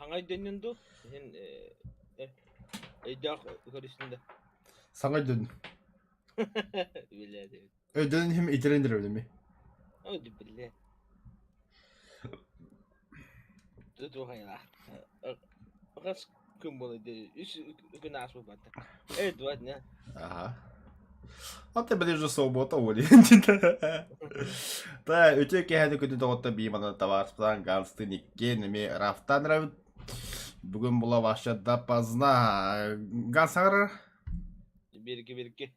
Саҥа өйдөннүн дуу? Иһин өйдөөх көрүстүн да. Саҥа өйдөннүм. Билээ диэбит. Өйдөнөн иһим итирэн эрэбин эмиэ. Оо, биллэ. Туох айылаах. Хас күн буолай үс күн ааспыт барда. Э, 2 дня. Ага. А ты ближе суббота оли. Та үтүө киэһэни күнү доҕотто биимана табаарыспытан Ганстын иккиэн эмиэ Рафтан эрэбит. Бүгүн була вообще допоздна. Ганс саҥарар? Бирки бирки.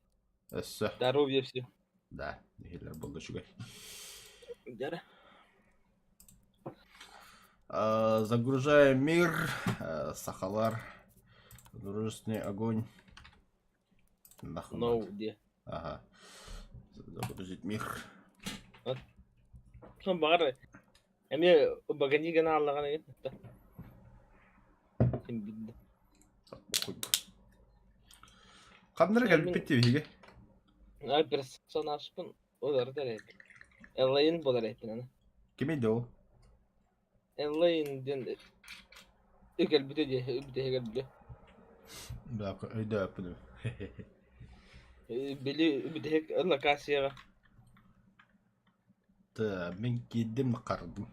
Өссө. Здоровья всем. Да, иһиллэр буолла үчүгэй. Дьара. Загружаем мир, сахалар, дружественный огонь. No, диye. Ага. Загрузить мир. Баҕар эмиэ багани гына аллаҕына Ким билди. Ханнара кэлбиппит биһиги? Ай персонажпын олордор эбит. Эллайн болар эппин аны. Кимий да ол? Эллайн диэн кэлбитэ дии, бүтэһигэр бile. Да, өйдөөппүн. Били бүтэһик локацияҕа. Та, мин киирдим хардым.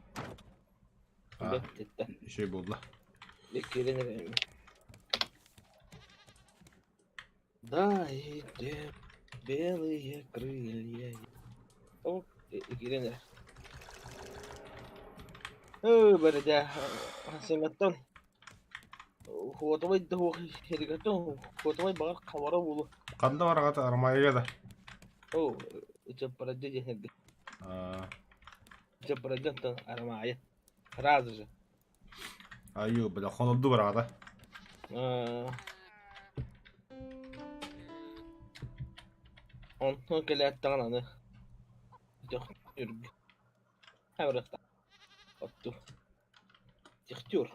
А, үчүгэй буолла. Киирэн эрэ. Да, и белые крылья. О, киирэн эрэ. Өө, бэрдэ, Сыматтан Хуотабай да хуох херигаттан хуотабай баҕар хабара буолуо. Ханна бараҕат Армайга да? Оо, Чаппарадьа диэн эргэ. Аа. Чаппарадьаттан Арамаайа. Сразу же. Айуу, бля, хонорду бараҕата. Онтон кэлээт даҕаны аны үрг Отту. Техтюр.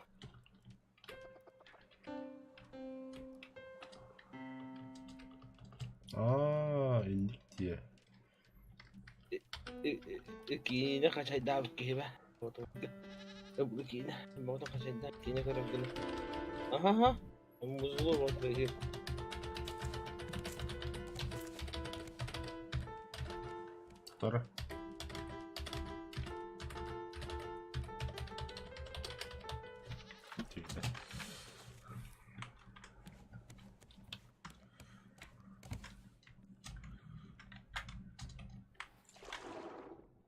Аа, инник диэ. Киинэ хачайдаабыт киһи бэ. Киинэ, бото хачайдаабыт киинэ көрөр гына. Аха, музлу вот бэһир. Тора.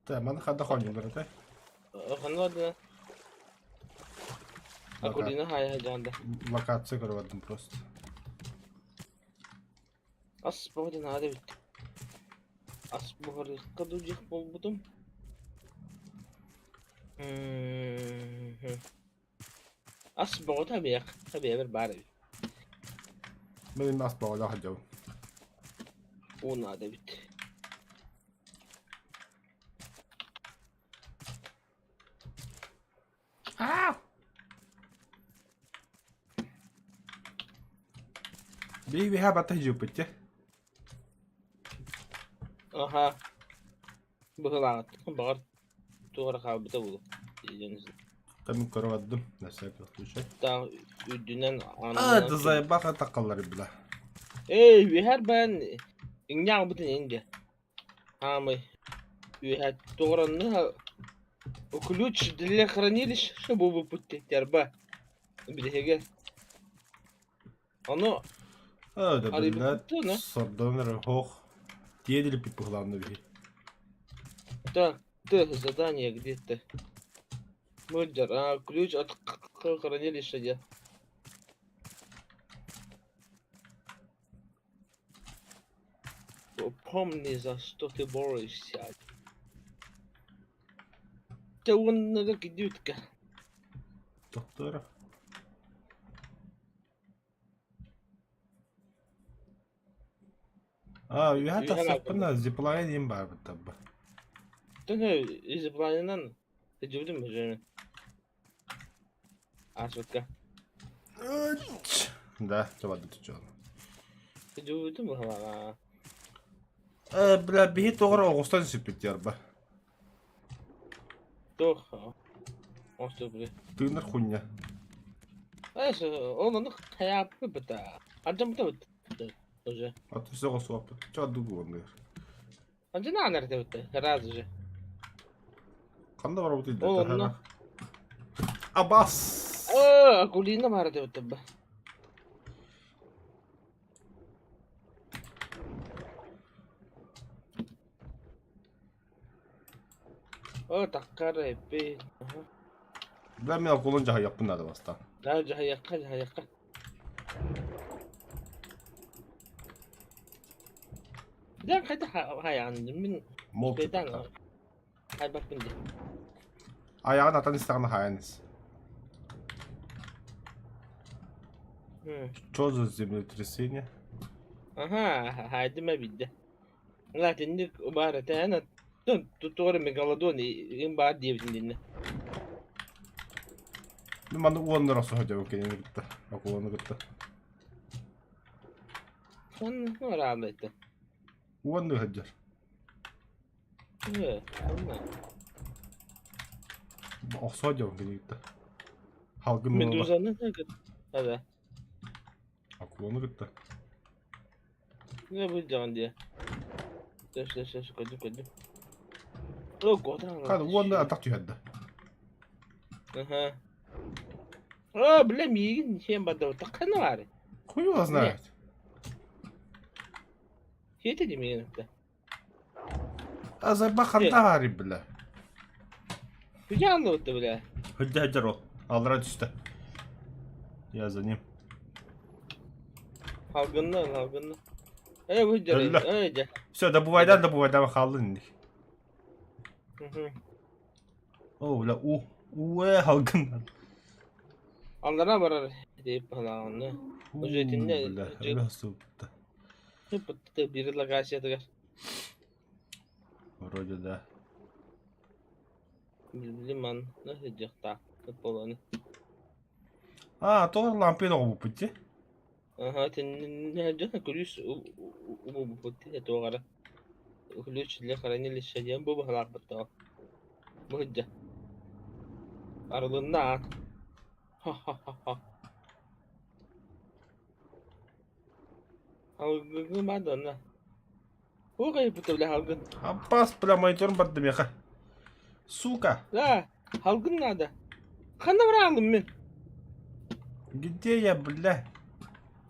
Та, маны ханна хонньулар этэй? Ханна да? Акулина хайа жаанда. Локация көрө бардым просто. Ас бөҕөтө наада эбит. Ас буһарыахха дуу диэх буолбутум. Ас бөҕөтө эбиэх, эбиэбэр баар эбит. Мин ас бөҕөлөөх сылдьабын. Уу наада эбит. Биһиги биһа бата жуппут те. Аха. Быһылааҕыт. Баҕар туох эрэ хаалбыта буолуо. Там көрө бардым, на всякий случай. Таах үрдүнэн А, да заебаха такаллар била. Эй, үһэр бан иҥнэҕбытын инде. Хаамый үөһэ туоранны ключ для хранилища буолбуппут диэттэр билиһигэ. Ону А, да блядь, сордон эрэ хох. Тиэдилиппит быһылаанна биһи. Так, ты задание где-то. Мульдер, а ключ от хранилища где? Помни, за что ты борешься. Тэ уонна кидүүткэ. Доктора. А, үһэ тахсыахпына зиплайн им баарбыт табба. Төһө зиплайнынан сылдьыбытым бөжөнү. Ааспыкка. Да, чабады түчөөн. Сылдьыбытым быһалаҕа. Э, бля, биһи тоҕор оҕустан сүппүт ярба. Туох? Оҕусту били. Тыынар хуйня. Ол ону хайааппыт Ардьаммыта уже. А то все суоппут. Ча дугу онныгар. Андьанаан эрдэбит сразу же. Ханна барабыт Ол онно. Абас! Акулина баар этэбит ба. О, таккар эппи. Бля, мен акулын жаһайаппын надо баста. Да, жаһайакка, жаһайакка. Дьэ, хайда хайаан мин Молча. Бэйдэн хайбаппын дии. Айаҕын атан истэҕинэ хайан ис. Что за землетрясение? Аха, хайдым эбидде. Латинник баар этэ, туора мегалодон им баар диэбитин динне. Ну, маны уоннар охсуһа дьабы кинини кытта. Акуланы кытта. Сон ыраалла этэ. Уонну сылдьар. Э, онно. Охсуһа дьабы кинини кытта. Халгын Медузаны кытта. Да. Акуланы кытта. Не будет дии. Сөп, сөп, сөп, көрдүм, көрдүм. О, куотан Хады уонна атах түһэрдэ. Аха. О, бля, миигин сиэн барда таххана баары. Хуй его знает. Сиэтэ дии миигин ытта. А заба хантаары, бля. Күдьэ анны бля. Хыдьа хыдьар ол. Аллара түстэ. Я за ним. Халгынна, халгынна. Э, бу дьэ, э, дьэ. Все, добывайдан, добывайдан хааллын инник. О, бля, у, у, халгын. Аллара барар деп ханааны. Уже итинне Бля, бля, супта. Бир локациятыгар. Вроде да. Билбилим на сыдьахтаах болону. А, то лампы оҕобуппут дии. Аха, итиннэ күлүүс убубуппут туоҕара. Ключ для хранилища диэн бу быһалаахпыт Бу сылдьа. Арылынна аат. Ха-ха-ха-ха. Алгыгы баданна. Туох айыппыта бля халгын? Аппас, бля, мониторым барды меха. Сука. Да, халгын надо. Ханна бараалым мин? Где я, бля?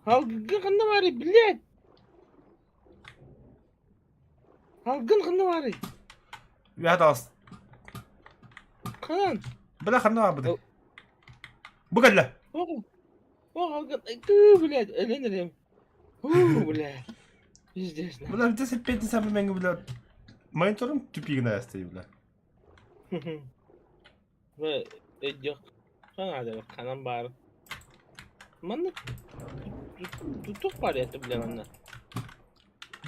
Халгын ханна баарый, блядь? Халгын ханна баарый? Я таас. Ханан? Бля, ханна баарбыты? Бу кэллэ. О, халгын, ты, блядь, өлөн эрем. Уу, бля. Пиздец. Бля, где сеппетин самый менге, бля. Мониторым тупигин аясты, бля. Бля, өйдөх. Ханада ханан баар. Манна тутух бар это, бля, манна.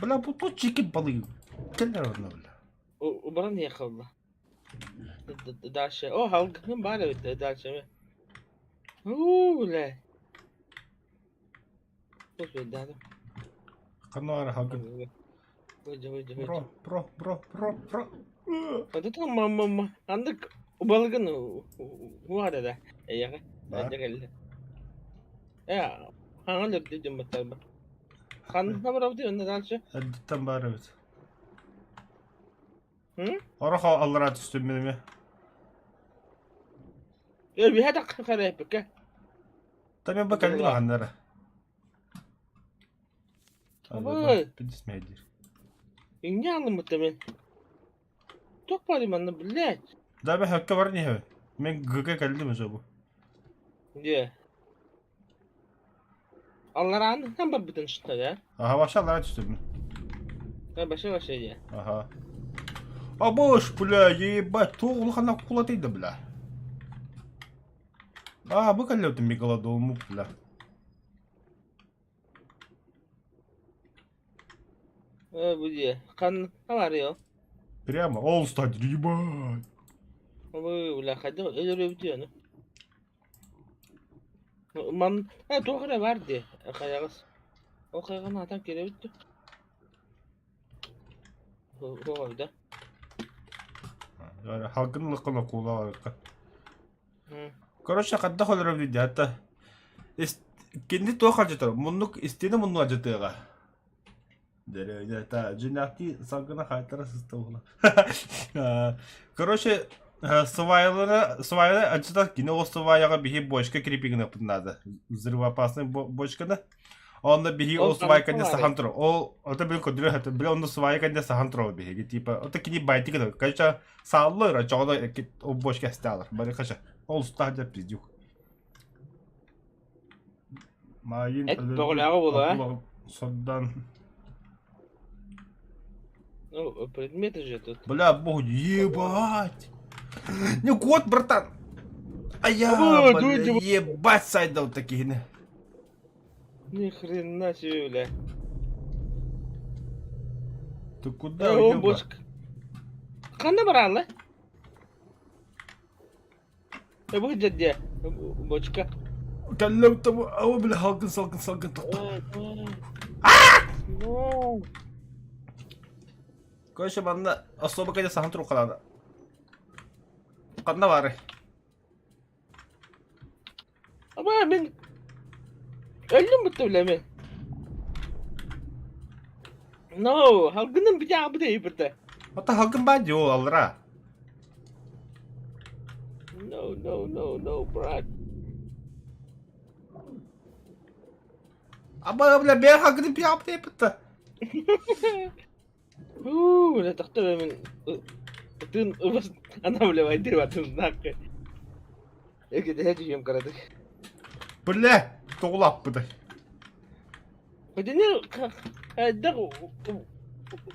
Бля, бу тут чики балык. Кэллэр онно, бля. Убаран ехалла. Дальше. О, халгын бар эбит дальше. Уу, бля. Ханна халгын. Бро, бро, бро, бро, бро. Ата мама андык балыгын уарада. Эйяга. Э, хаңа лөрдү дьоммуттар Ханна барабыт онно дальше. Эрдиттэн баар эбит. Орох аллара түстүм минеме. Э, биһэ так карайпыкка. Та мен бу кэллим аханнара. Абай. Пидис мейдир. Инне алыммыта мен. Туох баарый манна, блядь. Да бе хөккө бар не Мен гыга кэллим уже бу. Где? Аллараан хан барбытын шытта да? Аха, вообще аллара түстүм. Э, баша баша дии. Аха. Абыш, бля, ебать, туох улахан акула да, бля. А, бу кэллэбитин мегалодон бля. Э, бу дии. Хан аларыйо. Прямо, ол стать, ебать. Ой, бля, хайда өлөрөбүт ону. Ман, э, туох эрэ бар дии. Хайаҕас. Ол хайаҕын атан кирэбит дуу? да. Халгын лыккын акула барыкка. Короче, хадда холоров дии, хатта. Кини туох алдьатар? Муннук истиэнэ муннук алдьатыаҕа. Дьэ, дьиҥнээхтии салгына хаайтара сыста буолла. Короче, свайлары, свайлары алдьатар кини ол сваяҕа биһи бочка крепи гыныахпытын наада. Взрывоопасный бочканы. Онно биһи ол Ол свайка ханна не сахан турар. Ол ото били көдүрэ хата били онно свайка не сахан турар биһиги типа ото кини байты гына. Короче, сааллар очоҕоно ол бочка эстаалар. Бары кача. Ол устаах дьэ пиздюк. Маайын Эт бөҕөлөөҕө буолуо, а? сордон. Ну, предметы же тут. Бля, бог, ебать! Не кот, братан! А я, Абы, бля, дуйте, ебать сайдал такие. Ни хрена себе, бля. Ты куда, Э, о, уёба? бочка. Ханна бараалла? Бу дьэ бочка. Кэллэм табы, о, бля, халгын, салгын, салгын, тоқта. No. Короче, манна особо кэлэ сахан туруккалаана. Ханна баарый? Аба мин өллүм бутта билэ No, халгыным битэ битэ битэ. Ата халгын баа дии ол аллара. No, no, no, no, брат. Аба, бля, бээ халгыным битэ битэ битэ. Уу, бля, тохтоо мин тын ыбыс ана бля вайдыр батын знакка. Эки дэһэ түһүөм кыратык. Бля, тоҕулаппытай. Итини хайдах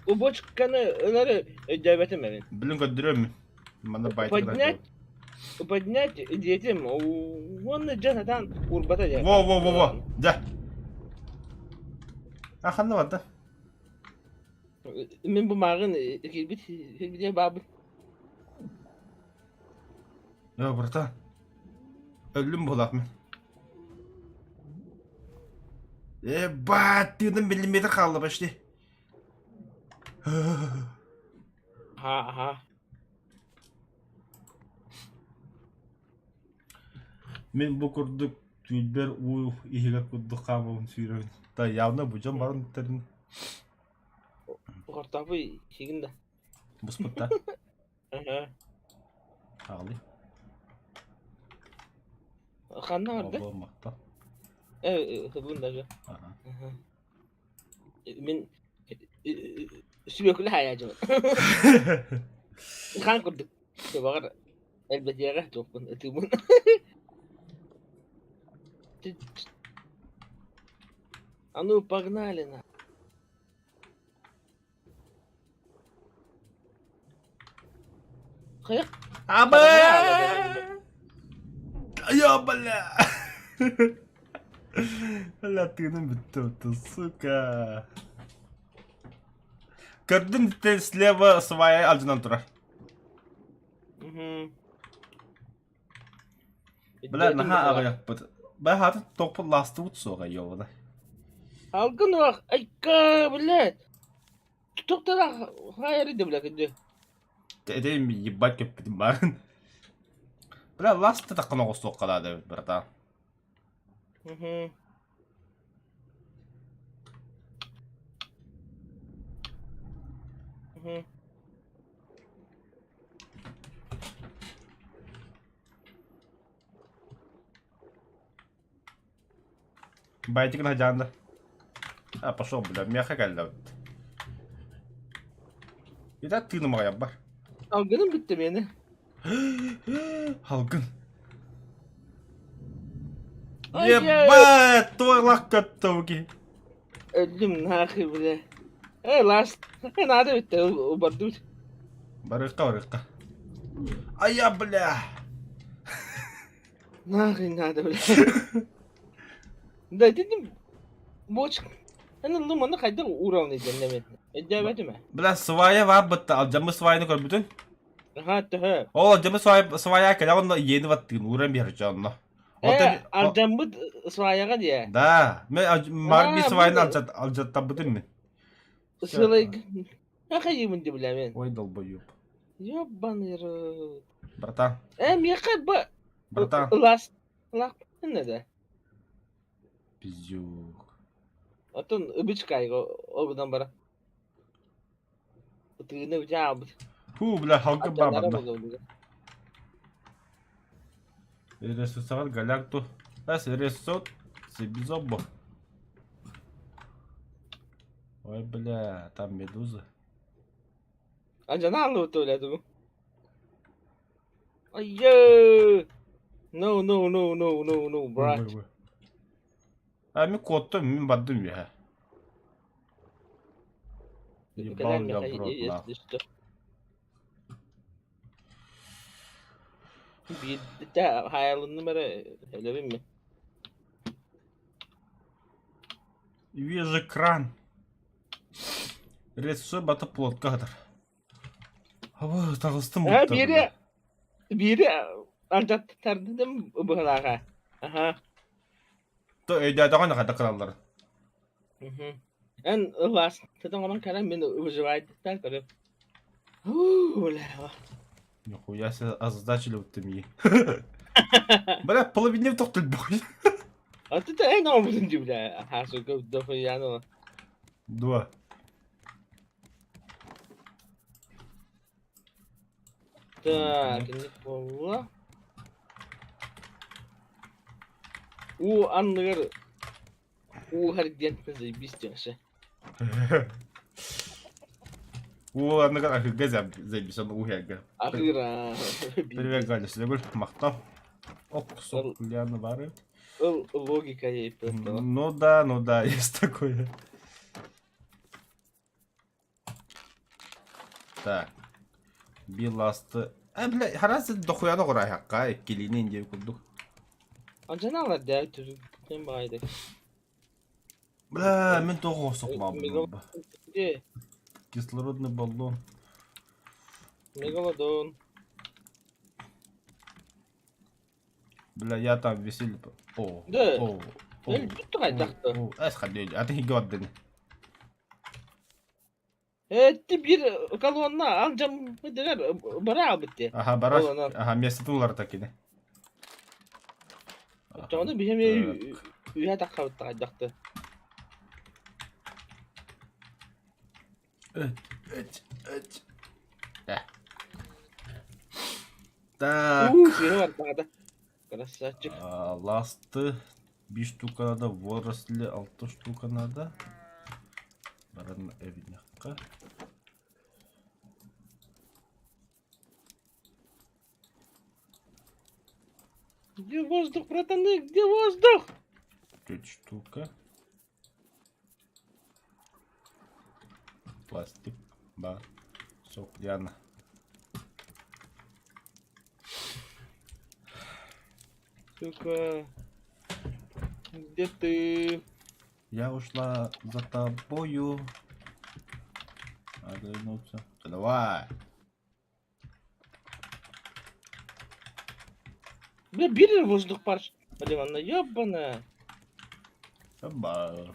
бочканы ылары өйдөөбөтүм эбин. Билин көрдөрүөм мин. Манна байтыгар Поднять, поднять диэтим, уонна дьэ сатаан уурбата дьэ. Во, во, во, во, дьэ. А ханна барда? Мин бу мааҕын киирбит киирбитэ баабын. Э, братан. Өллүм буолаах мин. Ебать, тыыным миллиметр хаалла почти. Аха, аха. Мин бу курдук түүлбэр уу иһигэр курдук хаамабын сүүрэбин. Да явно бу дьон баран тэрин Хортоопуй сигин да. буспутта. Аха. Аҕалый. Ханна барда? Обуоммакта. Э, хыбын даже. Аха. Аха. Мин сүбөкүлэ хаайаачыбын. Хаан курдук. Баҕар элбэтиэҕэ туохпун ытыыбын. А ну погнали на. Хайа? Аба! Я, бля! Бля, тыыным бүттэ, бүттэ, сука. Көрдүн ты слева свая алдьанан турар. Мгм. Бля, наһаа аҕыйахпыт. Бля, хаата тохпут лаастыбыт суоҕа, ёбана. Алгын уох, айка, блядь. Туохтара хайары да бля кырдьык. Этим ебать көппүтүм баарын. Бля, ласта таххан оҕустуохха наада эбит, братан. Мгм. Мгм. Байтик наһдьаанда. А, пошел, бля, миэхэ кэллэ эбит. Итак тыыным аҕайарбар. Алгыным бүттэ миэнэ. Алгын. Ай, Ебать, туолах көттөги. Өллүм нахуй, бля. Э, ласт. Наада бүттэ, убардыбыт. Барыахха, барыахха. Ая, бля. Нахуй надо, бля. Да, итинним бочка. Эн ыллым манна хайдах уровня дэннэмин. Өйдөөбөтүм ээ. Бля, свая баар бытта, алдьаммыт сваяны көрбүтүн. Аха, төһө? Ол алдьаммыт свая, свая кэлэ онно иэни баттыын ууран биэрэр дьонно. Э, алдьаммыт сваяҕа диэ. Да, мен маар би сваяны алдьаттарбытым мин. Сылайг. Ахайымын ди бля мен. Ой, долбоёб. Ёбаный рот. Братан. Э, миэхэ ба Братан. Ылас. Ылаахпын да. Пиздюк. Оттон ыбычкайга ол гынан баран. Тыына бүтэ аалбыт. Фу, бля, халгы Аттанара баабанна. буолуо. Ресурсаҕар голяк ту. Эс ресурс себизобо. Ой, бля, там медуза. Алдьана ааллыбыт бля тугу. Айыы! No, no, no, no, no, no, брат. Ой, ой. А мин куоттум, мин бардым үөһэ. Ебал Кэлэн я миэхэ в рот, нахуй. если что. Биирдэ хаайылынным эрэ өлөбүн мин. Вижу кран. Ресурсы бата плотка хатар. Аба, таҕыстым Э, бутта, биири бля. биири алдьаттардым быһылааҕа. Аха. То өйдөөтөҕүн хата кыралларын. Мгм. Эн ылаас оҥорон кэлэн мин выживайдыттан көрүм. Уу, бля. Нихуя себе озадачили вот ты мне. Бля, половине тохтул бой. А ты эн оҥорбутун дии, бля. Аха, сука, дохуяно. Два. Так, не буолла. Уу анныгар ууһар диэн заебись вообще. Уу анныгар ахырга заебись он ууһарга. Ахыра. Привет, Галя, силегул махтал. Ок, сок, Ляна бары. Логика ей просто. Ну да, есть такое. Так. Биласты. А, бля, харасы дохуяны курайхакка, иккилиини диэн курдук. Анжаналар дää түргэн баҕайытык. Бля, мин тоҕо оҥостуохпун Где? Кислородный баллон. Мегалодон. Бля, я там веселье... О, Да. о, о, Өлбүт хайдахта. о, эс хадели, а ты гордын. Этти биир колонна алдьаммытыгар бара битти. Аха, барар. Ол онон. Аха, местотун уларыта кини. Оччоҕуна биһи үһэ таххабыт хайдахта. Эт, эт, эт. Э. Так. Уу, сыыһа бардаҕа Красавчик. А, ласты 5 штука надо, водоросли 6 штука надо. Баран эбинэххэ. Где воздух, братаны? Где воздух? 4 штука. Пластик, ба, сок, Диана. Сука. Где ты? Я ушла за тобою. Оглянуться. Да давай. Бля, бери воздух парш. Блин, она ебаная. Ба,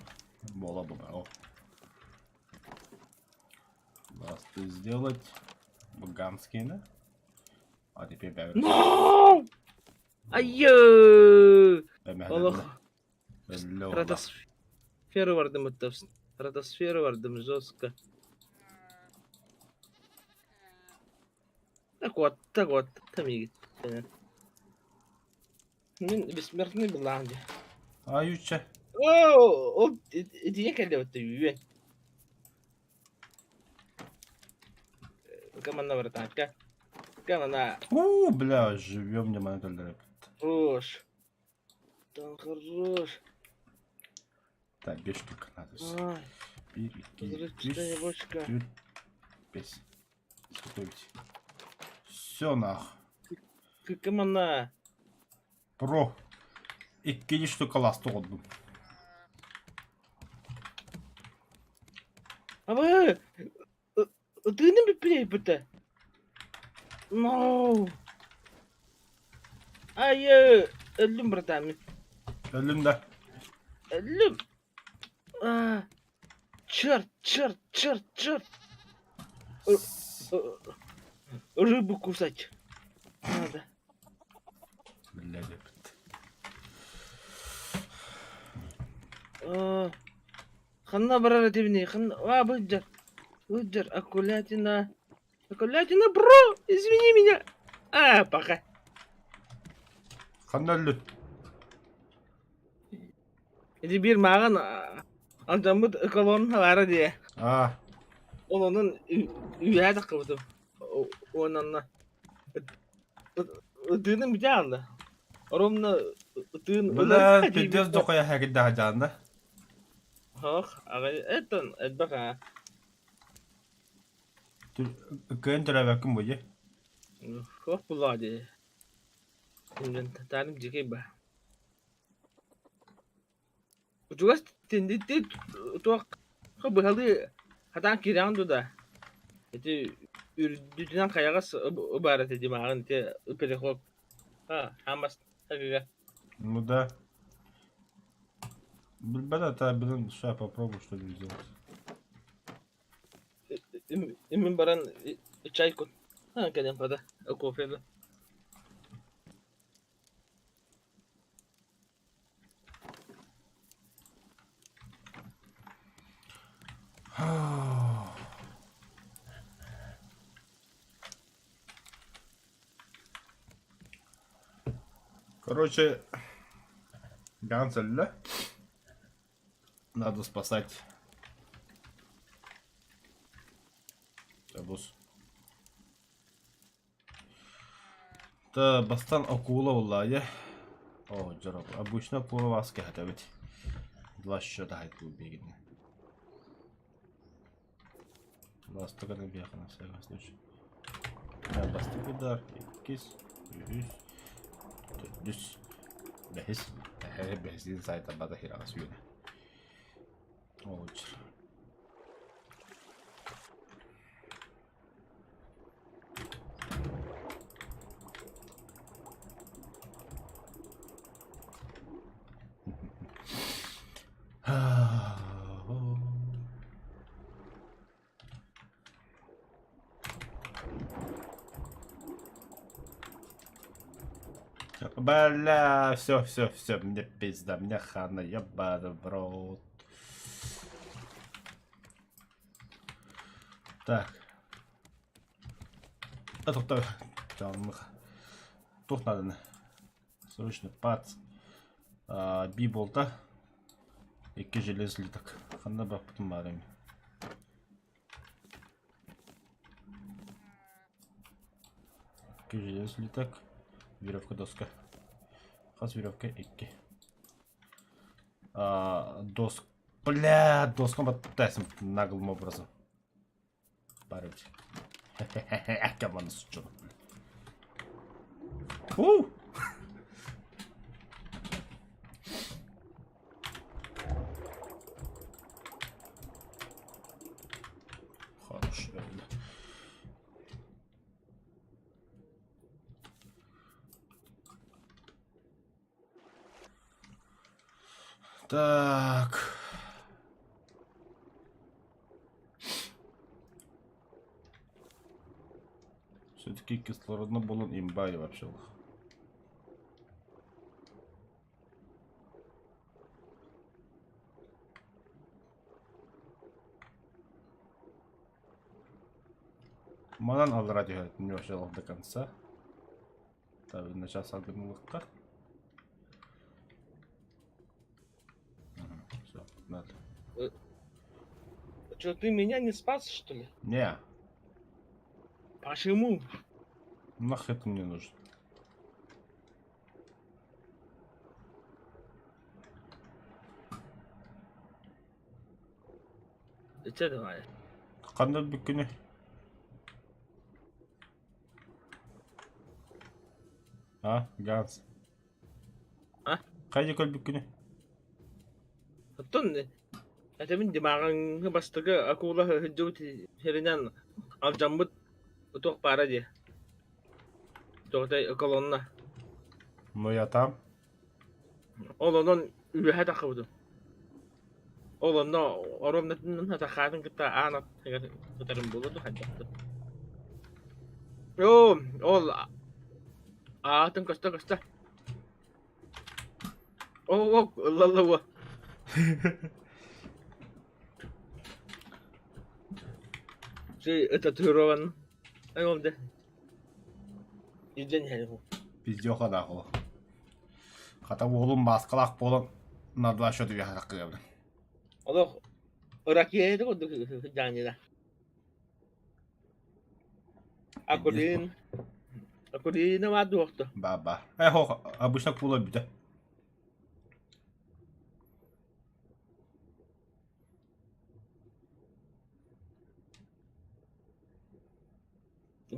Бола баба. Ласты сделать. Багамские, да? А теперь бя. No! Айыы! Олох. Стратосфера бардым оттон. Стратосфера бардым жестко. Так вот, так вот, там миигиттэн. Мин бессмертный былаан дии. Аютча. Оо, ол итигэ кэллэбит үөн. Команда братанка. Команда. У, бля, живем не могу Хорош. Там хорош. Так, 5 штук надо. Ай, 1, 2, взрывчатая 3, бочка. 4, 5. Все нах. Команда. Про. Иккини штука ласты оҕордум. Абы! Тыыным бүппүтэ. No. Айы, өллүм братан мин. Өллүм да. Өллүм. А, черт, черт, черт, черт. Рыбу кусать. Надо. Блядь, опять. Ханна барар этибиний? Ханна? А, быдьар. Быдьар, акулятина. Акулятина, бро! Извини меня! А, пока. Ханна өллүт? Ити биир мааҕын алдьаммыт колонна баара дии. Аа. Ол онон үөһээ таххыбытым. Уонна ытыыным бүтэ хаалла. Ровно ытыын Бля, пиздец дохуя хэгиддаха дьаанда. Ох, аҕай этон элбэх аа. Кыайан төрөөбөккүн бу дии. Ох булаа дии. Таарым дьикэй ба. Учугас тиндитти туох быһалыы хатаан киирэҕин дуу да? Ити үрдүтүнэн хайаҕас баар этэ димааҕын ити переход хаамас тагыга. Ну да. Билбэт это, блин, сейчас попробую что-нибудь сделать. Имин баран чай кут. Кэлэн бада кофе да. Короче, Ганс өллө. Надо спасать. Табус. Та бастан акула буллаайа. Оо, дьоро, обычно акула вас кэһэтэбит. Два счета хайдуу биэгини. Бастакы биэхэ на всякий случай. Бастакы удар, иккис, үһүс, төрдүс, бэһис. Бэһисин сайта бата хираҕас үөнэ. Олуччур. Бля, все, все, все, мне пизда, мне хана, ебаный в рот. Так. А тут туох нааданы? Срочно пац. Би болта. Икки желез слиток. Ханна баппытым баар эми. Икки желез слиток. Веревка доска. Хас веревка икки. Доск. Бля, доскам баттайсың наглым образом. Бар эбит. Акаманы сучок. У! Хорош. Так. Все-таки кислородно буолан имба вообще. Манан аллара түһэр не вообще до конца. Так, начало салгынылыкка. Все, надо. Что, ты меня не спас, что ли? Не. Почему? Нахер это мне нужно? Че давай? Ханна бүккүнү? А, Ганс. А? Хайа көрбүккүнү? Оттон этэмин димааҕыҥҥы бастакы акула сылдьыбыт сиринэн алдьаммыт туох баара дии. Туохтай колонна. Ну я там. Ол онон үөһэ таххыбытым. Ол онно оруобунатын сахаатын кытта аан аттыгар сытарым буолуо дуо хайдах да. Оо, ол аатын көстө-көстө. Оо, ылла-ылла уо. Үчүгэй татуирован. Ай ол да. Илдьэн иһэр. Пиздёха да ол. Хата уолум мааскалаах буолан на два счета үөһэ Олох ракета курдук дьаанньыда. Акулин Акулина баар дуохта. Ба-ба. Э, хох, обычно кула бүтэ.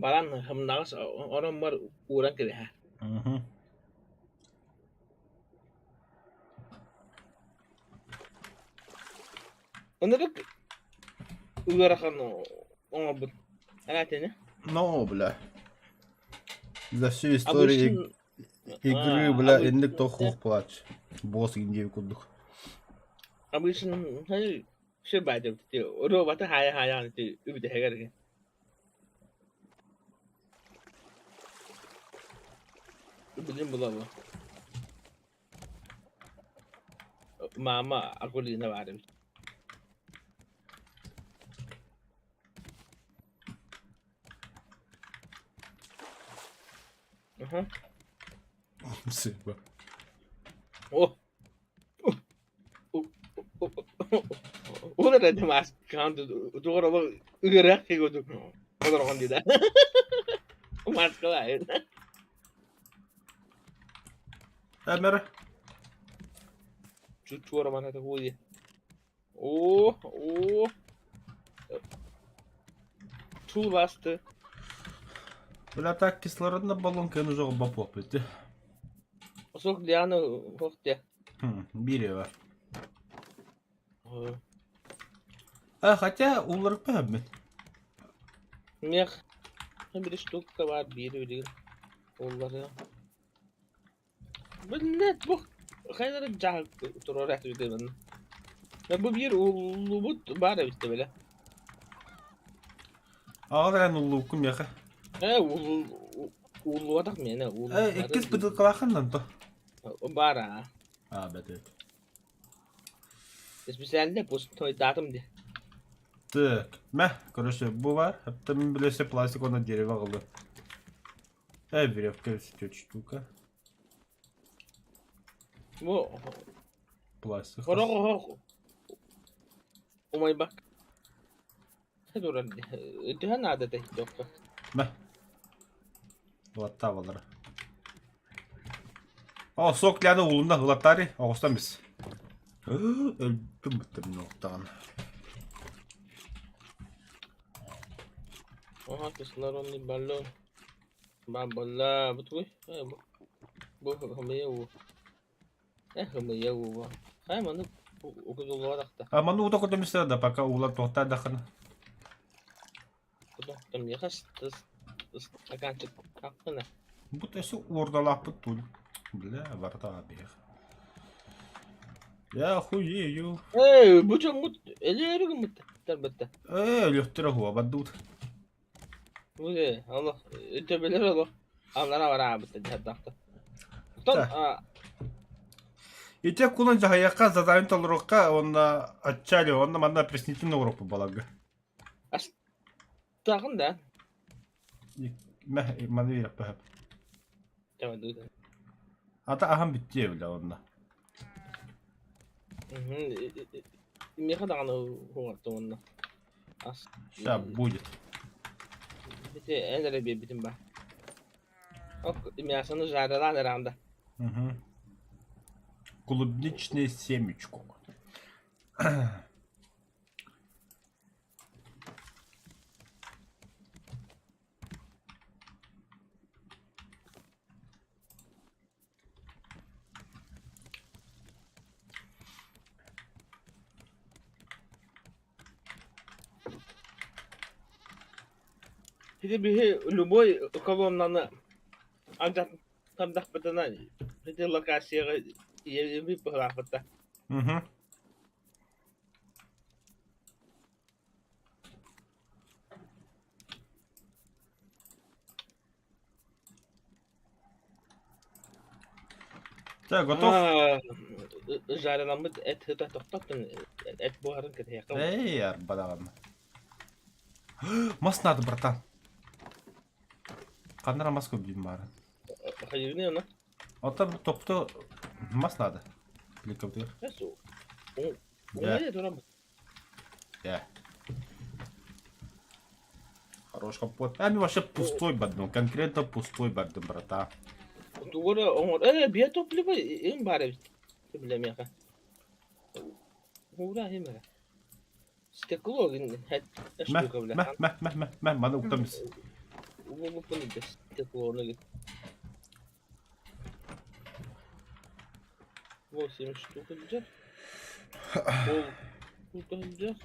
Баран хымнаҕас ороммор ууран кэбиһэ. Мгм. Ынырык ыарахан оҥорбут. Эрээтини? Ну, бля. За всю историю Обычно игры, бля, инник тох плач. Босс индии курдук. Обычно все баайдыбыт. Роботы хаайа-хаайаан үбүтэһигэр. Билим булабы. Мама Акулина баар эбит. Аха. Спасибо. О! Ол эрэ маскаан тугар олох ыарах курдук олорон дии да. Маскалаайын. Эмэр. Чучуора маната хуй. О, о. Two last. Бля, так кислородный баллон кэн уже бапуоппут. Суох Диана суох дии. Биир бар. А, хотя уларыппа мин. Миэх бир штука баар биир билигин улларыа. Блядь, бу хайдах дьаһал туруора этибит Бу биир уллубут баар эбит да бile. Аҕал эрэн уллууккун миэхэ. Э, ууллубатах миэнэ Э, иккис бытылкалааххын да онто? Баар аа. А, бэт Специально пустойдаатым дии. Так, мэ, короче, бу бар. Hatta мен билесе пластик уонна дерево аҕалла. Э, веревка өстө штука. Бу Пластик. Хорох хорох умайбак. Турар дии. Төһө наада этэй туохха? Мэ. Ылаттаа балары. О, сок ляны улунна ылаттари, оҕустан бис. Өлбүм бытта мин оттаҕын. Оха кислородный баллон. Бабала, бу тугуй? Э, бу бу хымыйа уу. Э, хымыйа уу. Хай маны укуллубатахта. А ману ута көтөмүстэ да пока уулар туохтаа дахын. Миэхэ стаканчик хаппына. Бу өссө уордалаахпыт тул. Бля, барта биэх. Я хуею. Эй, бу дьоммут элиэри гыммыттар бытта. Э, өлөхтөрө хуа баддуут. Бу олох төбөлөр олох аллара бараабыт дьардахта. Тон Ити кулан жахаяққа задайын толоруохха уонна отчали онно манна опреснительный урок баларга. Астаҕын да. Мэ маны биэрэхпэ. Ата аһан бүттүө бile онно. Миэхэ даҕаны уһуҕарта уонна. Ас. Ща будет. Ити эн эрэ биэрбитим ба. Ок, мясоны жарилаан эрэ Угу. Клубничное семечко. Ити биһи любой колоннаны ардахпытына ити локацияҕа ийэбит быһалаахпыта. Угу. Так, готов? Жареламмыт эт сыта тохтоттун эт буһарын кэтиһиэххэ. Эй, арбадаҕын. Мас надо, братан. Ханна эрэ мас көрдүүм баара. Хайыгыный ону? Оттон топто мас надо. Плиткабытыгар. Уҥа туран. Да. Хорош компот. А, ну вообще пустой бардым. Конкретно пустой бардым, брата. Тугу эрэ оҥор. Э, биэ топливо им баар эбит. Билэмиэхэ. Уура иһим эрэ. Стекло Мэ, мэ, мэ, мэ, мэ, мэ, маны уктам ис. Стеклоны 8 штук сылдьар. Пол штука сылдьар.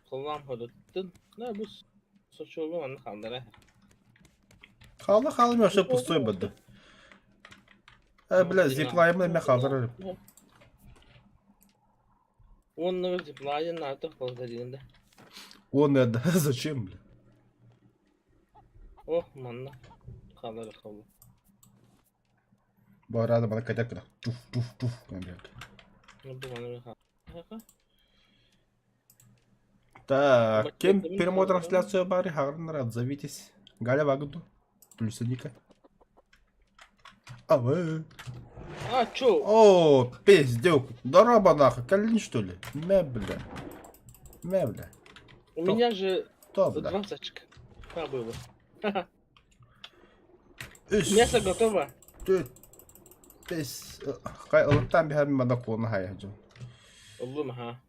Халлаан ходуттун. Да, бу сочуогу манна хааллара. Хаалла хаалым вообще пустой барды. Э, бля, зиплайым эмэ хааллар. Уонна зиплайн наата холодильник. Он это зачем, бля? Ох, манна хаалар хаалла. Баарада бана кэтэр гына. Туф туф туф гынан биэрдэ. Так, кем прямой трансляцию бары хаҕарыннар отзовитесь. Галя Вагунду. Плюсаника. А вы? А, чё? О, пиздюк. Здорово, нахуй. Калин, что ли? Мэ, бля. Мэ, бля. У меня же То, бля. 20 очка было. Үс. Мясо готово. Төрт. Бес. Хай, ылыттан биһэр мана куона хайа дьон. Ыллым, ха.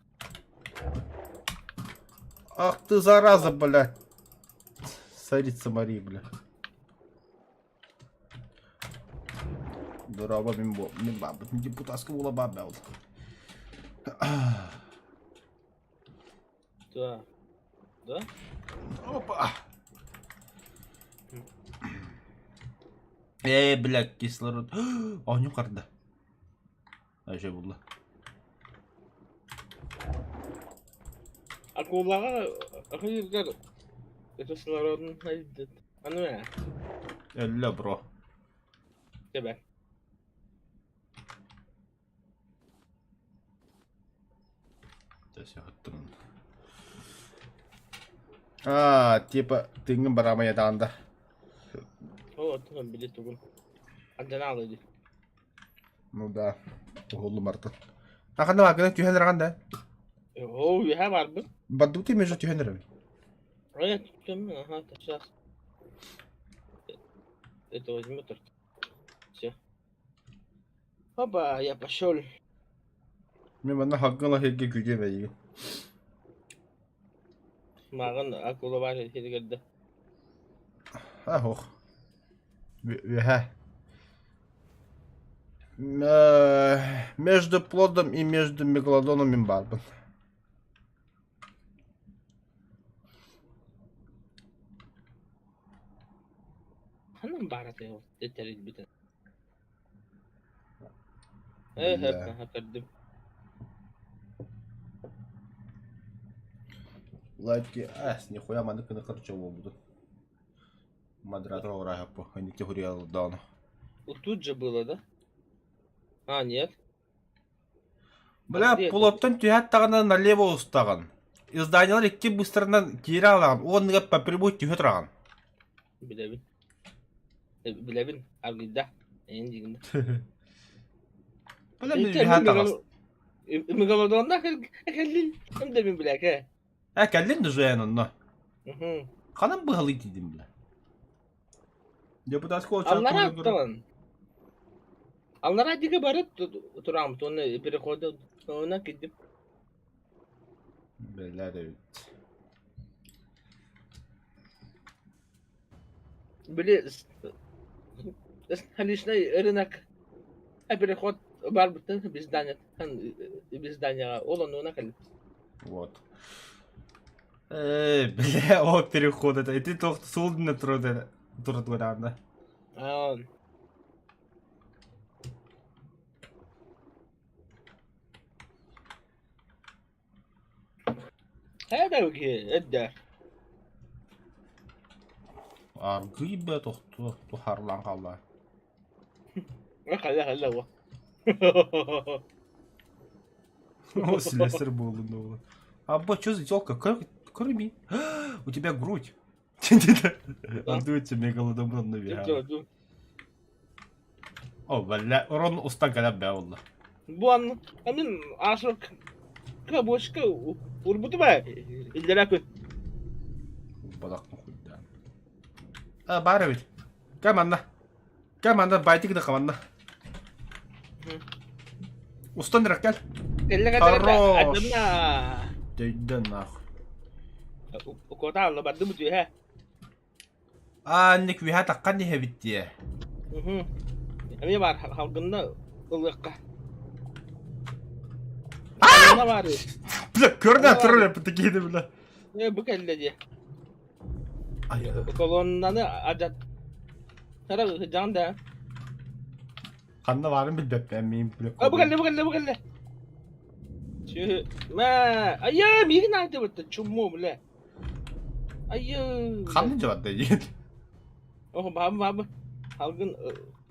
Ах ты зараза, блядь. Царица Мария, бля. Дороба мин бу мин бабыт депутатский була бабел. Да. Да? Опа. Э, блядь, кислород. Оонньуу харда. Айша булла. Акулаҕа ыһыыргар кислородун айдыт. Аны ээ. Өллө, бро. Тэбэ. Аа, типа тыыҥҥын бараамайатаҕын да. Оо, оттон били тугун. Ардьанаалы дии. Ну да, уһуллум артын. А ханна бааргына түһэн эрэҕин да? Оо, үөһэ барбыт. Бардыбыт между түһэн эрэбин. Ой, түһэн ага, сейчас. Это возьму только. Все. Опа, я пошел. Мен манна хаггала сиргэ күүтүөм эйигин. Мааҕын акула баар сиригэр да. А, ох. Үөһэ. Между плодом и между мегалодоном мин баарбын. Ханан баар этэ ол тэрилбитин? Э, Бля. көрдүм. Лайки, ас, нихуя маны кыны короче буолбутун. Модератор ураһаппы, инники хуруйалдааны. Вот тут же было, да? А, нет. Бля, А где это? пулоттан түһэт даҕаны налево устаҕын. Изданиелар икки быстарынан киирэ алаҕын, уонныга по прямой түһэ тураҕын. Билэбин. Билэбин, аргыйда. Эйин дигин. Бля, мин үһэ таҕас. Мегалодонна кэллин, эм да мин билэкэ. Э, кэллин да жуйан онно. Ханан быһалый диидим бля. Депутатского Аллара оттон. Аллара диги барып турам, оны переходы она кидим. Бэлэр эбит. Били личный рынок а переход барбыттан без здания без здания ол оннуна кэллим. Вот. Э, бля, о, переход это. И ты только суолдуна турар турар Аа, هذا وجه ادى Аргый бэ тохту тухарлаан хаалла. خليها خليها О, слесарь буоллун да буолла. А бо что за тёлка? Как, Корми. У тебя грудь. Андуйте мегалодон Дьэ, О, бля, урон устан кэлэн бээ буолла. Бу анны мин аашок кабочка урбутум ээ иллэрээ күн. Балакпын хуйдаан. А, баар эбит. Кэ манна. Кэ манна байтик да манна. Устан эрэ кэл. Кэллэ кэллэ кэллэ. Хорош. Адымна. Дөйдөн нахуй. Укотаалла бардым үтүөһэ. Аа, инник үөһэ таххан иһэбит дии. Уһу. Эмиэ баар халгынна ылыахха. Халгынна баар. Бля, көрнө турар такие бля. Э, бу кэллэ дии. Колоннаны адьат. Тара ыһыдьаҕын да. Ханна баарын билбэппин мин бля. А, бу кэллэ, бу кэллэ, бу кэллэ. Чү, мэ, айа, миигин аайтыбытта, чумму, бля. Айыы. Ханна дьыбарда диэн. Ох, баабы, баабы. Алгын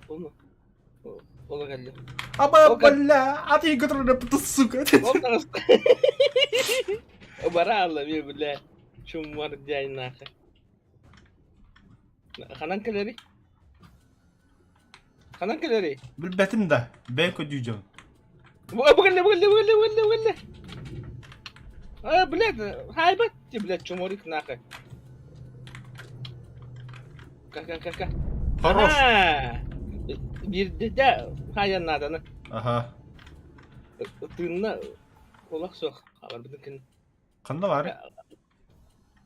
оны ола кэллэ. Аба, бля, а ты который сука. Ол таҕыста. Бара алла би бля. Чуммар дьайнаахы. Ханан кэлэри? Ханан кэлэри? Билбэтим да, бэйэ көдүүдьөм. Бу кэллэ, бу кэллэ, бу кэллэ, бу кэллэ, бу кэллэ. А, блядь, хайбат, ты, блядь, чуморик нахуй. Ка-ка-ка-ка. Хорош. Биирдэ да хайан нааданы. Аха. Тыынна олох суох. Хабарбытын кин. Ханна баар?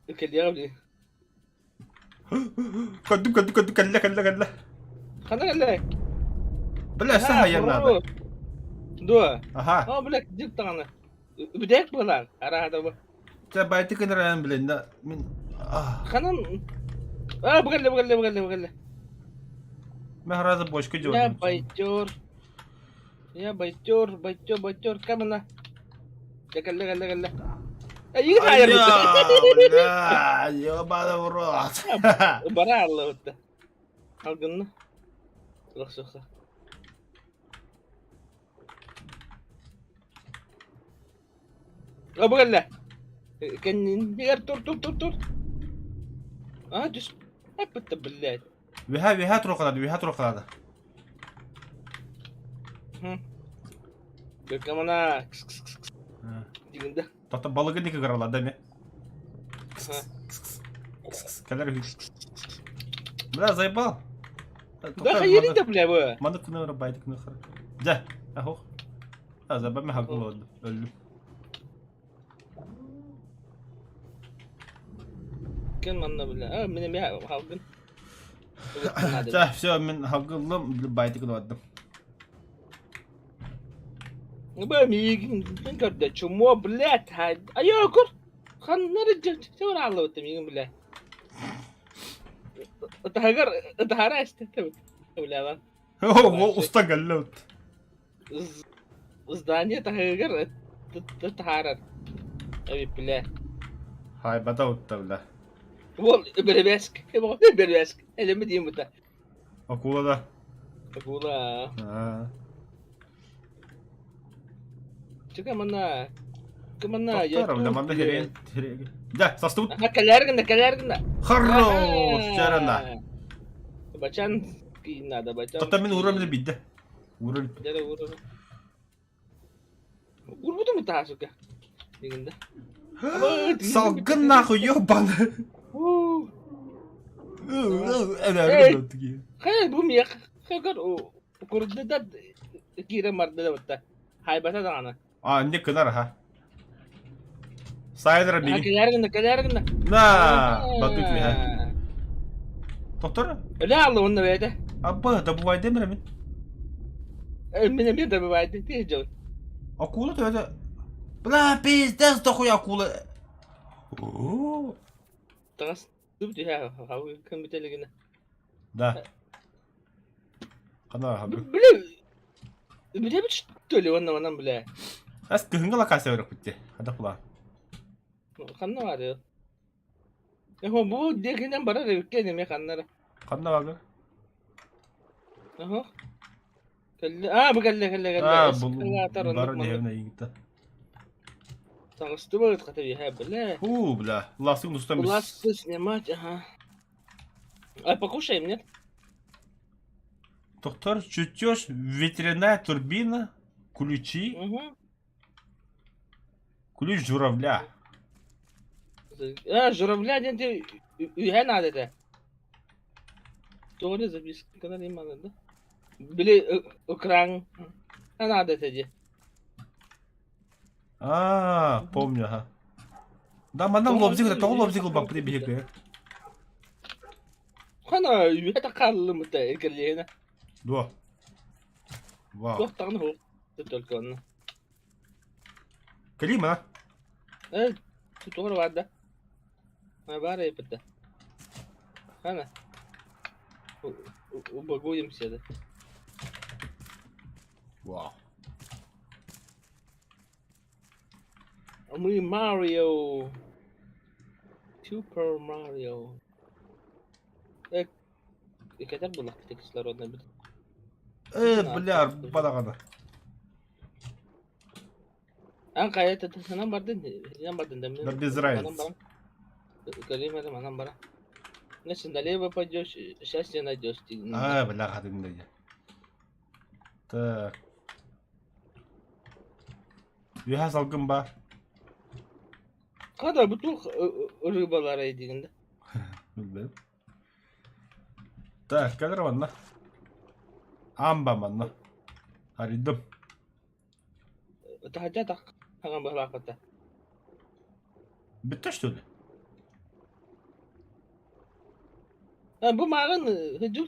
Кэлиэҕэ били. Көрдүм, көрдүм, көрдүм, кэллэ, кэллэ, кэллэ. Ханна кэллэ? Бля, өссө хайан наада. Дуо? Аха. О, бля, дьик даҕаны. Бүтээх буолаар, арааһа бу. Чэ, байты кынырайан билин да, мин... Ханан... А, бу кэллэ, бу кэллэ, бу кэллэ, бу кэллэ. Мен сразу бочка Я байтер. Я байтер, байтер, байтер. Камына. Дьэ кэллэ, кэллэ, кэллэ. Эйигин хаайар Бля, ебаный в рот. Бара аллабытта. Алгынна. Суох, суох, суох. О, бу кэллэ. Кэннигэр тур, тур, тур, тур. А, түс. Эппитте, блядь. Үһэ, үһэ турукалады, үһэ турукалады. Камана. Дигинде. Тоқта балыгы дики кыралады ме. Кэлэр үһү. Бля, заебал. Да хайыры бля бу. Маны күнө байды күнө хара. Дьэ, ахох. А, забыл мен хагыл oldu. Öldüm. Ким манна бля? А, мен эме халгын. Чэ, все, мин хагыллым, байды күнө бардым. Бу миигин көрдө чумуо, блядь, айоо көр. Ханнары чөөр аллыбыт миигин, бля. Ытаһыгар ытаһара эстэ бля lan. О, уста кэллэ. Здание таһыгар таһаарар. Эбит, бля. Хайбата утта, бля. Ол бэрбээск. Бэрбээск. Элеме диэн бута. Акула да. Акула. Чыка манна. Кымана. Тоқтар, манна херен. Да, састыбыт. Кэлээр гына, кэлээр гына. Хорош, чарана. Бачан надо, бачан. Тота мин урам биле бидде. Урам. Дere урам. Урбутум таа сука. Дигинде. Салгын нахуй ёбаны. Хэ бу миэх хэгэр курдда киирэн барда да хайбата даҕаны. А, не кынар ха. Сайдера били. Кэлээр гына, кэлээр гына. На, батут миха. Доктор? Өлө алла онно бэйэтэ. Абба, добывай демер мин. Мин эмиэ добывай ти дьон. Акула төбөтө. Бля, пиздец, дохуй акула. Таҕас кым бүтэлигинэ. Да. Хана Бля, билэбит что ли онно манан бля. Ас кыһыҥҥы лакация өрөкпүтте. Хада кула. Ханна баар Эхо бу диэкинэн барар эбиккэ эмиэ ханнара. Ханна баар? Аха. Кэллэ. А, бу кэллэ кэллэ кэллэ. А, бу бар дьиэбин эйигиттэ. Таҕыстыбыт хата үөһэ бля. Фу, бля, ластыгын устан бис. Ласты снимать, ага. А покушаем, нет? Доктор, чертеж, ветряная турбина, ключи, Угу. ключ журавля. А, журавля диэн үһэ наада этэ. Тоҕо запискалар иманы да? Били экран наада этэ дии. А, помню, ага. Да, манна лобзик, тоҕо лобзик ылбаппыт биһиги. Хана үһэ тахаллымыта эргэлиэнэ. Дуо. Вау. Туох даҕаны суох только онно. Клима. Э, туох баар да? Баар эппитэ. Хана. Убагуемся да. Вау. Мы Марио. Супер Марио. Э, кэтэр буоллахпыт кислородный бит. Э, бля, балаҕана. Ан хайа татанан бардын, инан бардын да. Да без разницы. Калим это манан бара. Значит, налево пойдешь, счастье найдешь. А, бля, хадым да. Так. Үөһэ салгын баар. Хада бу туох рыбалара диигин да? Билбэт. Так, кэлэр манна. Амба манна. Арыйдым. Таһырдьа так хаҥан быһалаахпыта. Бүттэ что ли? Бу мааҕын хыдьык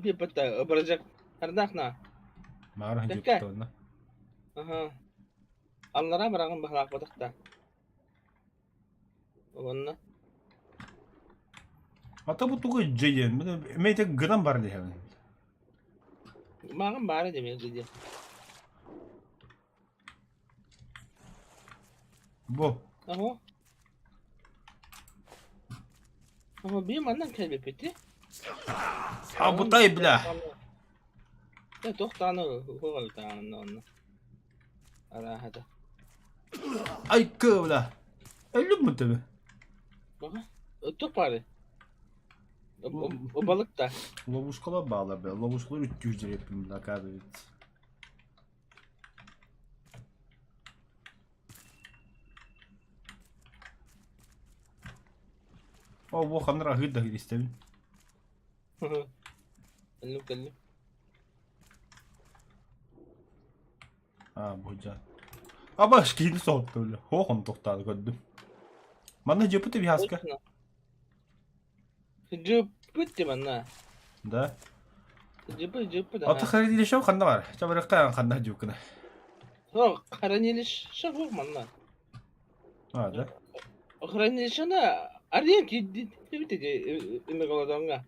биэппэтэ бырдьак ардаахна. Мааҕын хыдьык онно. Аха. Аллараа бараҕын быһалаахпатах да. Уонна Ата бу тугу дьиэн мин гынан бар диһэбин. Мааҕын баара дэмиэ дьиэ. Бу. Аһо. Аһо биир манан кэлбиппити. Абытай бля. Э туох даҕаны уһуга даҕаны онно. Арааһата. Айкы бля. Өллүм бу Баҕа. Туох баары? Балык да. Ловушкалар баалар бля. Ловушкалар үттүүр дьиэппин бля, оказывается. О, бу ханна аһыыр да истэбин. Кэллим, кэллим. А, бу дьа. Аба киһини соһутта бile. Хоох онтуктааны көрдүм. Манна дьыпыт вязка. Дьыппыт манна. Да. Дьыппыт, дьыппыт. Аты хранилище ханна бар? Чабырыкка ханна дьуккына. О, хранилище бу манна. А, да? Хранилищены арыйан киирдибит ити мегалодоҥҥа.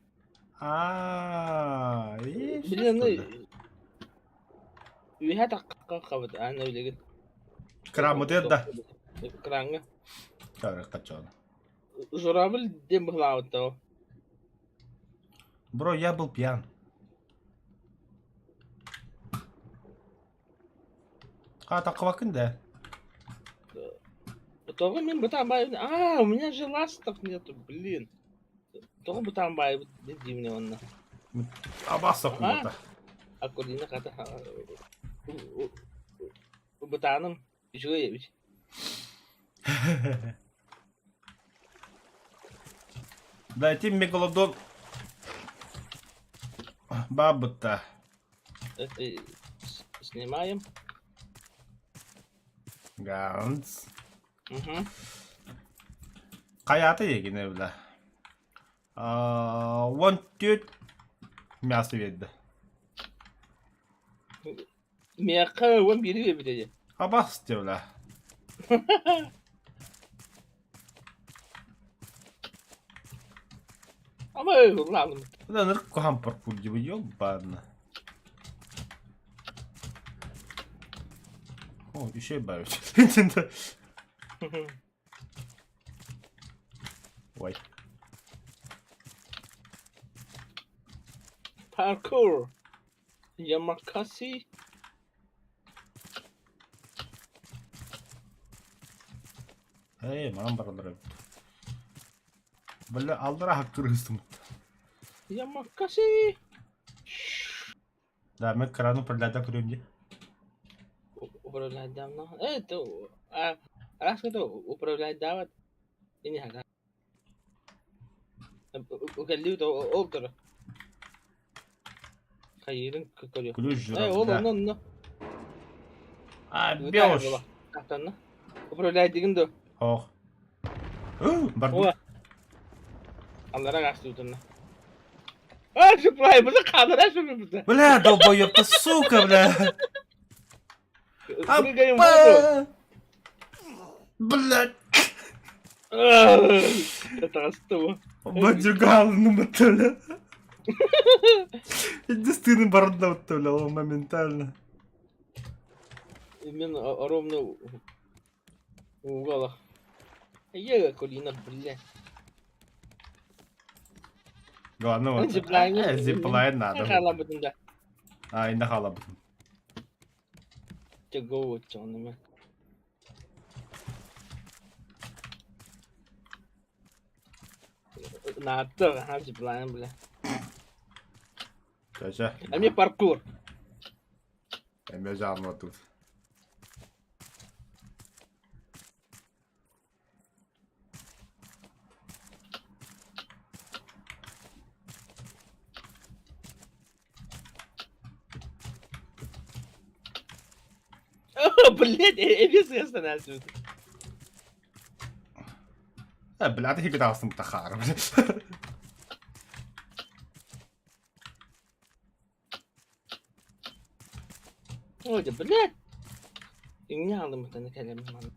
А, Блин, үөһэ таххабыт аана билигин. Краммытыгар да. Краҥҥа. Чабырыкка чоно. Журавль диэн быһылаабыт да. Бро, я был пьян. А, таххабаккын да? Тоҕо мин бытаан баайбын? А, у меня же ластов нету, блин. Тоҕо бытаан баайбыт диибин онно. Абаса кулата. Аккордина хата бытааным үчүгэй эбит. Дайте мегалодон бабыта. Снимаем. Ганс. Угу. Хайата егине бля. 14 мясо биэрдэ. Миэхэ 11 биэрбитэ дии. Абас бля. Ама ыллаалым. Да нырк куһаан паркур дии ёбаана. О, еще бавить. Ой. Паркур. Ямакаси. Ээ, манан бараллар эбит. Бля, аллара хаккырыыстым. Ямакаси! Да, мен краны управляйда көрүөм дии. Управляйдам Это раз это управляйдават и не хага. Укэллибит ол көрө. Хайыырын көрүө. Ключ Э, ол журавля. онно онно. А, бёш! Тахтанна. Управляйдыгын до. Ох. Бардым. О. Аллара гастутунна. А, шуплай, бу кадра шуплай. Бля, долбоёб ты, сука, бля. Прыгаем в воду. Апа! Блядь. Это Бадюгал, ну бля. Иди стыны барда бля, он моментально. Именно ровно угол. Я колина, бля. Главное вот. Зиплайн. Зиплайн надо. Халабытын да. А, инде халабытын. Чего вот он Нааттар, ха зиплайн, бля. Ча-ча. А мне паркур. Эмэ жаалма тут. Блять, эбис останавливают. Э, бля, ты хигдалсың тахар, бля. Ой, да, блядь. Иҥнэ хаалыммытаны кэлэммин манна.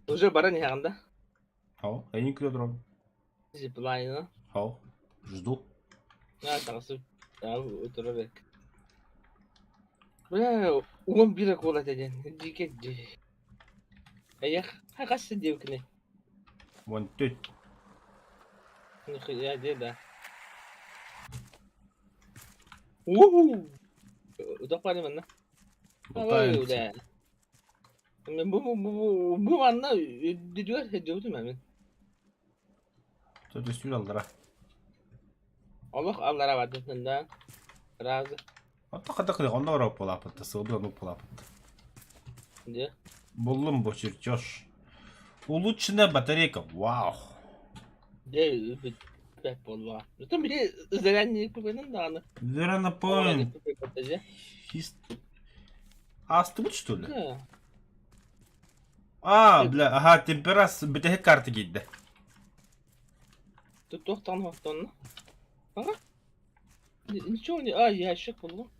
Уже баран иһэҕин да? Хау, я не күлэ турабын. Зиплайна. Хау, жду. Аа таҕысып утура бэрк. Бля, уон биир акула этэ диэн дьиикэ дии. Эйэх, хас диэбиккиний? Вон теть. Нихуя де да. Уу! Утах бары манна. Болтаемся. Бля. Бу бу бу бу манна үрдүгэр сылдьыбытым мин. Тут үстүүл аллара. Олох аллара бардым да. Разы. Онто хата кыдык онно барап буолааппыт, сылбыт оннук буолааппыт. Дьэ. Буллум бу чертеж. Улучшенная батарейка. Вау. Дьэ бүппэт буоллаҕа. Оттон били заранее купленан даҕаны. Верона Point. Астыбыт что ли? Да. А, бля, ага, темперас бүтэһик карта киирдэ. Тут туохтан хохтонно? Ага. Ничего не... А, ящик буллум.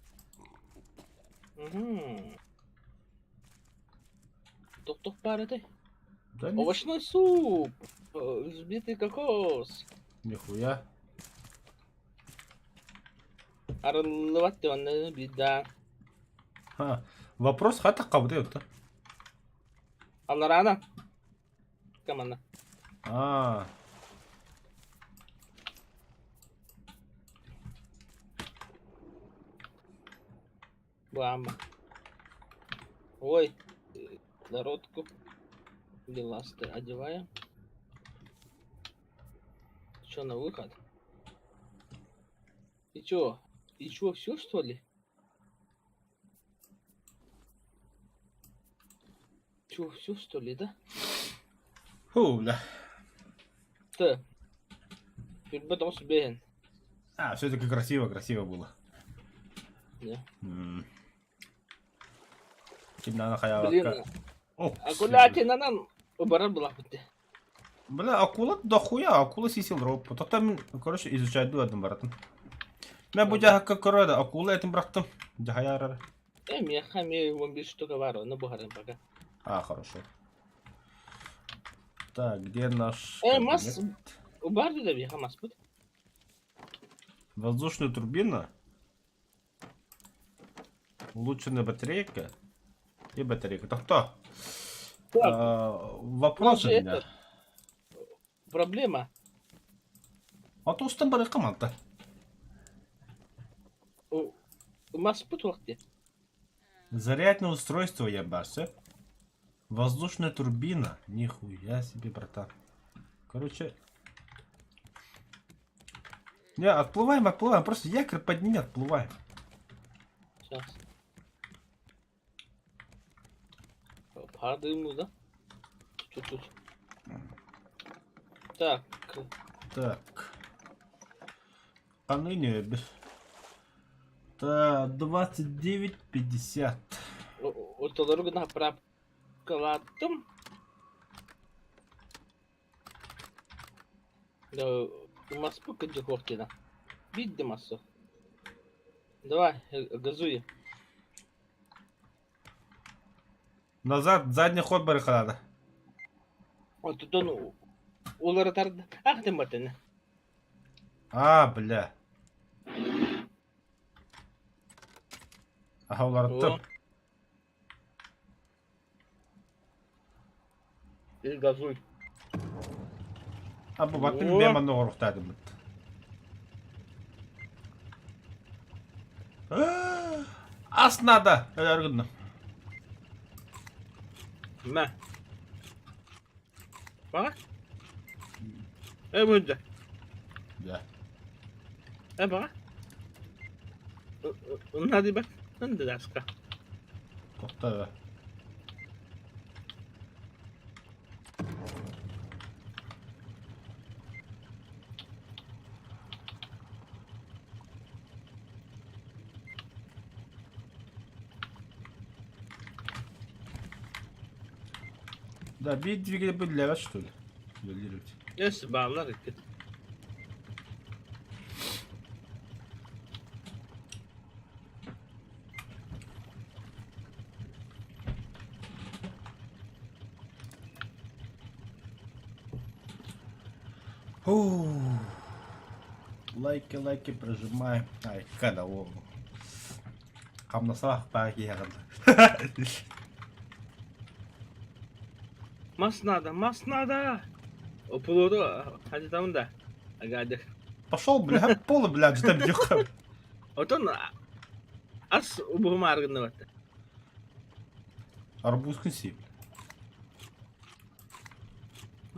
Угу. Тух-тух баар этэй. Да не- Овощной суп! Взбитый кокос! Нихуя. Арыллыбат диэн беда. Ха. Вопрос хата кабытай отта. Алларана. Команда. А. Бам. Ой, народку. Ласты одеваем. Чё, на выход? И чё? И чё, все что ли? Чё, все что ли, да? Фу, бля. Т. Потом себе. А, все-таки красиво, красиво было. Да. Кимнана хаявакка. Блин, О, акула тенанан барар булахпыт. Бля, акула дохуя, акула сисил роп. Тоқта короче, изучать дуадым баратын. Мен бу жахакка көрөдө, акула этин бырахтым. Жахая Э, меха ме 11 штука бар, оны бухарым пока. А, хорошо. Так, где наш Э, мас кабинет? бар да беха мас бут. Воздушная турбина. Улучшенная батарейка. И батарейка. Так кто? Так, А, вопрос у же меня. этот, проблема. А то устан барыахха манта. Маспыт туох диye. Зарядное устройство ебаться. Воздушная турбина. Нихуя себе, братан. Короче... Не, отплываем, отплываем. Просто якорь подними, отплываем. Сейчас. Падаем, да? Чуть-чуть. Так. Так. А ныне без... Та 29.50. Ортолору гына прапкалаттым. Маспы кыдьык уохтина. Бидди массу. Давай, газуй. Назад, задний ход барыхалаада. Оттон уларытар ах тымматын. А, бля. Аха уларыттым. Газуй. А бу баттым бэм манна оҥоруохтаатым. Ас надо! Өлөр гынным. Мэ. Баҕа? Э бу Да. Э баҕа? Надо бак. Нандаска. Тохто. Да, биир двигатель биллэҕэ что ли? Үлэлиир Yes, баалар икки. Фу. Лайки, лайки прожимаем. Ай, когда ол. Хамнасаах баа киһиэхэ. Мас надо, мас надо. Опулору хадитамын да. Агадыр. Пошел, бля, пола, бля, там дюха. Отон ас убуһум аргынна батта. Арбуз си.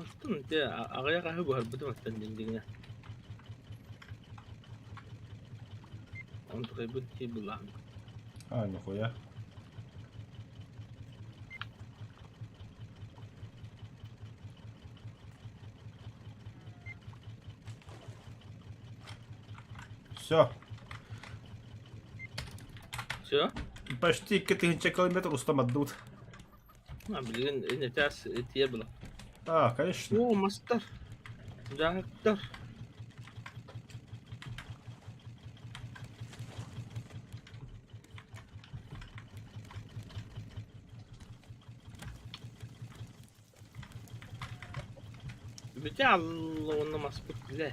Оттон те аҕыйах аһы буһарбытым оттон диндигинэ. Онтукайбыт ти булаан. А, нихуя. Все. Все? Почти 2000 километров устам отдут. А, блин, не тяс тие было. А, конечно. О, мастер. Дьаһыктар. Бүтэ алла уонна маспыт билэ.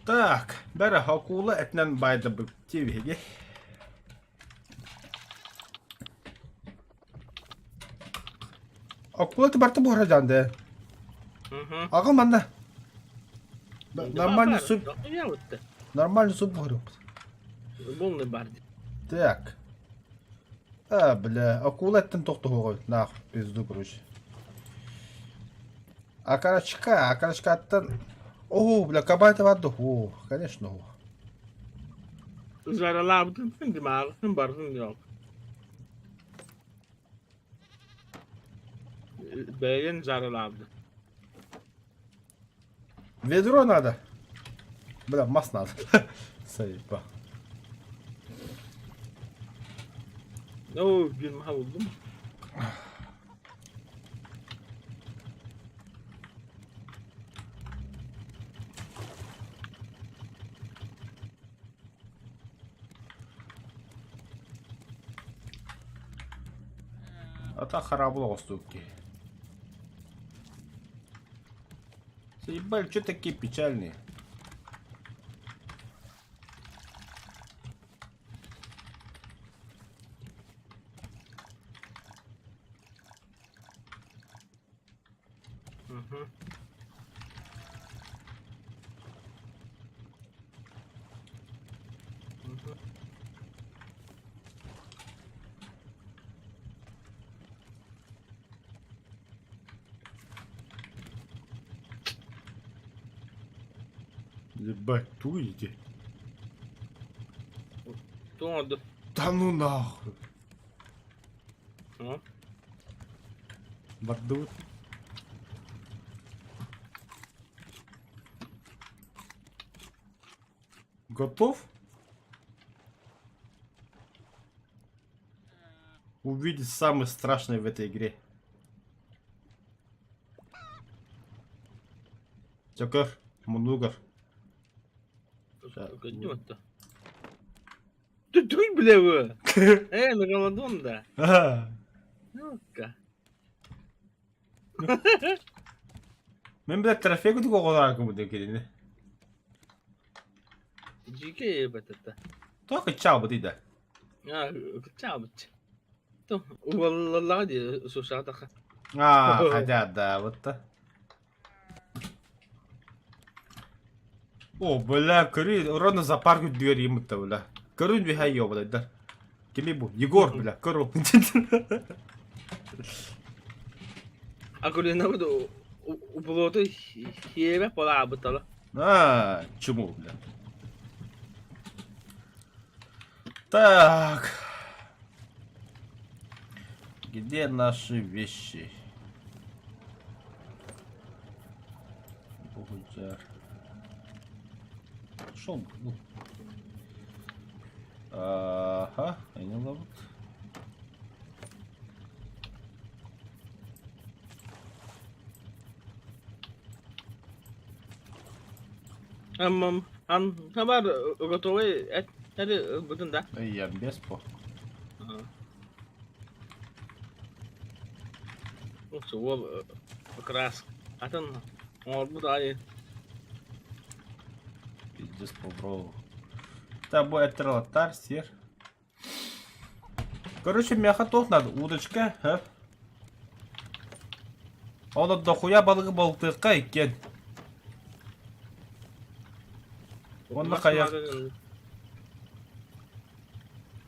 Так, бәрі акула этинэн байдабыт тиэбиһиги. Акула ты барта буһара дьаанды. Аҕа манна. Нормальный суп. Нормальный суп буһарыппыт. Полный бар. Так. А, бля, акула эттэн тохтоһуоҕа нах, пизду, короче. Окорочка, окорочкаттан... О, бля, кабан бар О, конечно. Заралаабытын димааҕытын барытын yok. Бэйэн заралаабыт. Ведро надо. Бля, мас надо. Заеба. Оо, биир маһа булдум. А так харабло уступки. Заебали, что такие печальные? Ебать, тугуй ити? Туох оҥордум? Да ну нахуй. Һы? Бардыбыт. Готов? Увидеть самое страшное в этой игре. Чөкөр, муннугар. Көддүм отто. Туй бля Э, мегалодон да. Ну-ка. Мен бля трофей кудук оҕолорго бу кирини. Дьиикэй эбэтэтэ. Тоҕо кыччаабытый да? Аа, кыччаабыт. Уоллаҕа дии сусаатаха. Аа, хотя да, вот да. О, бля, көрү, ровно за парк үрдүгэр ииммытта, бля. Көрүн үһэ ёбалайдар. Кими бу? Егор, бля, көрү. Акулинабыт ублоту хиэбэ полаабытала. А, чему, бля. Так. Где наши вещи? Бугудяр. Шел. Ну. Ага, они ловят. Аммам, ан хабар готовый эт бутун да. Я без по. Суол крас. Атын оҥорбут аайы. Пиздец по Та бу эттералаттар сир. Короче, миэхэ туох надо? Удочка, хөп. Ол дохуя балыгы балыктыахха иккиэн. Уонна хайа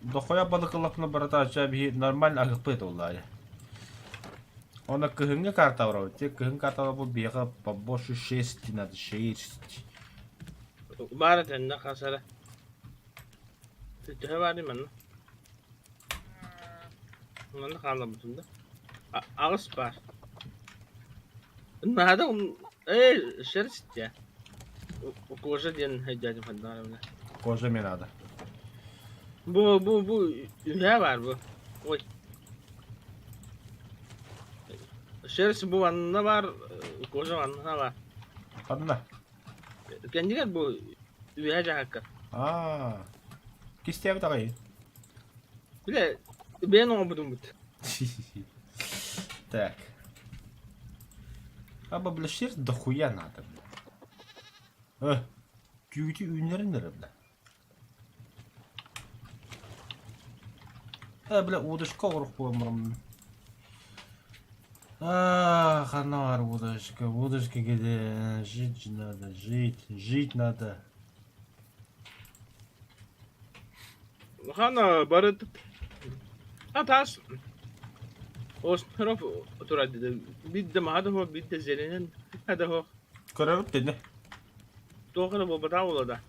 дохуя балык ыллахпына барыта биһи нормально аһыахпыт буоллаҕа. Уонна кыһыҥҥы карта барабыт. Те кыһын картала бу биһиэхэ побольше шерсти надо, шерсть. Баар этэннэ хасара. Төһө баарый манна? Манна хаалларбытым да. Аҕыс баар. Наада ээ шерсть дии. Кожа диэн өйдөөтүм хайдаҕына. Кожа мне надо. Бу бу бу үһээ баар бу. Ой. Шерсть бу манна баар, кожа манна баар. Ханна? Кэннигэр бу үөһэ дьаһакка. Аа. Кистиэбит аҕай. Бile бэйэн оҥорбутум бут. Так. Аба, бля, шерсть дохуя надо, бля. Э, түүтү үүннэрин эрэ, бля. Э, бля, удочка оҥоруох буолан А, ханар удочка, удочка где? Жить же надо, жить, жить надо. Хана бары атас Остров турар бидде маһа да бидде зеленен да Көрөбүт дэнэ. Туох эрэ буолбатах буолуо да.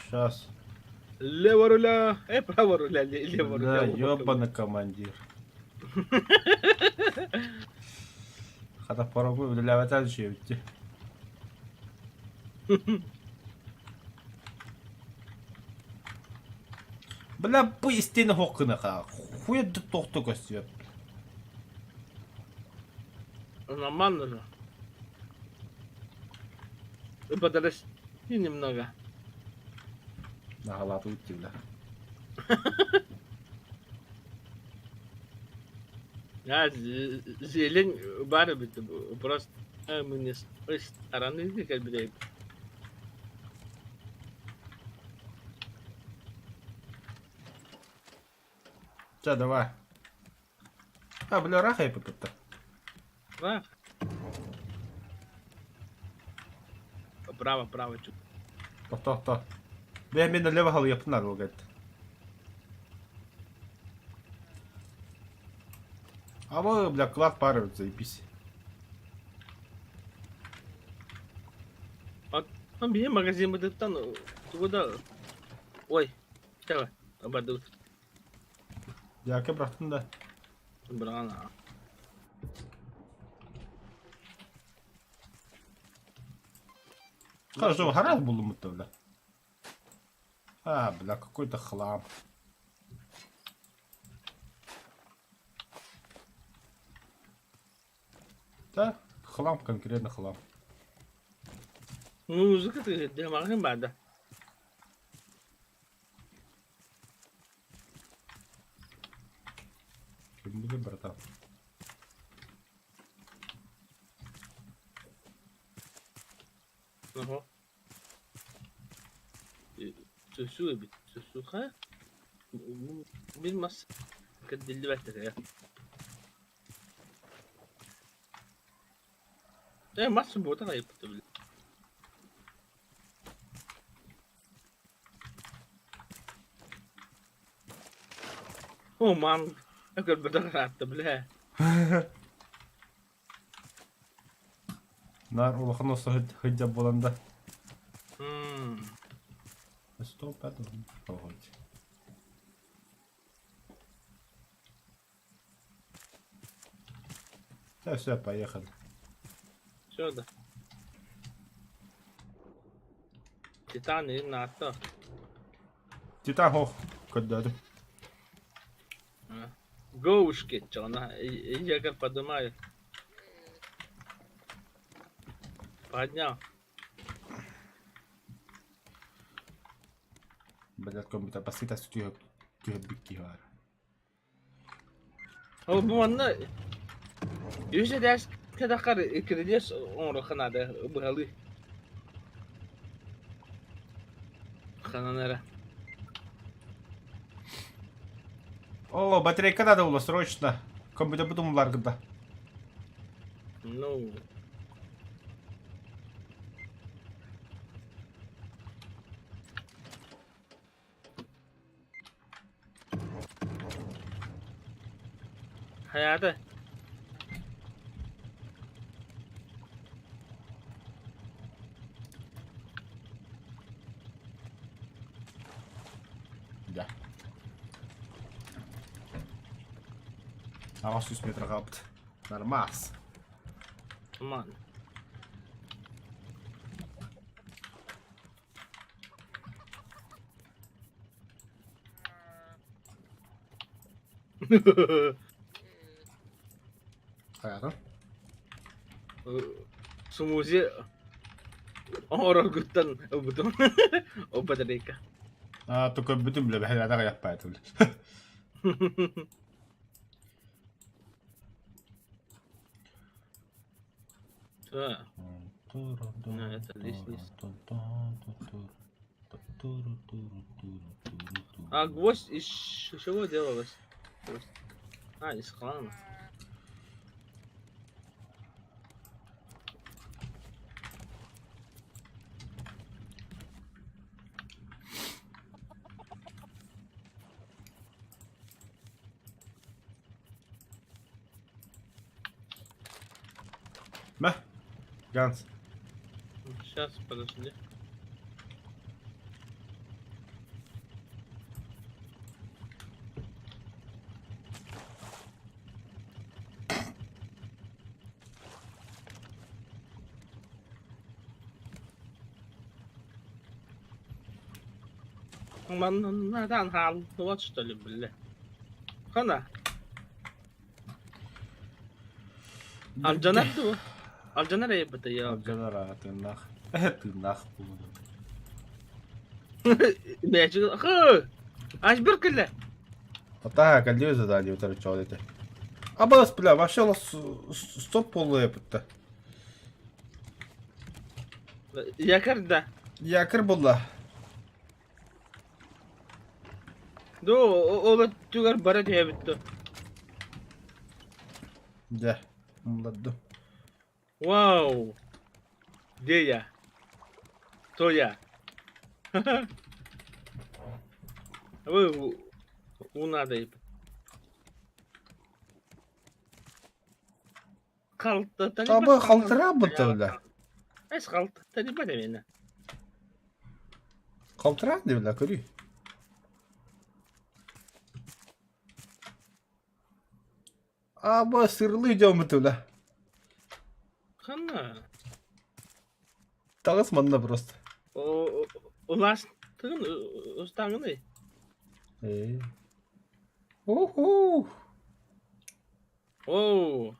Сейчас. Лево руля, право руля, лево Да, руля. ёбаный командир. Хата порогу үлэлээбэтэ үчүгэйбит. Бля, бу истиэнэ суох гыныаха. Хуя тохто көстүө. Нормально же. Подрасти немного. Наһалаатыбыт дии, бля. А, зелень баар эбит, просто мы не с той стороны кэлбит Чэ, давай. А, бля, ыраах айыппыттар. Ыраах. Право, право чуть. Тохто, тохто. Бэйэ мен налево халыйаппын арылгайт. А бля, клад пары, заебись. Оттон биһи магазиммытыттан тугу да Ой, давай, бардыбыт. Дьээкэ бырахтым да. Быраҕан аа. Хорошо, харас буллуммут бля. А, бля, какой-то хлам. Да, хлам, конкретно хлам. Музыка тыаһырдыамаҕын баада. Ким братан? Оһо. Сөсүү эбит. Сөсүү хайа? Бир мас кэрдиллибэт этэ. Э, мас суббота хайыппыта били. О, мам, көрбөтөх ыраатта, бля. Наар улахан осо сылдьар буолан да. Стоп, это Да, все, поехали. Все, да. Титан и НАТО. Титан хох, көрдөөтүм. Гоушки, чона, я как подумаю. Поднял. Блядь, компьютер басыта түһэ бикки бар. Ол бу манна үс этээс кэтэххэр кирилиэс оҥоруохха наада быһалыы. Ханан эрэ. О, батарейка надо было срочно. Компьютер думалар гыда. Ну. Хайаата? Да. Аҕыс сүүс метр хаалбыт. Нормас. Аман. Хайатын? Смузи оҥороргуттан ылбытым. Ол батарейка. А, только бүтүн билэ бэһэлээтэ аҕыйахпаат билэ. Да. Это лишний. А гвоздь из чего делалось? Гвоздь. А, из хлама. Мэ, Ганс. Сейчас, подожди. Маннатан хааллыбат что ли, бля. Хана. Алдьанар дуо? Алдьанар эйбэтэ Алдьанар аа тыыннаах. Тыыннаах буолуо. Мээчик хы! Айсберг кэллэ. Атаа кэллиэ задание утары чоҕол этэ. Абас бля вообще стоп буолуо эбит Якорь да. Якорь булла. Ду ол өттүгэр бара түһэбит дуо? Дьэ, умладдым. Вау! Где я? Тоя. Уу наада Таба халтыраабыт бля. Эс халтарибат эмиэнэ. Халтыраат не бля, көрүй. Аба сырлы идем бля. Ханна? Таҕыс манна просто. Улаас тыгын устааҥыный? Ээ. Уху. Оо.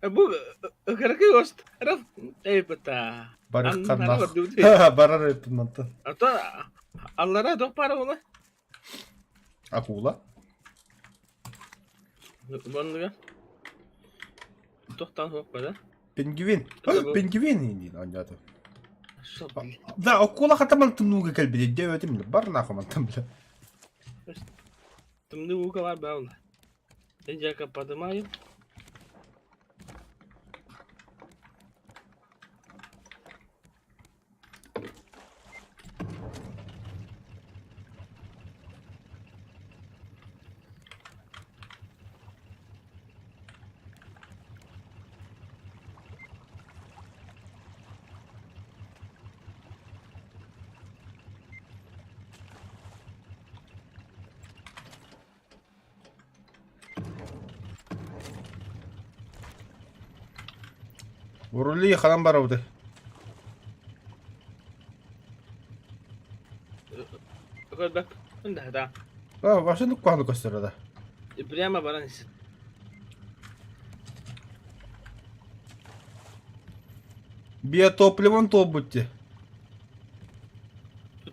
Бу кыракый остров эйбыта. Барыхханнах. Барар эппин мантан. Ата аллара туох баара буола? Акула. Манныга Тохтоон суох да? Пингвин. Пингвин диин оонньоото. Да, оккула хата тымныыга кэлбит диэбэтим бар нахуй мантан бля. Тымныы ууга бар баалла. Дьака подымаю. Урули ханан барабыты? Да. А, вообще ну куһаҕаны көстөр да. Прямо баран ис. Биотопливон туолбут дии.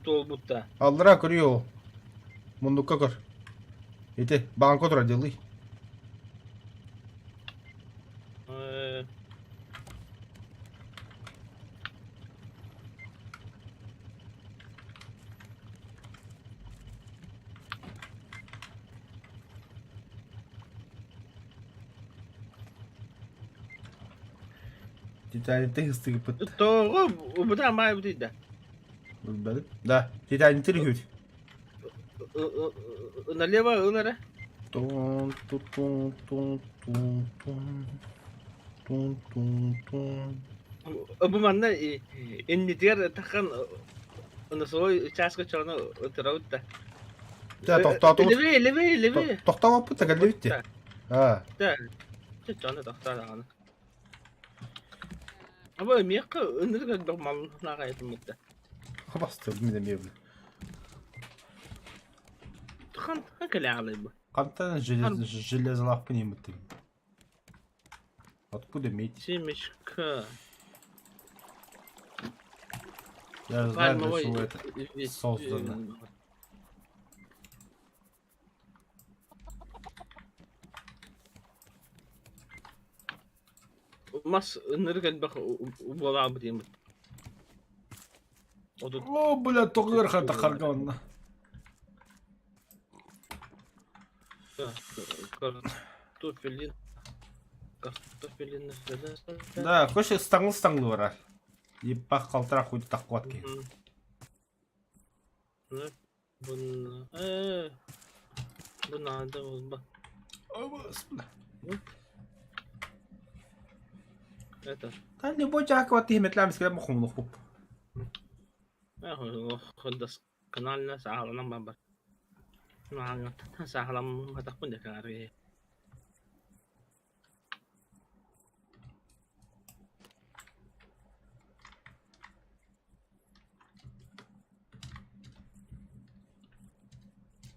Туолбут да. Аллара көрүө ол. Мундукка көр. Ити, баанка турар дьылый. Титаниктан ыстыгыппыт. Тоҕо бытаан баайбытый да? Билбэтим. Да, Титаниктан үһүбүт. Налево ыл эрэ. Тун тун тун тун тун тун тун тун. Бу манна иннитигэр таххан носовой чааска чоно ытырабыт да. Дьэ, тохтоотубут. Левее, левее, левее. Тохтообоппут да кэллибит дии. Аа. Да. Чоно тохтоо даҕаны. Аба миэхэ ынырык элбэх маллаах айытыммыт да. Хабастыр мин эмиэ били. Хан хан кэлээҕилэй бу. Хантан железолаахпын ииммиттим. Откуда медь? Семечка. Я знаю, для чего это создано. Мас ынырык элбэх буолаабыт диэммит. О, бля, тоҕо ыарахата харга онно. Картофелин. Картофелин. Да, хочешь стаҥыл-стаҥыл барар. Ебах халтара хуй таххуат киһи. Бу бу наада буолба. Это. Та любой дьаакыба тиһимэтлээн бискэ мохумнухпуп. Канална сааланан барбар. Сааһыламматахпын да каарыы.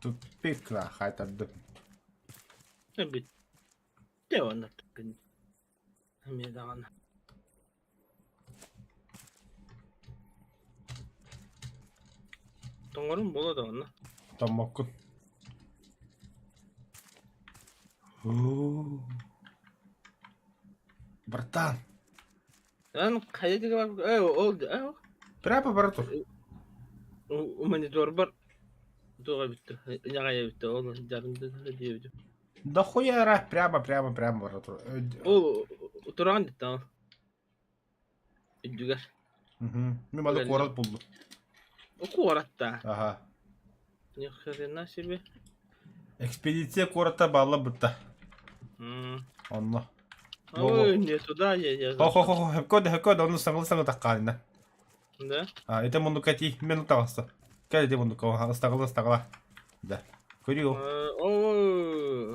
Тупик хаайтардым. Бүттэ уонна эмиэ даҕаны. Тоҥорум буолуо да онно. Томмоккун. Братан. Эн хайа диэки барбыт ээ ол ээ Прямо бара тур. Мониторбар туох эбиттэ ньаҕай эбиттэ ол дьарында диэбитим. Да хуя прямо прямо прямо бара тур. Ол тураҕын диттэ. Үрдүгэр. Мин маны куорат буллум. Куорат да. Ага. Ни хрена себе. Экспедиция куората баалла бытта. Онно. Ой, не туда я. Хо-хо-хо, хөккө да хөккө да онно саҥалы саҥа таккаанна. Да? А, это муннукка ти, мен таҕыста. Кэл ити муннукка, ыстаҕыла ыстаҕыла. Да. Көрүө. О,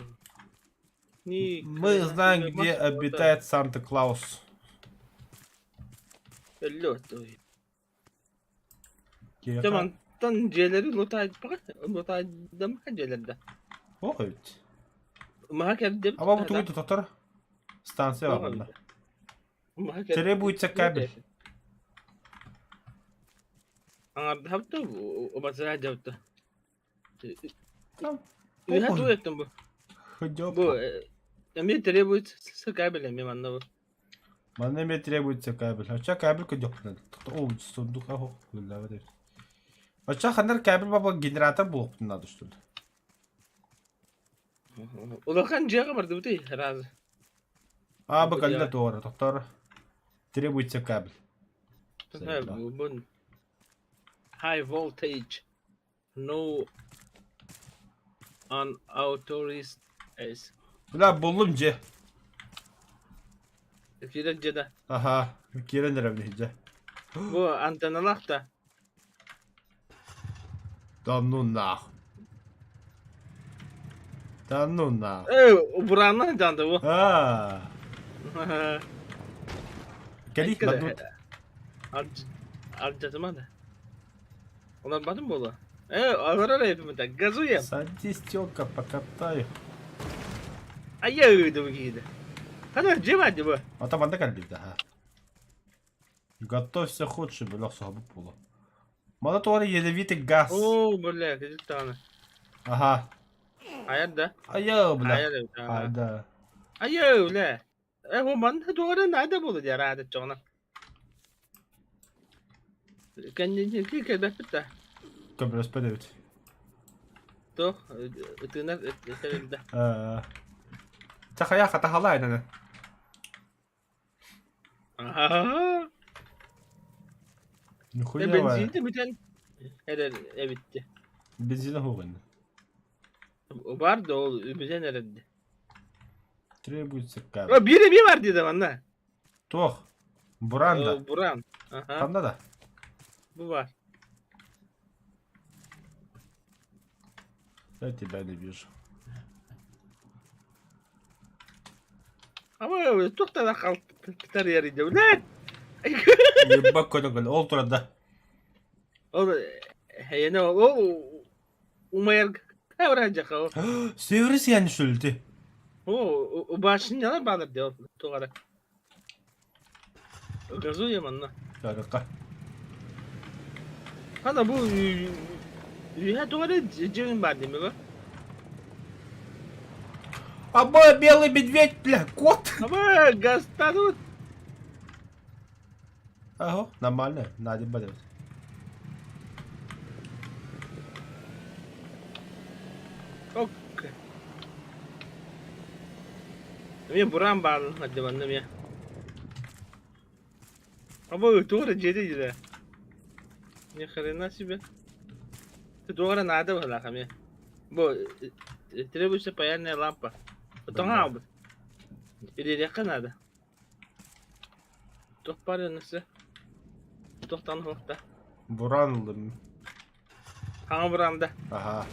Мы знаем, где обитает Санта-Клаус. Дьэ мантан дьиэлэри лутаайдам дьиэлэрдэ. О, эбит. Маһа кэрдим. Аба бу тугу тотор? Станция бар Требуется кабель. Аҥардахапта убасыра дьабыта. Үһэ туу эттим бу. Бу эмиэ требуется кабель эмиэ манна бу. Манна эмиэ требуется кабель. Оччо кабель көрдөхпүнэ о сундук аһо үллээбэт эбит. Оччо ханнар кабель баба генератор буолуохпутун надо что ли? Улахан дьиэҕэ бардыбытый сразу. А бу кэллэ туора тохтоор. Требуется кабель. High voltage. No unauthorized S. Бля, буллум дьэ. Киирэн дьэ да. Аха, киирэн эрэбин дьэ. Бу антенналаах да. Да ну нах. Да ну нах. Э, буранна жанды бу. А. Кэлик мадут. Алдьатыма да. Олорбатым буолуо. Э, олорор эбиппин так газуем. Садись, тёлка, покатаю. Айа ыыдым киһитэ. Хана дьиэ баар дии бу. Ата манна кэлбит да. Готовься худший, бөлөх соһобут буолуо. Мана туора ядовитый газ. Оо, бля, кыдьык даҕаны. Ага. Айар да. Айа, бля. Айар эбит. А, да. Айа, бля. Э, бу манна туора наада буолуо дии араада чоҕуна. Кэнники кэлбэппит да. Көмөлөспөт эбит. Туох ытыынар тэрилдэ. Чэ хайа хатаһалаа инаны. Аһаа. Нихуя Бензин бүтэн эрэр эбитти. Бензина хугын. Бар да ол бүтэн эрэрди. Требуется О, биир эмиэ бар диде манна. Туох? Буран да? Буран. Аха. Ханна да? Бу бар. Я тебя не вижу. Ama туох да халтар ярыйда. Блядь! Ебак көрөгөл ол турар да. Ол эйэне ол умайар кавра жаха. Север сиян шүлти. О, башнялар баалар дeo тугара. Газуя манна. Жарыкка. Хана бу үһэ тугара дьиҥ баар дими бу. Аба, белый медведь, бля, кот! Аба, газтанут. Ага, нормально, надо будет. Ок. Эмиэ бураан баарын ардыбанна эмиэ. Аба туох эрэ дьиэтэ дьиэ. Ни хрена себе. Ты туох эрэ наада быһыылаах эмиэ. Бу требуется паяльная лампа. Тоҥо аҕалбыт. Ириэриэххэ наада. Туох баар өнөсө? Туохтан уһуохта? Буран ыллым. Хаҥа бураан да? Аха.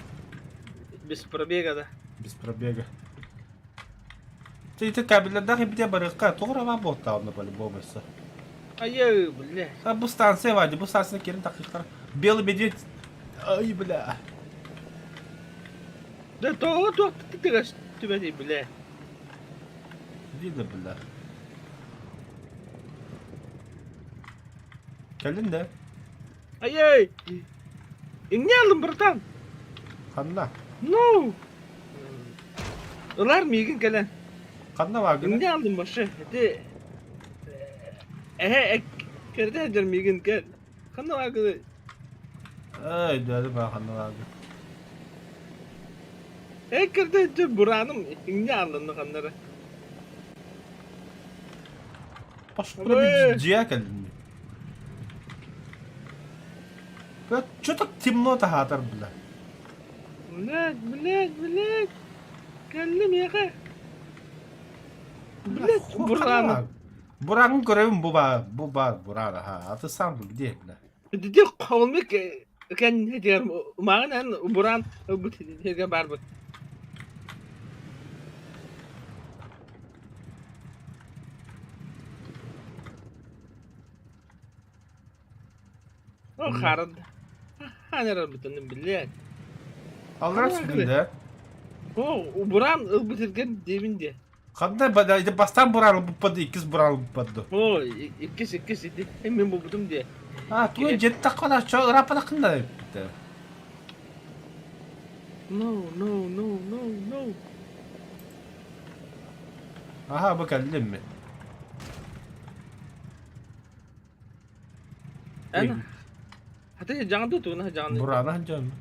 Без пробега да? Без пробега. Ты ити кабеллэрдээх ибитэ барыахха тоҕо эрэ баар буолтаҕына по-любому өссө. Айыы, бля. А бу станция Вадя, бу станция кирин тахыхтар. Белый медведь. Ай, бля. Да тоҕо туох тыгас түбэтий, бля. Видно, бля. Кэллин да? Ай-ай! Иҥнэ алын, братан! Ханна? Ну! Ылар миигин кэлэн. Ханна бааргын? Иҥнэ алдым вообще. Ити эһэ кэрдэ сылдьар миигин кэл. Ханна бааргыный? Эй, өйдөөдүм аа ханна бааргын. Э кэрдэ сылдьар бурааным иҥнэ алынна ханна эрэ. Пошла дьиэ кэллим. Бля, чё так темно таһаатар, бля? Блядь, блядь, блядь. Кэллим миэхэ. Блядь, бураны. Бураҥын көрөбүн бу баар, бу баар буран, аха. А ты сам где, бля? Дьэ холмик кэннигэр маҕан буран ылбыт сиргэ баарбыт. Ол хаарад хаанарарбытын билиэн. Аллара түстүн да? О, буран ылбыт сиргэ диэбин диэ. Ханна ити бастаан буран ылбыппат иккис буран ылбыппат дуо? О, иккис иккис ити мин булбутум диэ. А, тугу дьиэттаххына чо ырааппатаххын да эбит. No, no, no, no, no. Аха, бу кэллим мин. Эн хата дьаҥды тугуна дьаҥды. Бурана дьон.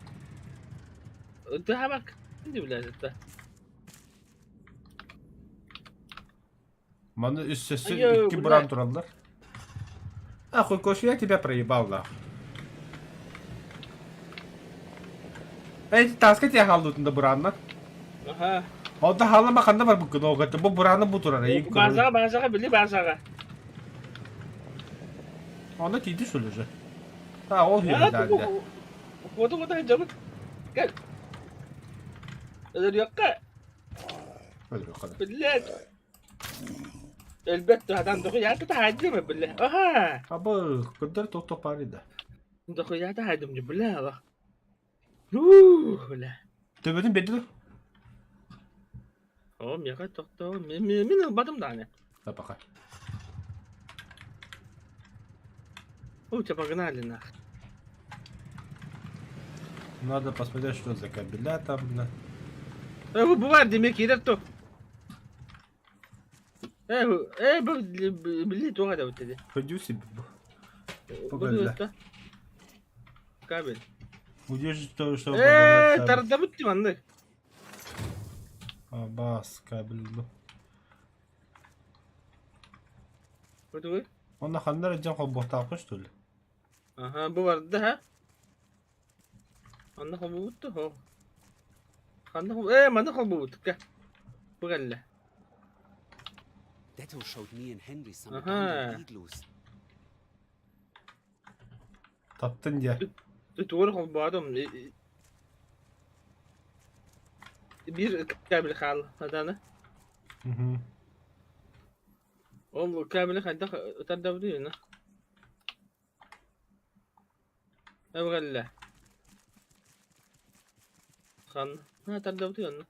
Тыһабак. Инди билээт. Маны үс өссө икки буран тураллар. Ахуй, кофе я тебя проебал, нахуй. Эй, таска тебя халдутун да буранна. Аха. Онто халлама ханна бар буккун оҕото бу бураны бу турар Базаҕа, базаҕа, били базаҕа. Онно тиийди шул уже. А, ол хүйүрдэ. Куота куота сылдьабыт. Кэл. Өлөрүөххэ. Өлөрүөххэ. Блядь. Өлбөт туһадан дохуяата таһаайдым бile. Аха. Абы, кырдар тоқ пары да. Дохуяата хаайдым бile ала. Уу, бile. Төбөтүн берди О, миэхэ тохтоо. Мин ылбатым даҕаны. Да пока. О, тебя погнали нах. Надо посмотреть, что за кабеля там, бля. Бу баар дии киирэр то. Э, э, били туох этэбит дии. Пойду себе. Погоди. Кабель. Удержи то, что... Э, тардабыт дии маннык. А, бас, кабель. Бу Онно ханна эрэ дьон холбуохтаахпын что ли? Аха, бу барда ха. Онно холбубут хо. Ханна хол... Э, манна холбубут. Кэ. Бу кэллэ. Detto showed me and Henry some Aha. abandoned igloos. Таптын дьэ. Тугу холбоотум. Биир кабель хаал хатаны. Ол кабели хайдах тардабытый Эбэгэллэ. Хан тардабытый онно.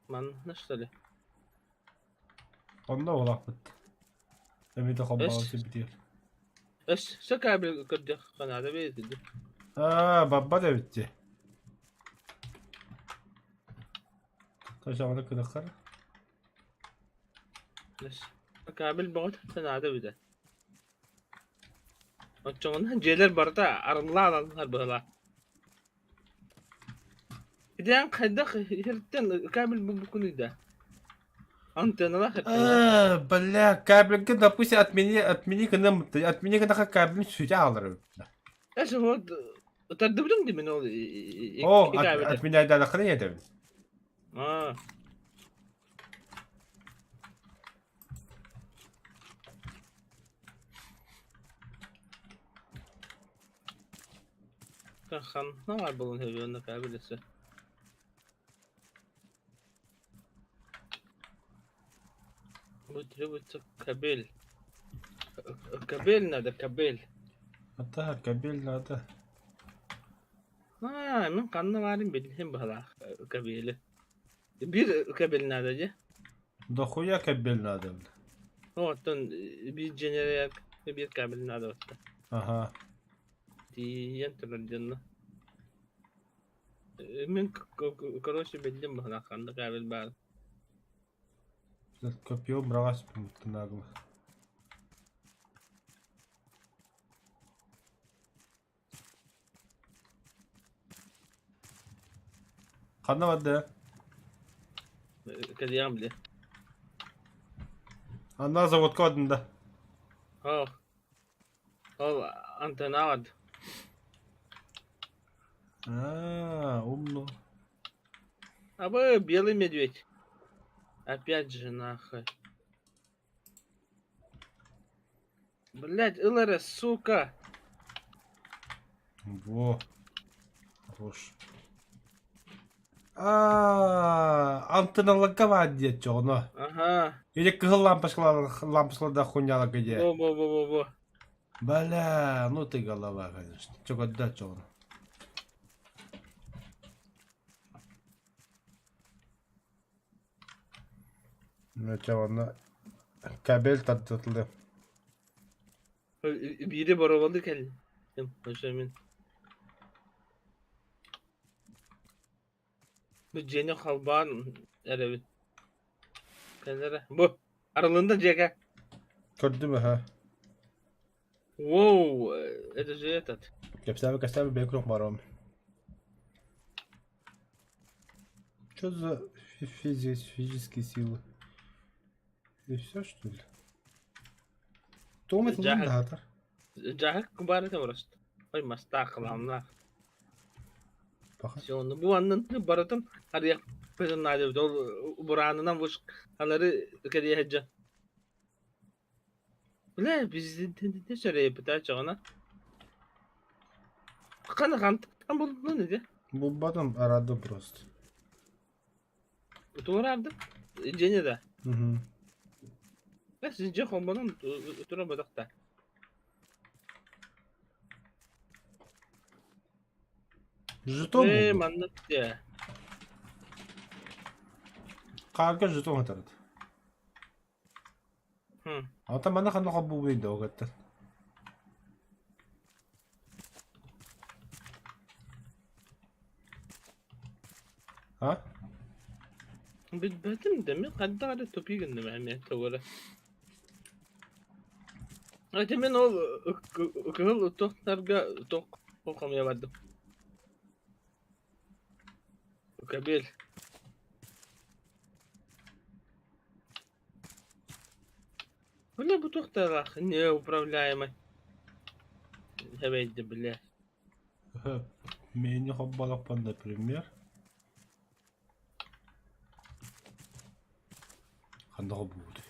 Манна что ли? Онно улааппыт. Эмиэ холбообут битиэр. Өссө кабель көрдөх ханаада бэйэтиди. Аа, бабба да эбит дии. Ташаҕына кынаххар. Кабель бөҕө санаада бүтэ. Оччоҕуна дьиэлэр барыта арыллаан аллар быһыылаах. Итиэн хайдах иһиттэн кабель булбуккунуй да? Антенналаах Аа, бля, кабельга, допустим, отмени, отмени гынан, отмени гынаха кабель сүтэ хаалар эбит. Эс вот тардыбытым дии мин ол О, отменяйдаанаххына ийэтэбин. Аа. Ханна буолан сөбүөн кабель өссө. Бу требуется кабель. Кабель надо, кабель. А кабель надо. Аа, мин ханна баарын билбэтим быһыылаах кабели. Биир кабель надо дии. Дохуя кабель надо. Оттон биир дьиэнэ биир кабель надо батта. Ага. Тиийэн турар дьонно. Мин короче биллим быһыылаах ханна кабель баар. Копье быраҕас нагло. Ханна барда? Кэлиэҕим били. Анна заводка бардын да. Ол. Ол антенна бар. А, умно. Абы белый медведь. Опять же нахуй. Блять, ыл эрэ, сука! Во. Хорош. А, антенналарга баар диэччи оҕоно. Ага. Или кыһыл лампочкалардаах хуйняларга диэ. Во-во-во-во-во. Бля, ну ты голова, конечно. Чё когда чё он? Ну чё онно кабель тардытылы. Биири боруобалыы кэллим. Мин. Бу дьиэни халбаан эрэбин. Кэлэрэ. Бу арылынна дьиэгэ. Көрдүм аха. Воу, это же этот. Кэпсээбэ кэпсээбэ бэйэ күрэх баром. Что за физические силы? И все, что ли? Тоом этилэн Дьаһык даһатар. дьаһык баар этэ просто. Ой, мастаах кылааннаах. Паха. Все, ну бу аннын барытын арыйахпытын наада ол бураанынан вышкалары кэрийэ сылдьан. Бля, биздин сөрэйбитэ чоҕуна. Хана хантан булдун ити? Булбатым, арады просто. Туораардым. Дьиэни да. Угу. Бля, син дьиэ холбонон тура бадахта. Жетон Ээ, булбут. маннык дьэ. Хаарга жетон хатарат. Хм. Ата манна ханна холбуубуй да огаттан. А? Билбэтим да мин хайдах эрэ тупик гынным эмиэ тоҕо эрэ. Ити мин ол кыһыл туохтарга туох хомуйа бардым. Кабель. Бля, бу туохтаах неуправляемый. Эбэйди, бля. Мени холболохпун, например. Ханна холбуубутуй?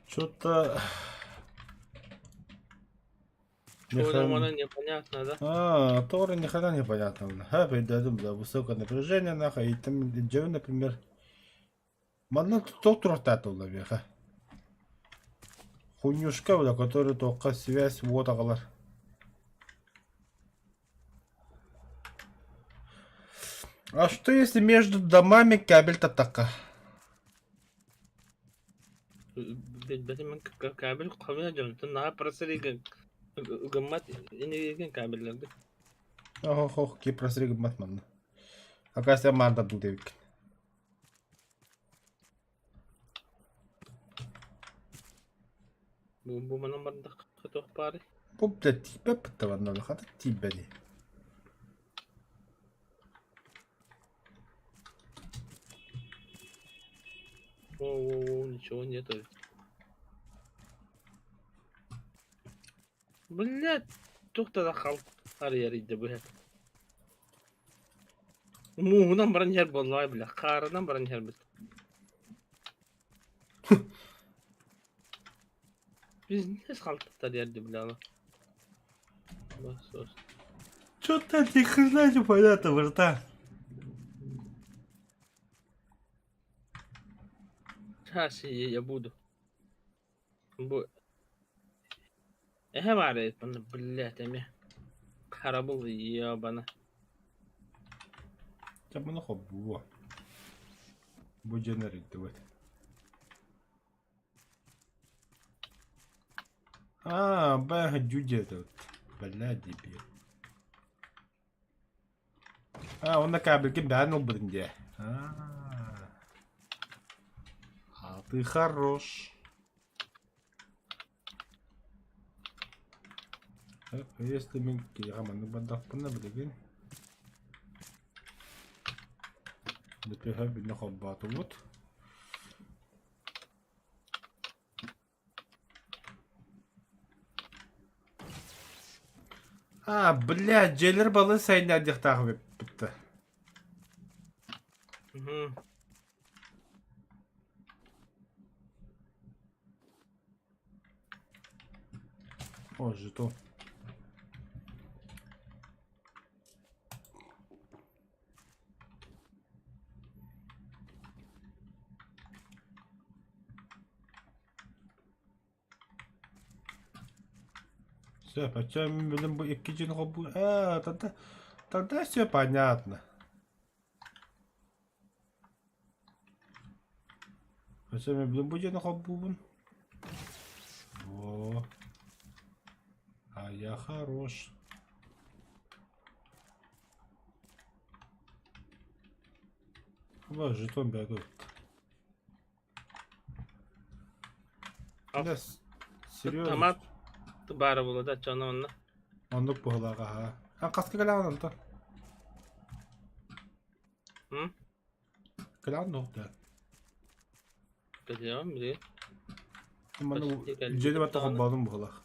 Что-то... Чего там оно непонятно, да? А, Тора ни хрена непонятно. Ха, передадим, да, высокое напряжение, нахуй, и там, дьэ, например, манна туох туруктаата улабиэхэ. Хуйнюшка, бля, которая только связь вот аҕалар. А что если между домами кабель татака? Билбэтим кабель хомуйа дьонтон наһаа просригын гыммат инигин кабеллэргэ. Ох, ки просригын гыммат манна. Оказывается, манда был девик. Бу бу манан бардах туох баарый? Бу блядь тиийбэппит да манна хата тиийбэний. Воу-воу-воу, ничего нету ведь. Блядь, туох да хал арыйар быһа. Мууһунан баран иһэр буоллаҕай бля, хаарынан баран иһэрбит. Бизнес халтаттар иһэрди бля Бас, Что-то ни хрена непонятно, братан. Сейчас я буду. Бу эһэ баар эбит манна, блядь, эмиэ. Харабыл ебана. Чэ маны холбуо. Бу дьон эрийдибит. А, бэха дьүдьэ этот. Бля, дебил. А, онно кабелькин бээн ылбытын дии. Аа. ты хорош. Если мин киһиэхэ маннык бардахпына билигин Бүтүһэ бинэ холбоотубут. А, блядь, дьиэлэр балы сайыннар диэхтээх эбиппит. Мгм. О, жетон. Все, почем блин, бу икки дьин холбуу. А, тогда, тогда все понятно. Почем блин, бу дьиэни холбуубун. Во. А я хорош. Оба жетон бәгө. Ап. Да, серьезно. Томат баара буолла да чоно онно. Оннук быһыылаах аһа. А хаска кэлэҕин онтон? М? Кэлэҕин дуо да? Кэлиэҕим билигин. Маны Почти кэлбит дьиэни батта даҕаны. холбоодум быһыылаах.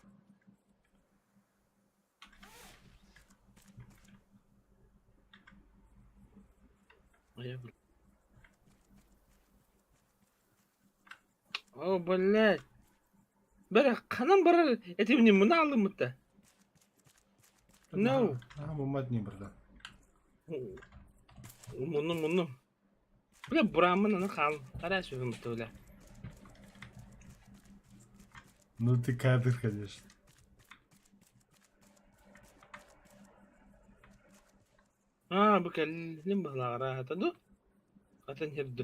О, блядь. Бэрэ ханан барар этибини муна алыммыта. No. Наһаа муммат не бырда. Муннум муннум. Бля бурааммын аны хаал хараа сүһүммүтэ бля. Ну ты кадр, конечно. Аа бу кэллим быһылааҕыраата ду атын сирдү.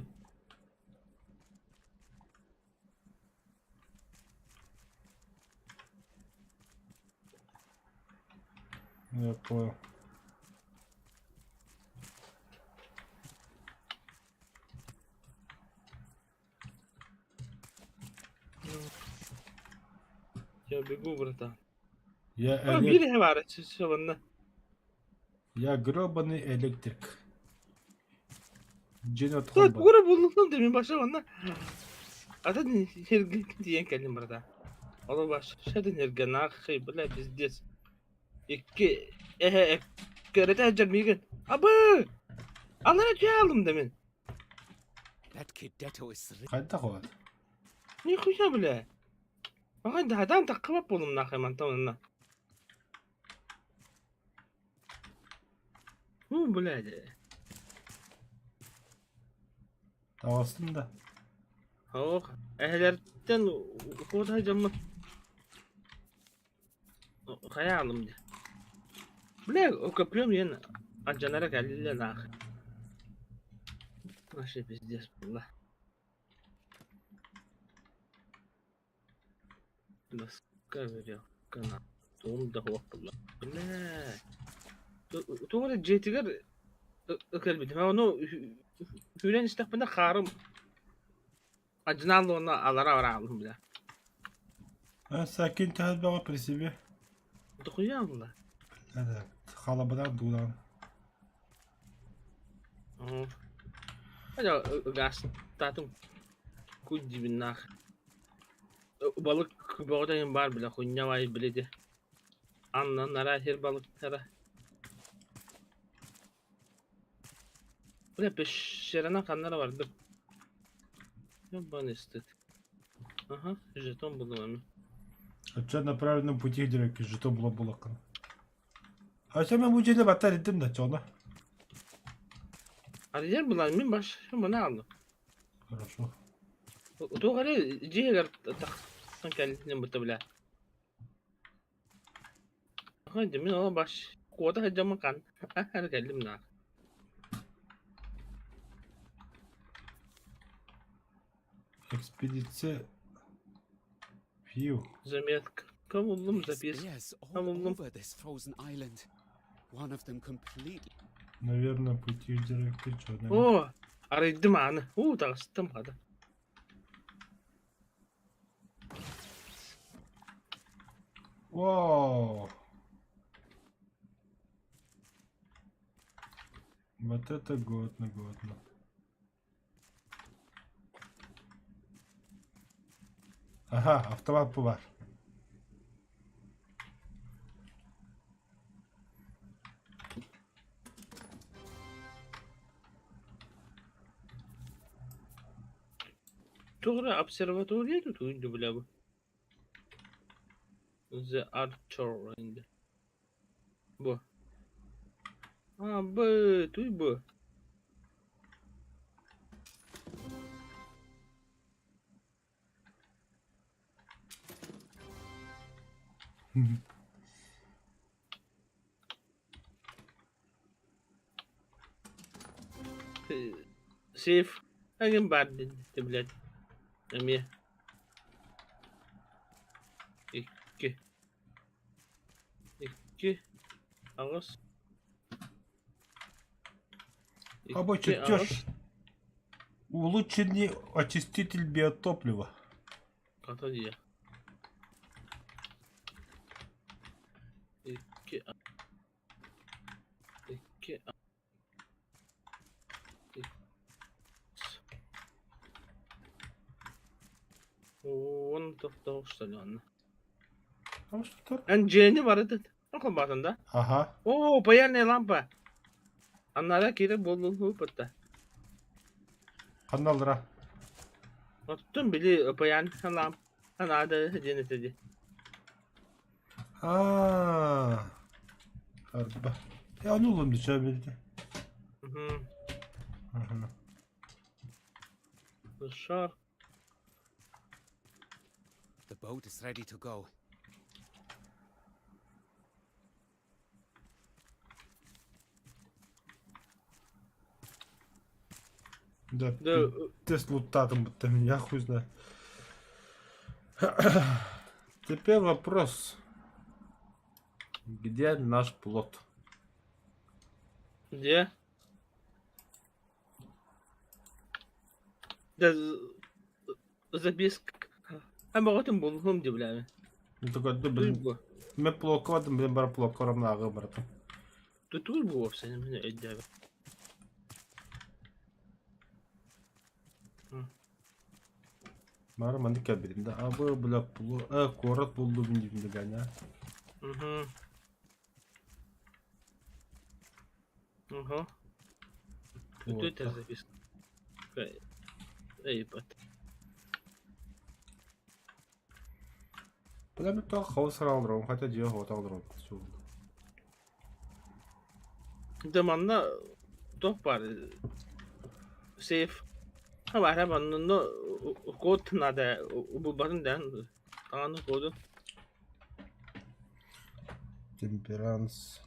Я понял. Я бегу, братан. Я А, элек... биир эһэ баара чыччабанна. Я грёбаный электрик. Дьиэни Тут отхолбот. ура буллум да мин башабанна. Атын сиргэ тиийэн кэллим, братан. Ол башатын сиргэ нахуй, бля, пиздец. Икки эһэ эккирэтэ сылдьар миигин абы! Аллара түһэ хааллым да мин. That Kidetto is Хайдах ол? Нихуя, бля. Аҕай даһадаан таххыбат буоллум нахуй мантан онно. Уу, блядь. Таҕыстым да. Ох, эһэлэртэн куота дьоммут хайаалым дии. Бля, көпүөм диэн алдьанара кэллэ нахуй. Вообще пиздец буолла. Доска веревка тугум да суох буолла. Бля. Туох эрэ дьиэтигэр кэлбитим. Ону сүүрэн истэхпинэ хаарым алдьанаан уонна алара бараалым бля. А сакин төһөлбөҕө при себе. Дохуя буолла. Халабыдан дуудан. Гаастаатым куй диибин Балык бөҕөтө иһин баар бile хунньа били ди аннан араа сир балыктара Бля пещеранан ханна эрэ бардым Ёбаный стыд Аха жетон буллум эмиэ Оччо на правильном пути диэки жетон була булаккын. А мен бу дьиэни баттар иттим да чоно. Арыйар булан мин башым мына алдым. Хорошо. Туох эрэ дьиэгэр тахсан кэллим бутта бля. Мин ол баш куота сылдьаммын хан эрэ кэллим наа. Экспедиция Фью. Заметка буллум There's записка bears all буллум. over this frozen island. One of them completely Наверное, пути директор чё Оо, арыйдым ааны. Уу, таҕыстым хата. Вау! Вот это годно, годно. Ага, автомат бу баар. Туох эрэ обсерватория тутуйду бля бу. The Archer инде. Бу. А, б, туй бу. Сейф. Агын баар ты, блядь. Эмиэ. Икки. Икки. Аҕыс. Абы Икки, аҕыс. чертеж. Улучшенный очиститель биотоплива. Хата дии. Икки. Икки. Уон тохтоох что ли онно. Эн дьиэни барытыт. Холбаатын да? Ага. О, паяльная лампа. Аннара киирэ буоллун Ханна аллара? Оттон били паяльная лампа наада диэн этэ дии. Аа. Арба. Я ону ыллым дичэ билде. Мгм. Шар. The boat is ready to go. Да, Да, тест лутатым, будто я хуй знает. Теперь вопрос. Где наш плот? Где? Да, записка. А моготум булгум дивлями. Ну такой, да, блин, мы плокодом, блин, бар плокором на брата. Тут тут было все, не өйдөбө. Мара манды кәбирим да. Абы, бля, пло, корот булду мин дибин дигән, Угу. Ага. Тут это записка. Эй, бат. Бля, мен тағы хаос алдырам, хотя дия хот алдырам. Да манна туох баар сейф. Баара манна код надо булбатын дан таҥаны коду. Темперанс.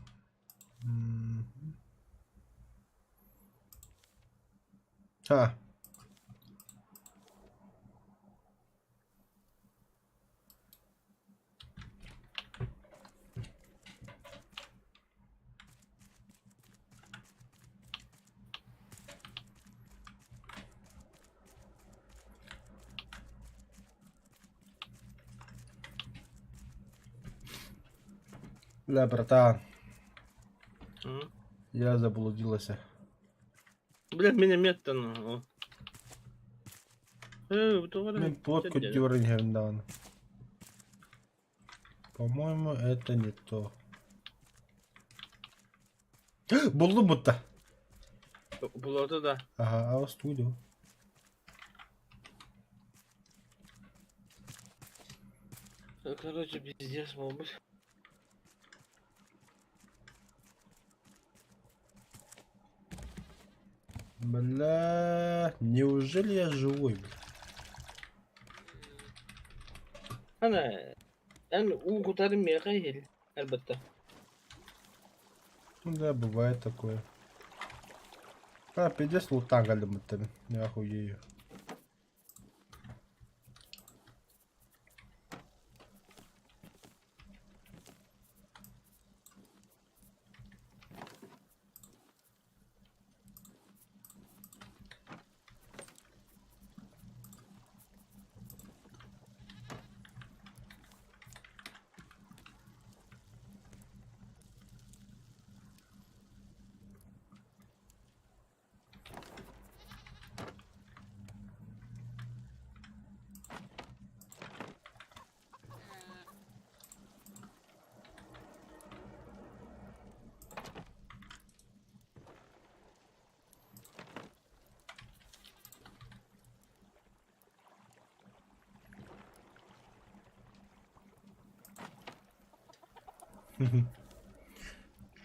А. Бля, братан, я заблудилась. Бля, миномет ну. Мен плотку дернем, По-моему, это не то. Булдум будто. Булата да. Ага, а студио. Короче, пиздец, мол быть. Бля, неужели я живой, бля? Ана, эн уу кутарым миэхэ иһил, элбэттэ. Ну да, бывает такое. А, пиздец, лутагали мы там. Я охуею.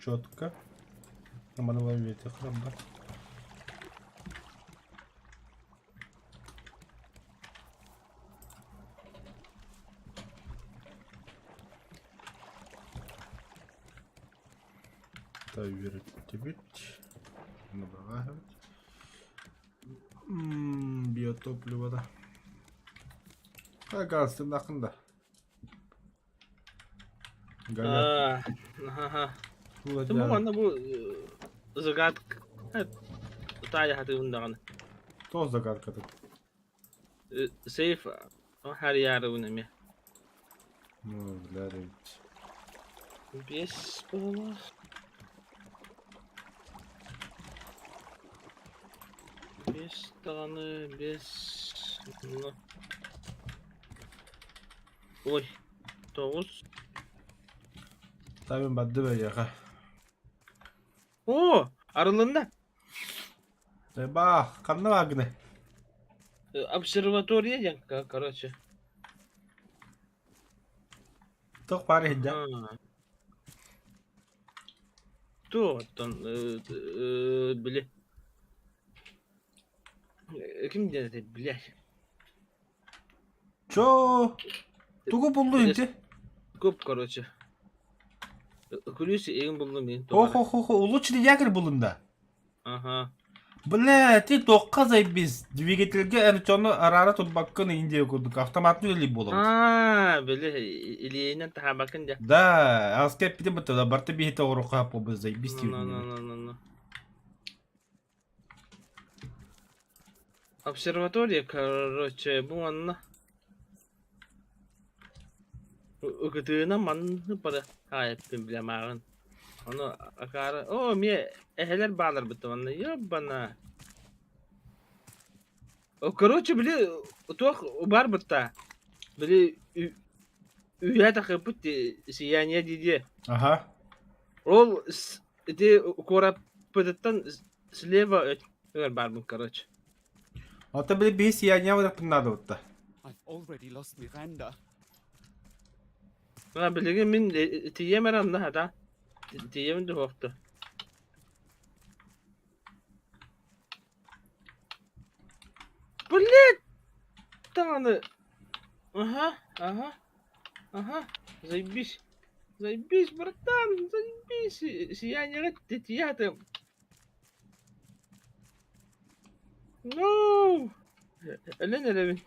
Четко. Аманова ветер. Үөрэттибит. Баҕаһыбыт. Биотопливо да. Гаастыннахын да. Аа, Бу манна бу загадка таайа хатыыбын даҕаны. Тоҕо загадката? Сейф харыйаарыбын эмиэ. Ну, бля, эбит. Биэс быһыылаах. Биэс даҕаны, биэс... Ой, тоҕус. Табын барды бэйэхэ. Оо, арылынна. Ба, ханна бааргыный? Обсерватория диэн, короче. Туох баар иһирдьэ? Туох оттон били ким диэн этэй, блядь. Чоо, тугу буллуй инти? Көп, короче. Күлүүс игин буллум мин. Хо-хо-хо-хо, улучшенный якорь буллум да. Аха. Бля, ты туохха заебись. Двигательгэ эн араара турбаккын Индия курдук автоматный үлэлиир буолабыт. Аа, били илиинэн таһаабаккын дьэ. Да, аска эппитим бытта барта биһитэ оҕуруохха буолбут заебись Ну, ну, ну, ну, ну. Обсерватория, короче, бу манна Ыкытыынан маннык бары хаайыттым бile мааҕын. Ону акаары оо эмиэ эһэлэр бааларбыт манна ёбана. Короче били туох баар бытта били үһэ тахыппыт сияние дии Аха. Ол ити куораппытыттан слева өттүгэр баарбын короче. Ото били биһи сияние барыахпын наада бутта. I've already lost Miranda. А билигин мин тиийэм эрэ онно хата. Тиийэм дуһуохту. Блядь! Даҕаны. Ага, ага, ага. Заебись. Заебись, братан, заебись. Сияниеҕа тиийээтим. No! Өлөн эрэбин.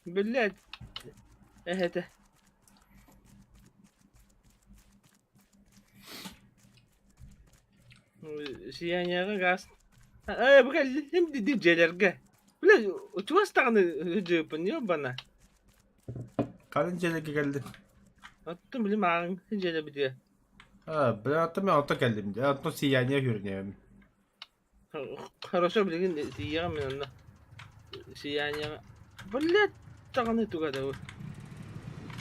Блядь. Эһэтэ. Сияниеҕа газ. Ээ, бу кэллим дии дьиэлэргэ. Бля, чугас даҕаны дьыыппын, ёбана. Ханан дьиэлэргэ кэллин? Оттон били мааҕын дьиэлэбитигэр. А, бля, оттон мен ото кэллим дии. Оттон сияние көрүнэбин. Хорошо, билигин тиийэҕин мин онно. Сияниеҕа. Блядь, даҕаны туга да бу.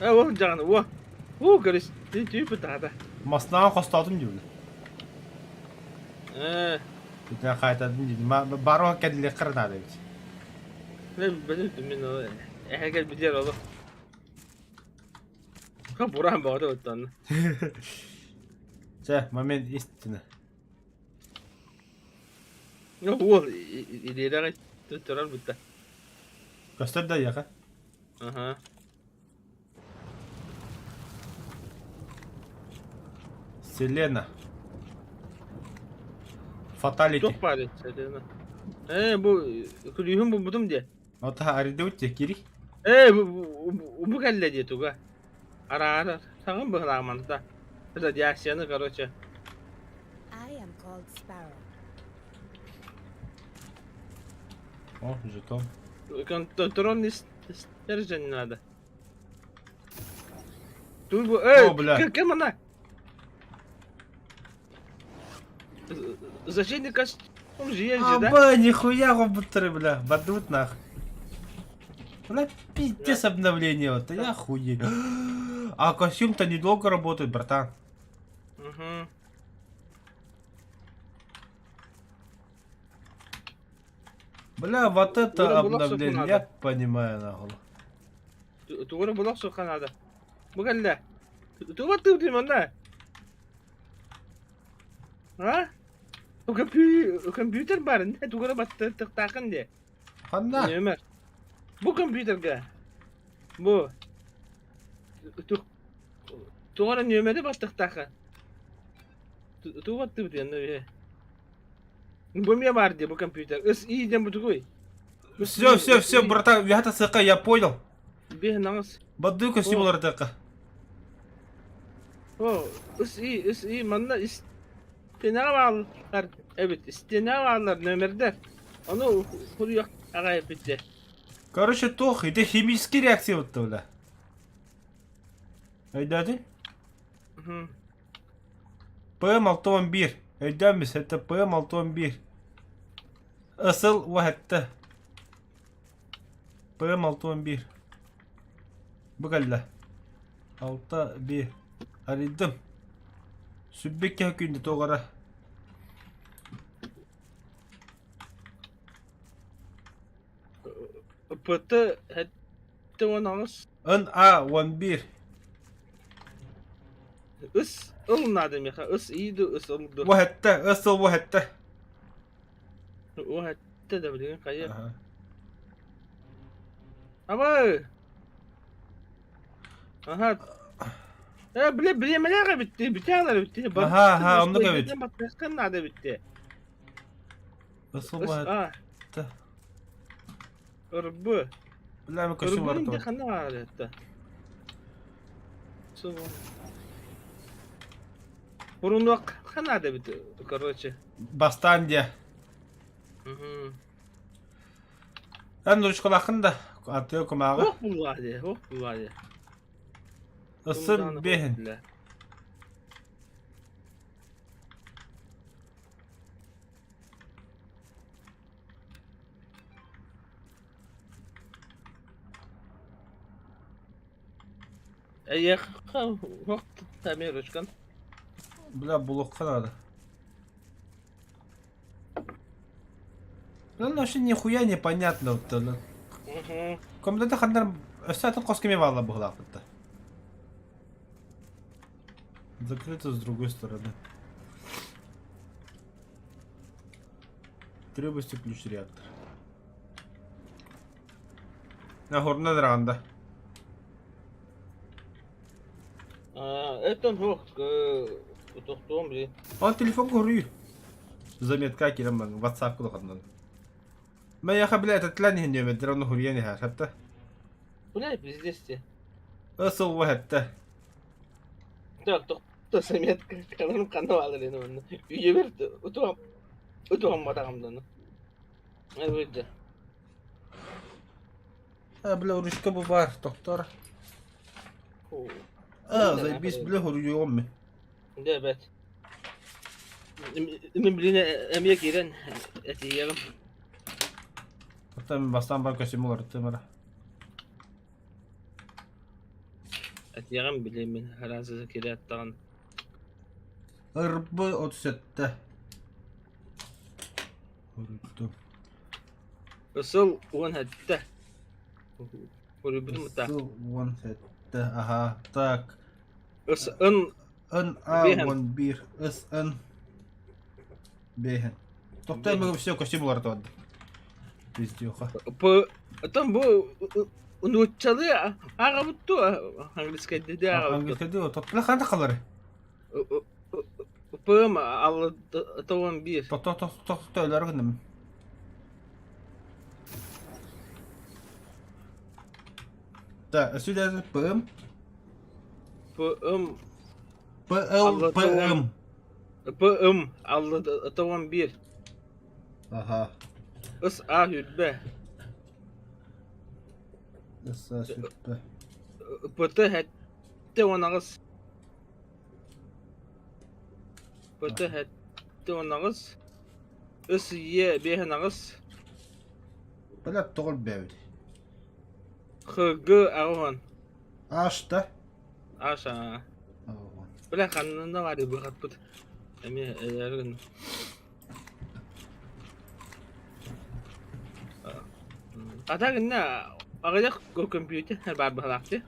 Э, ол даҕаны, уо. Уу, көрүс, түүпү таата. Маснааҕын хостоотум дии Э. Итэ хаайтадым дии. Баро кэллиэххэ наада эбит. Мен билим мин ол эһэ кэлбитигэр олох. Бураан бөҕөтө оттонно. Чэ, момент истины. Ну, уол илиилэҕи турар бутта. Көстөр да яха. Аха. Селена. Фаталити. Туох баар Селена? Ээ, бу күлүүһүн булбутум диэ. Ота арыйдыбыт дии, кири. Ээ, бу кэллэ дии туга. Араарар. Саҥа быһылааманта. Радиацияны, короче. I am called Sparrow. О, жетон. Контрольный стержень надо. Тут бу, эй, О, бля. кем она? Защитный костюм же есть же, да? Аба, нихуя роботы, бля, бадут нах. Бля, пиздец обновление, вот, я охуею. А костюм-то недолго работает, братан. Угу. Бля, вот это Тугура булак обновление, надо. я понимаю, нахуй. Тугура булак сука надо. Бу кэллэ. Туга тыытый манна? А? Компьютер бар, не тугара баттыктаахын де. Ханна? Нөмер. Бу компьютерга. Бу. Тугара нөмери баттыктаахын. Туга тыытый анна Бу мне бар де бу компьютер. Ыс и дем бу тугуй. Все, все, все, братан, я сыка, я понял. Бе наңыз. Бадды костюм олардыкы. О, ыс и, ыс и, манна истинэ бааллар эбит, истинэ бааллар нөмердер. Ону хуруйах аҕай эппиттэр. Короче, туох, ити химический реакция бутта бля. Өйдөөтүн? ПМ-611. Өйдөөмүс, это ПМ-611. Ысыл уһатта. ПМ-611. Бу кэллэ. Алта биир. Арыйдым. Сүббэккэ күндү туох эрэ. ПТ 78. Н А 11. Ыс ыл надо миэхэ. Ыс ииду ыс ылду. Уһатта, ыс ыл уһатта. Уһатта да билигин хайа. Аха. Абы! Аха. Э, бile бириэмэлээх эбитти, бүтээлэр эбитти. Аха, аха, оннук эбит. Баттыаххын наада эбитти. Ыс ыл Ыс, а, уһатта. ырбы. Бля, мен костюм Ырбының барыта. де ханна баар этте. Су. Бурунук ханада бит, короче. Бастаан диэ. Мгм. Эн ручкалааххын да атыа кумааҕы. Ох булла дии, ох булла дии. Ыссын биэһин. Эйиэхэ ох эмиэ ручкан. Бля, булуохха наада. Ну, вообще нихуя непонятно вот это. Комната ханнар өссө атын хос кеме баалла быһылаахпытта. Закрыто с другой стороны. Требуется ключ реактор. Нахурна дранда. Это суох тохтуом били. Ол телефон көрүү. Заметка кирен бан WhatsApp кулаханнан. Мен яха бля этетлэн иһин диэбэттэр ону хуруйан иһэр хатта. Бля, пиздец те. Ысыл хэтте. Так, тохто заметка каналым ханна баалар ини манна. Үйэбэр утуам утуамматаҕым даны. Эбидде. А, бля, ручка бу бар, доктор. А, заебись, бля, хуруйуом ми. Дэ бэт. Мин билин эмиэ киирэн этиһиэҕим. Оттон мин бастаан бар көстүүм уларыттым эрэ. Этиэҕим билин мин араас киирээт даҕаны. Ырбы 37. Уруттум. Сыл 17. Уруйбутум та. Сыл 17. Ага, так. Ыс ын Н А Бэһэн. 11 С Н Бэһэн. Тохтой Бэһэн. мы все костюм уларытабын. Пиздюха. П Оттон бу нууччалыы ааҕабыт дуо? Английскайдыы ааҕабыт дуо? Английскайдыы тоттула ханна халары? ПМ 611. Тохто тохто тохто өлөр гынным. Да, сюда ПМ ПМ ПЛ ПМ. ПМ 611. Ага. Ыс А хүрбэ. Ыс А сүрбэ. ПТ 78. ПТ 78. Ыс Е 58. Бля, тоҕо элбээбит. ХГ 80. Ашта. Аша. Бля, ханна бары быхатпыт. Эмиэ элэрин. Ата гынна аҕыйах компьютер баар быһалаахты.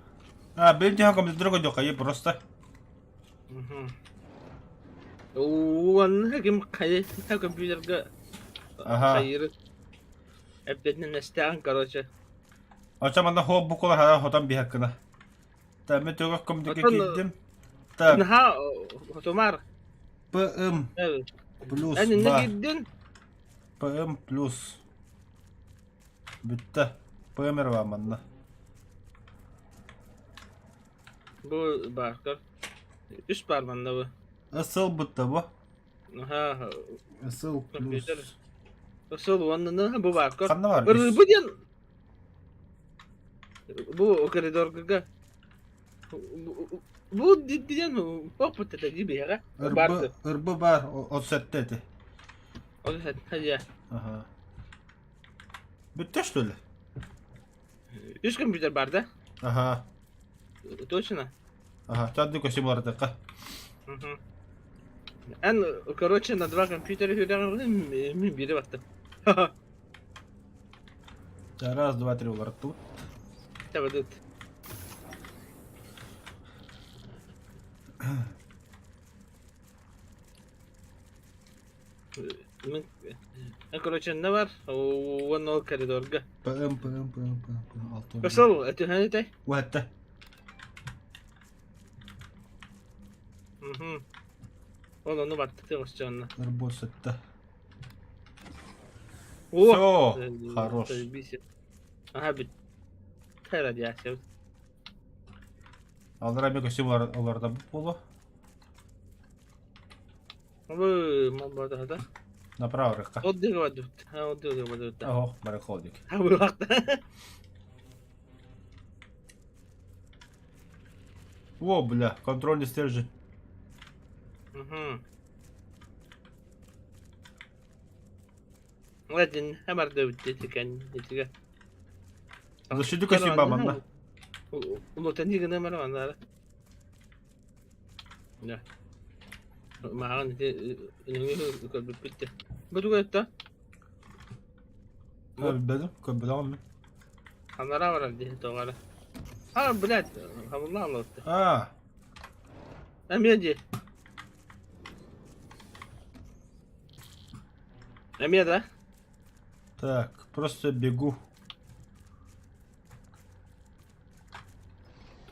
А, били дьаһан компьютер көрдөххө просто. Уонна ким хайа компьютерга Аха. хайыыры эппиэтинэстээх короче. Оччо манна хоп букула хара хотон биһаккына. Та мен төгөх көмдүкэ Оттон киирдим. Так, наһаа хотумар. ПМ плюс Эн инне 2. киирдин? ПМ плюс. Бүттэ. ПМ эрэ баар манна. Бу баартар. Үс баар манна бу. Ысыл бутта бу. Аха, Ысыл плюс. компьютер. Ысыл уонна бу баар. Ханна бар үс? Бу диэн бу коридорга бу диэн опыт это дибиэҕэ. Ырбы, ырбы баар, от сэтте эти. Ол сэтте Ага. Бүттэ что ли? Үс компьютер бар да? Ага. Точно? Ага, чадды көсүм олардыкка. Эн, короче, на два компьютера мен бири баттым. Раз, два, три уларыттыбыт. Табадыт. Короче, не бар, уон ол коридорга. ПМ, ПМ, ПМ, ПМ, ПМ, алты. Косол, түһэн этэй? Уһатта. Угу. Ол ону баттык осчонна. Ырбосытта. О! Все, хорош. Ага, бүт. Радиация. Алдыра мен көсүм оларда болу. Бу мал да. Направо рыкка. Отдыгы бадут. Отдыгы бадут. Ох, бары холдик. Ha bu вакта. О, бля, контрольный стержень. Угу. Ладин, хамар да бүттэ итигэ. Защиты көсүм ба манна. Улутан гына бар манна. Да. Маған ити үнүңү көрбүт. Бу туга этта? Көрбөдүм, көрбөдүм мен. Анара бар ди тоғара. А, блядь, хабылла алды. А, Эмиэ ди. Эмиэ да? так, просто бегу.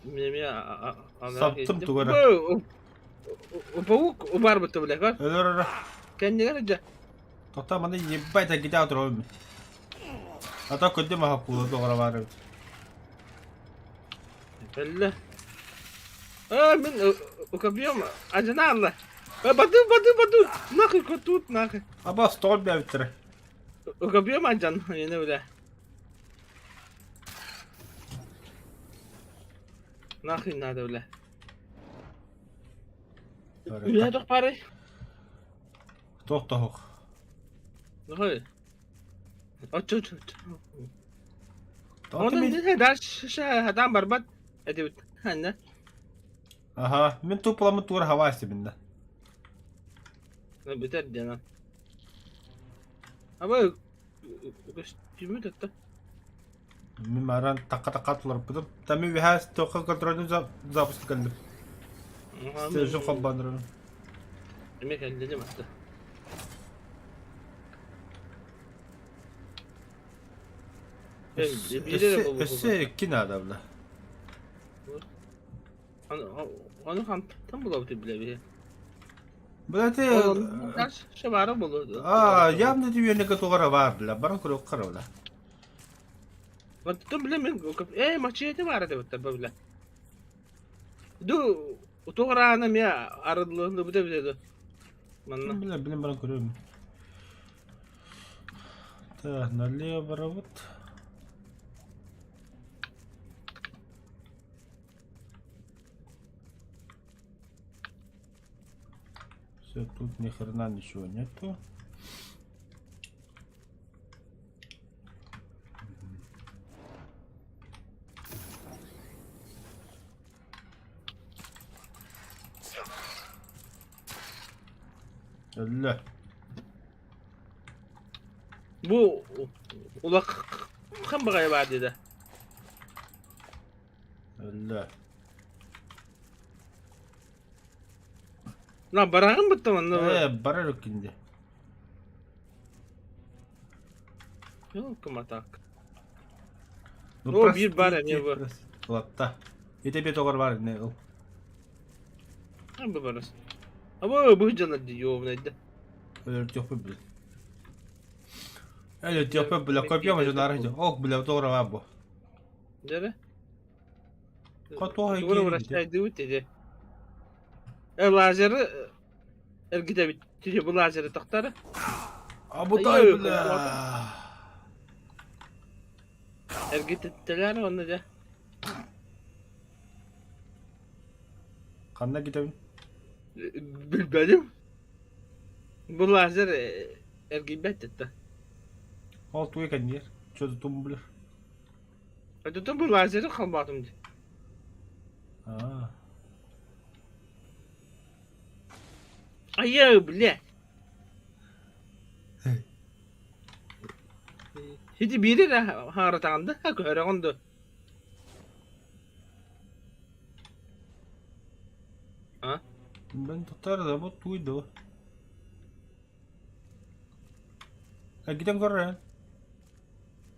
Эмиэ Саптым тугара. Паук убар бутта бля, көр. Өлөр өлөр. Кэннигэр дьэ. Тоқта маны ебать гитаа турабын. А то көддүм аха куула доҕоро баар эбит. Бэллэ. А, мин укабьем ажана Баду, баду, баду. Нахуй тут, нахуй. Аба стол бэбиттэрэ. Укабьем ажан, не бля. Нахуй надо, бля. Үлэ тох пары? Тох тохох. Нахуй. Очо очо. Онон дальше хадан барбат. Эти ханна. Аха, мин тупламы тур хавасти бинде. Битер дена. Аба көстүмү татта. Мин маран такка такка тулар бутум. Тами вихас тоққа контрольный запуск кэлдим. Стержень холбандырын. Эме келди матта. Өссө икки надо бля. Аны хантан булабыт биле. Бля те Дальше бары болду. А, явно дүйөнеге тугара бар бля. Баран көрөк кара бля. Вот биле мен э мачете бар деп атта бля. Ду туграны ме арыдлыны бите биле. Манна. Бля, билем баран көрөм. Так, налево барабыт. Все, тут ни хрена ничего нету. Өллө. Бу улак кым багай бар деди. Өллө. На бараҕын бытта манна Э, барар өккүнде. Ёлка-матак. Ну, О, биир бар эмиэ бу. Ылатта. Ити бит оҕор бар не ыл. Бу барас. Абы бу дьалар ди ёбнайда. Өлөртүөхпүт бile. Өлөртүөхпүт бile. Копьем же нары. Ох, бile тоҕор бар бу. Дьэрэ. Хотуох Тугура вращайдыбыт ити. Э, лазеры эргитэбит. Тиhe бу лазеры тохтары. Абытай бля. Эргиттэлэр онно дьэ. Ханна гитэбин? Билбэтим. Бу лазер эргийбэт этэ. Ол тугу кэнниэр? Что-то тумблер. Это бу лазеры халбатым дии. Аа. Айа, бля. Ити биири эрэ хааратаҕын да, көһөрөҕүн дуо? А? Мен тутар да бу туй да. Кигитэн көрөр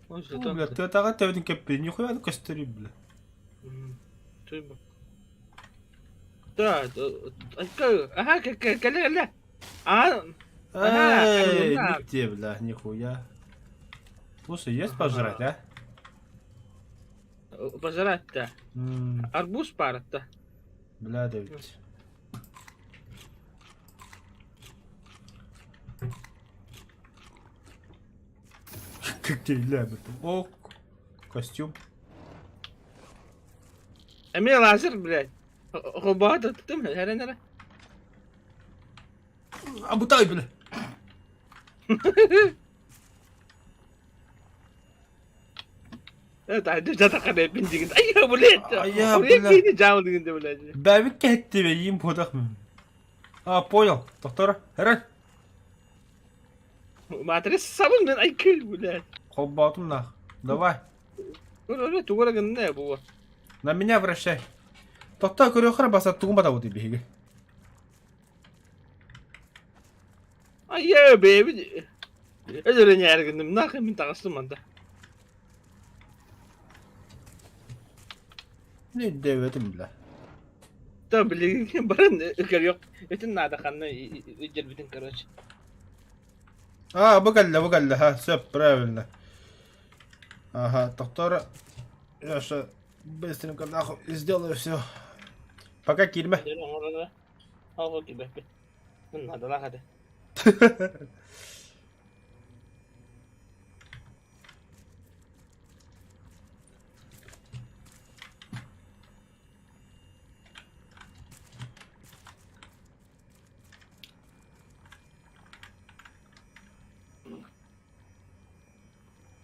Бля, тыатааҕы төбөтүн кэппитин нихуя көстөрүй, бля. Да, ага, кэлэ кэлэ. А, Эй, нигде, бля, нихуя. Слушай, есть пожрать, а? Пожрать-то. Арбуз пара-то. Бля, да ведь. Как тебе лябит? О, костюм. Эмиэ лазер, блядь. Холбоһо туттум, эрэн эрэ. Абытай, бля. Айа, блядь. Айа, блядь. Блядь. Бэбит кэһэттибэ, иим буотах. А, понял. Доктор, эрэн. Матрис сабын мен айкы, блядь. Холбоотум нах. Давай. Тугура гынна бу. На меня вращай. Тохтоо көрүөххэ баса тугун батабыт биһиги. Айа, бэйбит. Өлөрөн гынным, нахуй мин таҕыстым манда. Не дэбэтим бля. Та билигин баран көрүөх. Өтүн наада ханна дьэрбитин короче. А, бу кэллэ, бу кэллэ, ха, сөп, правильно. Ага, доктор, я ща быстренько нахуй сделаю все. Пока киирмэ. Наадалаах этэ.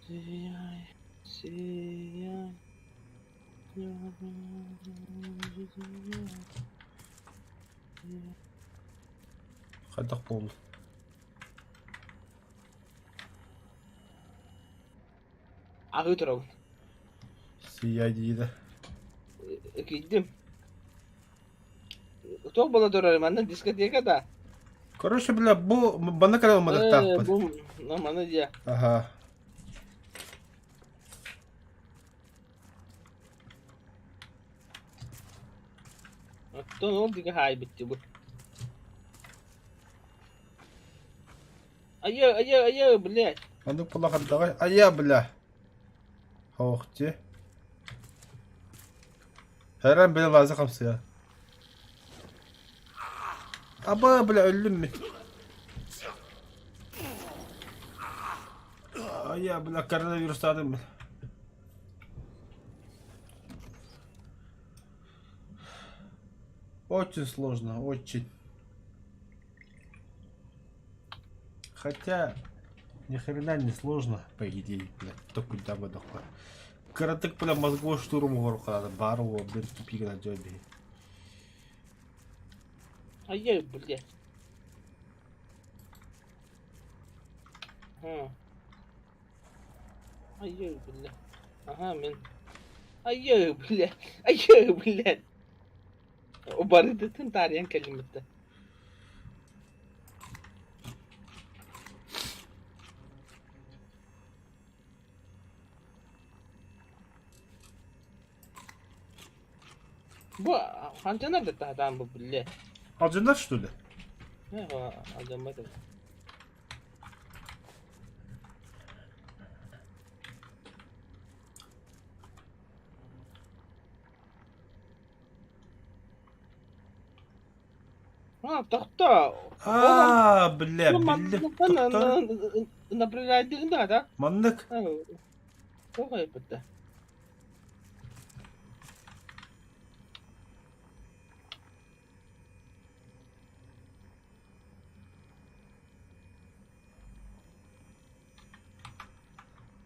Сияй, сияй. Хайдах буолла? Аһыы турабын. Сияй диир. Киирдим. Туох буола турар манна дискотека да. Короче, бля, бу манна кэлэн уматыктаахпыт. Бу маны дьэ. Ага. Оттон ол диги хаайбыт бу. Айа, айа, айа, блядь. Маннык буолла Айа, бля. Ох, те. Хэрэн били лаза хамсыа. Аба, бля, өллүм ми. Айа, бля, коронавирустаатым. Очень сложно, очень. Хотя, ни хрена не сложно, по идее, бля, только куда бы дохуя. Кыратык, бля, мозговой штурм угорка, бару, блин, тупик на дёбе. Айа, блядь. Ха. Айа, бля. Ага, мен. Айа, бля. Айа, блядь. Барытын таарыйан кэллим бытта. Бу хантанар да таһатаан бу биллэ. Алдьанар что ли? Алдьаммат эбит. А, тохтоо. Аа, бля, биллэ. Тохтоо. Напрягайдыгын да, да? Маннык. Тоҕо эппитэ?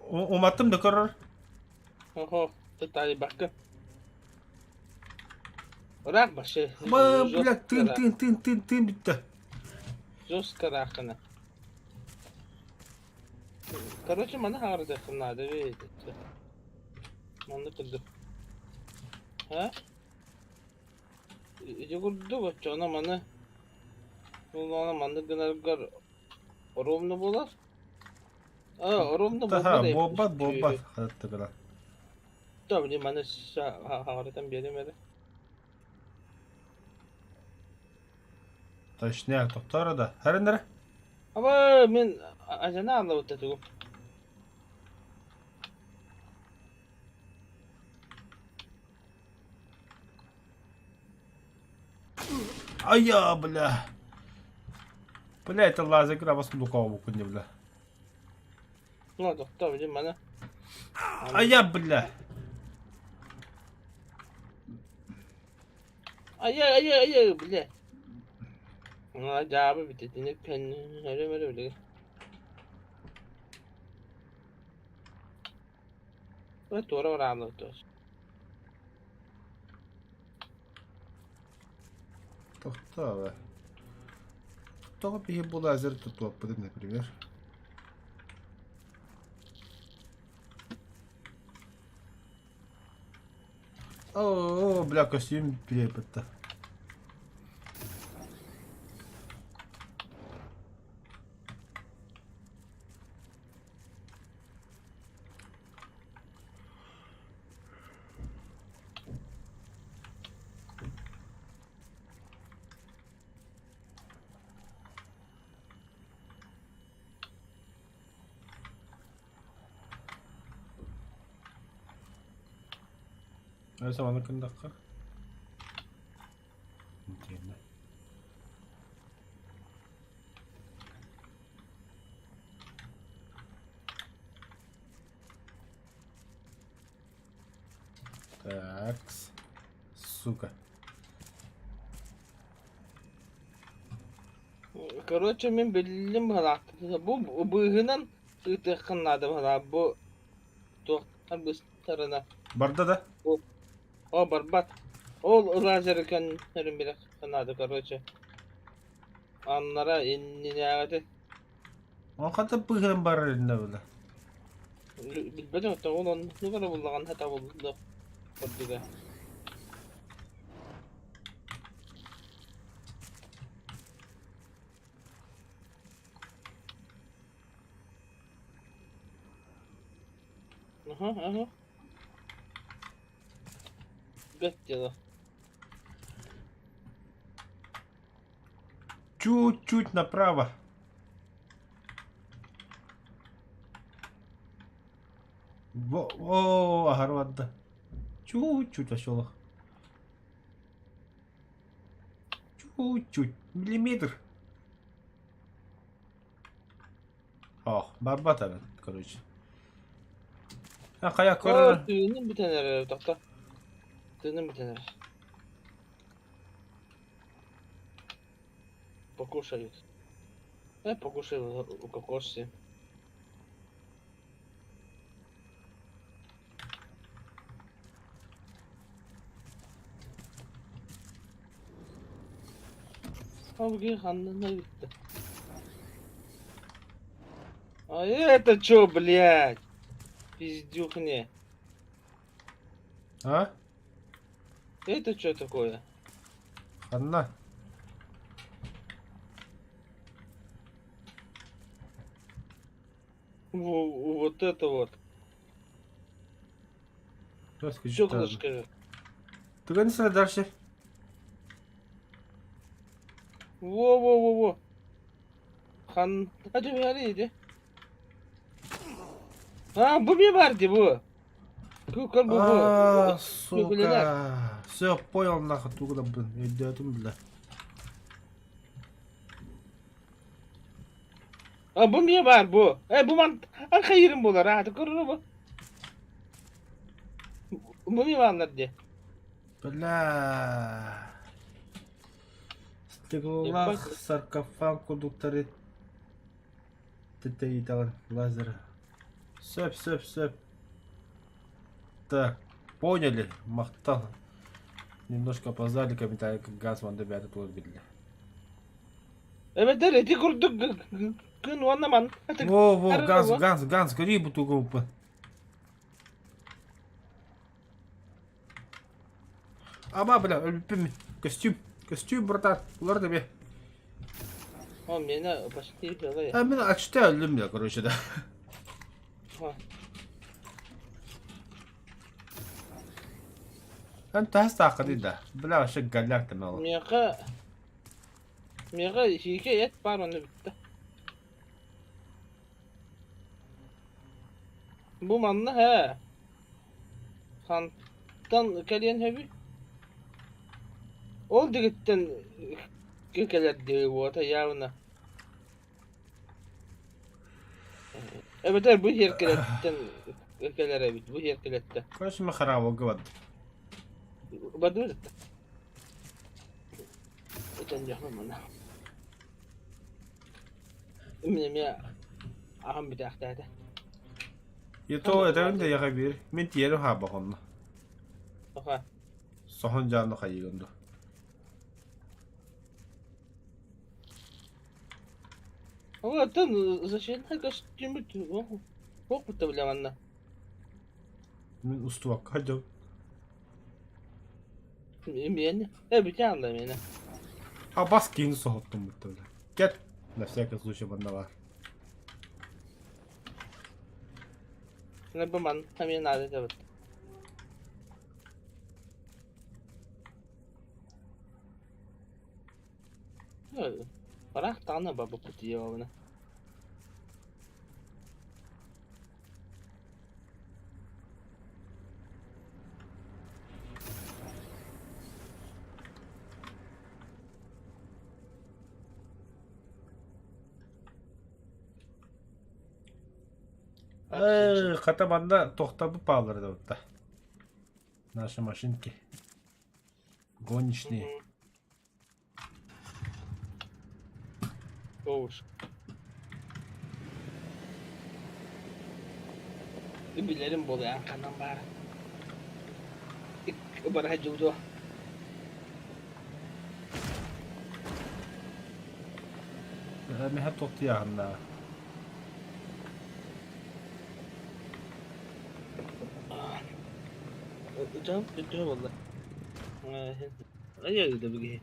Уматтым да көрөр. Охо, тутаайбакка. Ыраах башы. Ба, бля, тыын, тыын, тыын, тыын, тыын бүттэ. Жестко ырааххына. Короче, маны хаҥаратыаххын наада эбит. Маннык курдук. А? Ити курдук оччоҕуна маны Улаана маннык гынаргар ровно буолар. А, ровно Таха, буолбат буолбат, буолбат, хаттыгына. Да, блин, маны хаҥаратан биэрим эрэ. Точняк, тохтоор да. Харыннара. Аба, мин ажана аллабыт тугум. Айа, бля. Бля, это лазер гра вас лукавого не, бля. Ну, тохтоо, блин, маны. Айа, бля. Айа, айа, айа, бля. Дьаабы бүтэтини көннөрүм эрэ билигин. Туора барааллар Тохтоо. Тоҕо биһи бу лазер тутуохпутун, например? О, бля, костюм перепытта. Өссө маннык гыннахха Итиэннэ. Такс. Сука. Короче, мин биллим быһалаахтык. Бу быыһынан ыытыаххын наада быһалаах. Бу туохтар быстарына. Барда да? О, барбат. Ол лазеры көннөрүн билиэххэ наада, короче. Аннара иннинээҕити Он хата быыһынан барар иннэ бile. Билбэтим оттон ол оннук эрэ буллаҕына табыллыах курдуга. Аха, аха. Бэт дело. Чуть-чуть направо. Во, о, аһарвадда. Чуть-чуть оселах. Чуть-чуть. Миллиметр. Ох, барбат эбит, короче. А хайа көрөр. Тыыным бүтэн эрэр, тохто. Тыыным бүтэн эрэр. Покушают. Дай покушай у кокоси. Хабги ханна бүттэ. А это чё, блядь? Пиздюхне. А? Это чё такое? Ханна. Вот это вот. Стеклышко. Түгэн сыра дальше. Во-во-во-во. Хан... А түбэри иди. А, бу не бар ди бу. Көр бу бу. А, сука. Все, понял нахуй, тугу да блин, өйдөөтүм бля. А бу не бар бу. Э бу ман хайырым болар а көрөр бу. Бу не баллар ди. Бля. Стеклолах, саркофаг курдуктары тэтэйтэҕин лазер. Сөп, сөп, сөп. Так, поняли, махтал. Немножко опоздали, комментарий как газ ван ребята тут биллэ. Эбэтэр ити курдук күн уонна ман. Во, во, газ, газ, газ, гори бутылку. Аба, бля, өлбүппүн Костюм, костюм, братан, улар да бе. О, меня почти белые. А мен ачта өлдүм я, короче, да. Эн тас таахады да. Бля, вообще голяк там мало. Миэхэ миэхэ сиикэ эт баар онно бүттэ. Бу манна һээ. Хантан кэлиэн сөбүй? Ол дигиттэн кэлэр дии буота явно. Эбэтэр бу сиэркилэттэн кэлэр эбит, бу сиэркилэттэн. Короче, мы хараабылга бардым. Бардыбыт да. Этэн манна. Мин эмиэ аҕам бүтээхтээтэ. Ето этэбин да яха биир. Мин тиэрим хаабах онно. Тоха. Соһон дьаанна хайыгын ду. Оттон защитный костюм туох бля манна. Мин устубакка сылдьабын. Миэнэ. Э бүтэн да миэнэ. Абас киһини соһуттум бутта бля. Кэт. На всякий случай манна баар. Бу ман эмиэ наада этэбит. Ыраах даҕаны барбыппыт дии Э, хата манна тохтобу паалар да Наши машинки. Гоночные. Оуш. Билэрим буолуйан ханан баар. Бара дьулдуо. Миһэ туохтуйааһыннаа. Дьон төһө буолла? Айа да биги.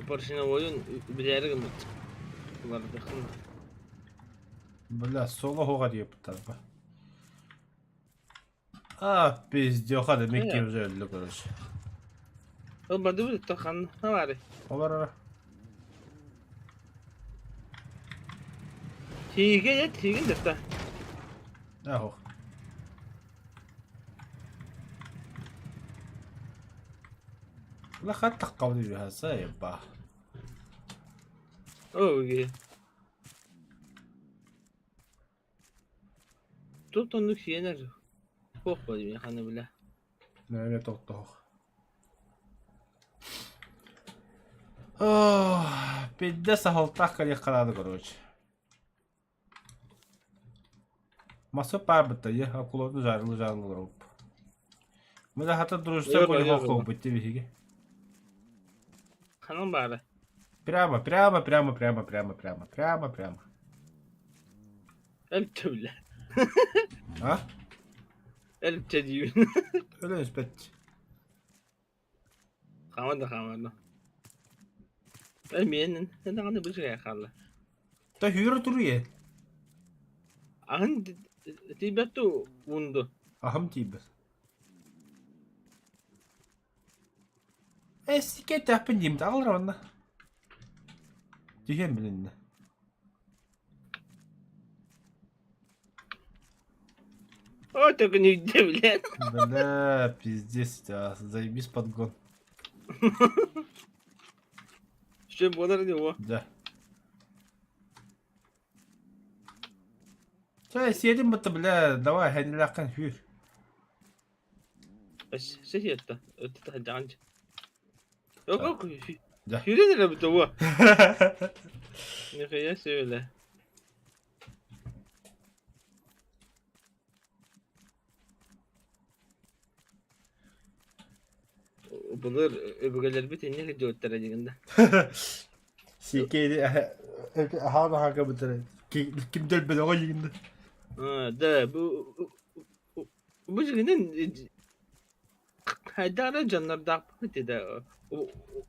Поршневойун билээри гыммыт. Улардахын. Бля, соло хоға диэбиттэр А, пиздеха да Микки уже өллө, короче. Ол бардыбыт хан баары. Олар Тиигэ тиигин дэтта. Ах. لا خدت قولي بها سايبة. Оо Тут оннук сиэнэр туох буолуй ханы билэ. Нөҥө тохтоох. Ох, пиздец саһылтаах кэлиэххэ короче. Маса паарбыта е акуланы жарылы жарылы олоробут. Мы да хата дружца болихоххобут биһиги. Ханан баара. Прямо, прямо, прямо, прямо, прямо, прямо, прямо, прямо. Өлтө билэ. А? Өлтө диибин. Өлөн испэт. Хаамар да хаамар да. Э миэнин даҕаны бу сирэй хаалла. Та хүрэ туруе. Аһын Тиийбэт дуу уун дуу? Аһым тиийбэт. Э, сикиэтээхпин диим да аҕалар уонна. Түһүөм билиннэ. О, только нигде, блядь. Бля, пиздец, а, заебись подгон. Что буолар него? Да. Чэ, сиэтим бытта, бля, давай, хэнилээххин сүүр. Сиһиэтта, таһырдьаҕын. Да. Сүүрэн эрэ бутэ уо. Нихуя себе, бля. Былыр өбүгэлэрбит инник идиоттара дигин да. Сиикэйди аһаан аһаага бытара. Ким дөлбөлөҕө дигин да. Да, бу бу дьиҥинэн хайдах эрэ дьоннордоохпут да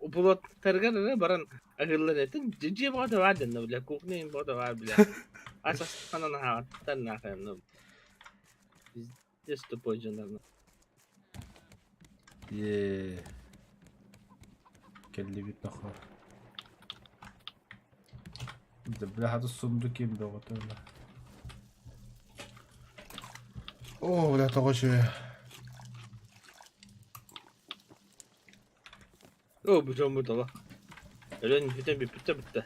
булуоттарыгар эрэ баран аһыыллар этин дьиэ бөҕөтө баар дэннэ бля кухня бөҕөтө баар бля ас астаххына наһааттар нахуй пиздец тупой дьоннор. Е кэллибит нахуй. Да бля хата сундук ким бөҕөтө бля. О, бля, тоҕо үчүгэй. О, бу дьоммут олох. Өлөн бүтэн бүппүттэ бүттэ.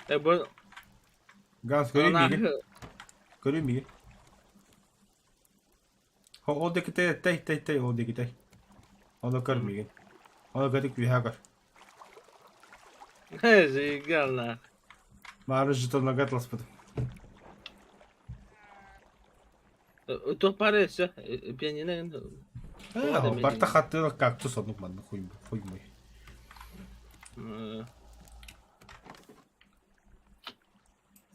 Э, бу Газ, көрүй миигин. Көрүй миигин. Ол диэки тэй, тэй, тэй, тэй, ол диэки тэй. Ону көр миигин. Ону көрүк үөһэ көр. Заиграл. Маары жетоннарга атласпытым. Туох баара өссө пианино Барта хаттыыр кактус оннук маннык хуй хуй мой.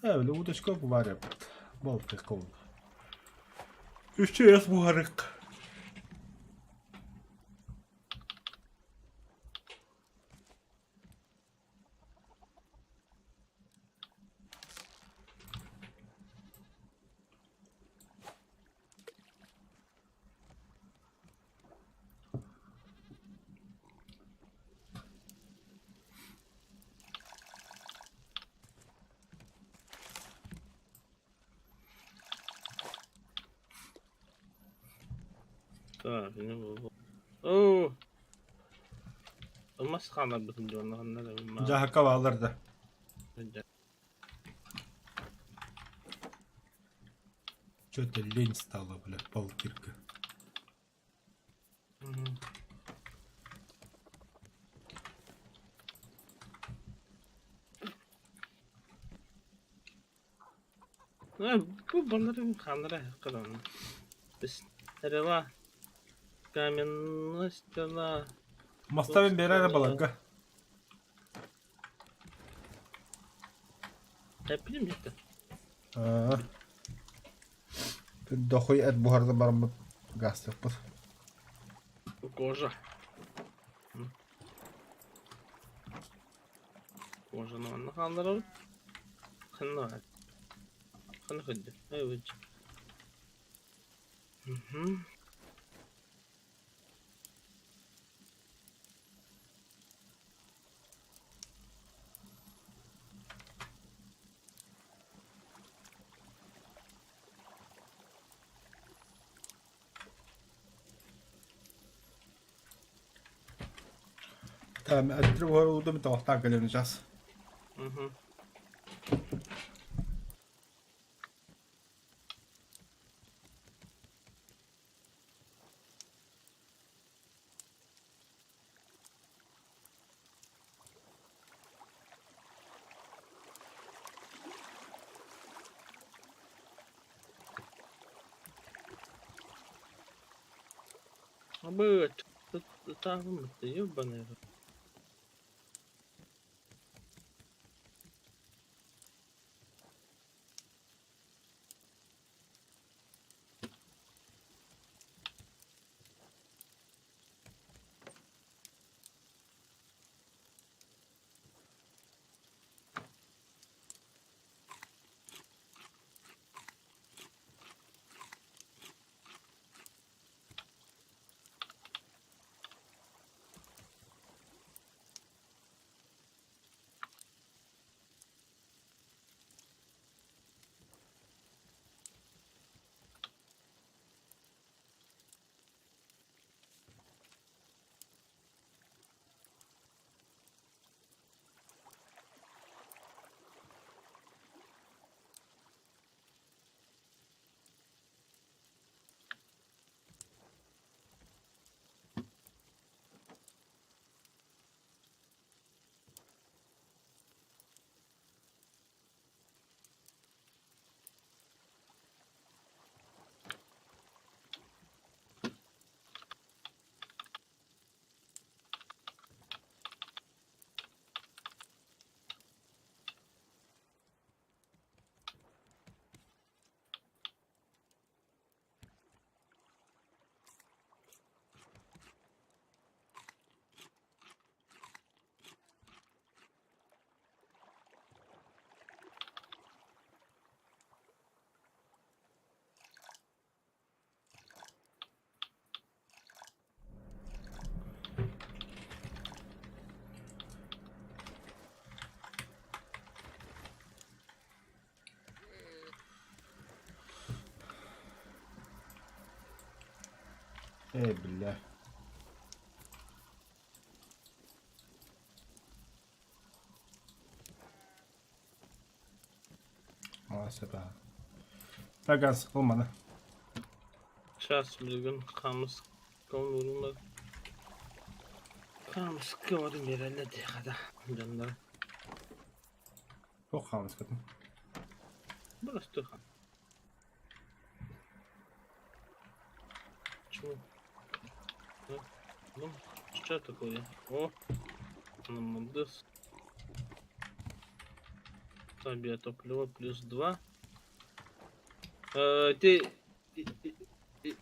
Э, бile удочка баар эбит. Балтыка ол. Үчү эс буһарык. Так, не было. Оо, мас хааларбытын дьонно Дьаһакка бааллар да. Чё-то лень стала, бля, полкирка. Бу балларым хаалара кылан. Стрела. Каменная стрела. Мастабын берер баларга. Эппитим дьиттэ. Аа. Дохуй эт буһарда бараммыт гастыахпыт. Кожа. Кожаны манна хаалларабыт. Ханна баар? Ханна көрдө? Ой, Мгм. Там эттер буһар уудум тоҕохтоох кэлэн час. Мгм. Абы, ты ебаный. Эй, бля. О, сюда. Тагаз, ылманы. Сейчас билигин хаамыс ууруммат. Хаамыска баран биэрэллэр дии хата дьонноро. Туох хаамыскатын? Боростуой хаам. Чего? Ну, что такое? О, ну, молодец. Так, биотопливо плюс 2. Ты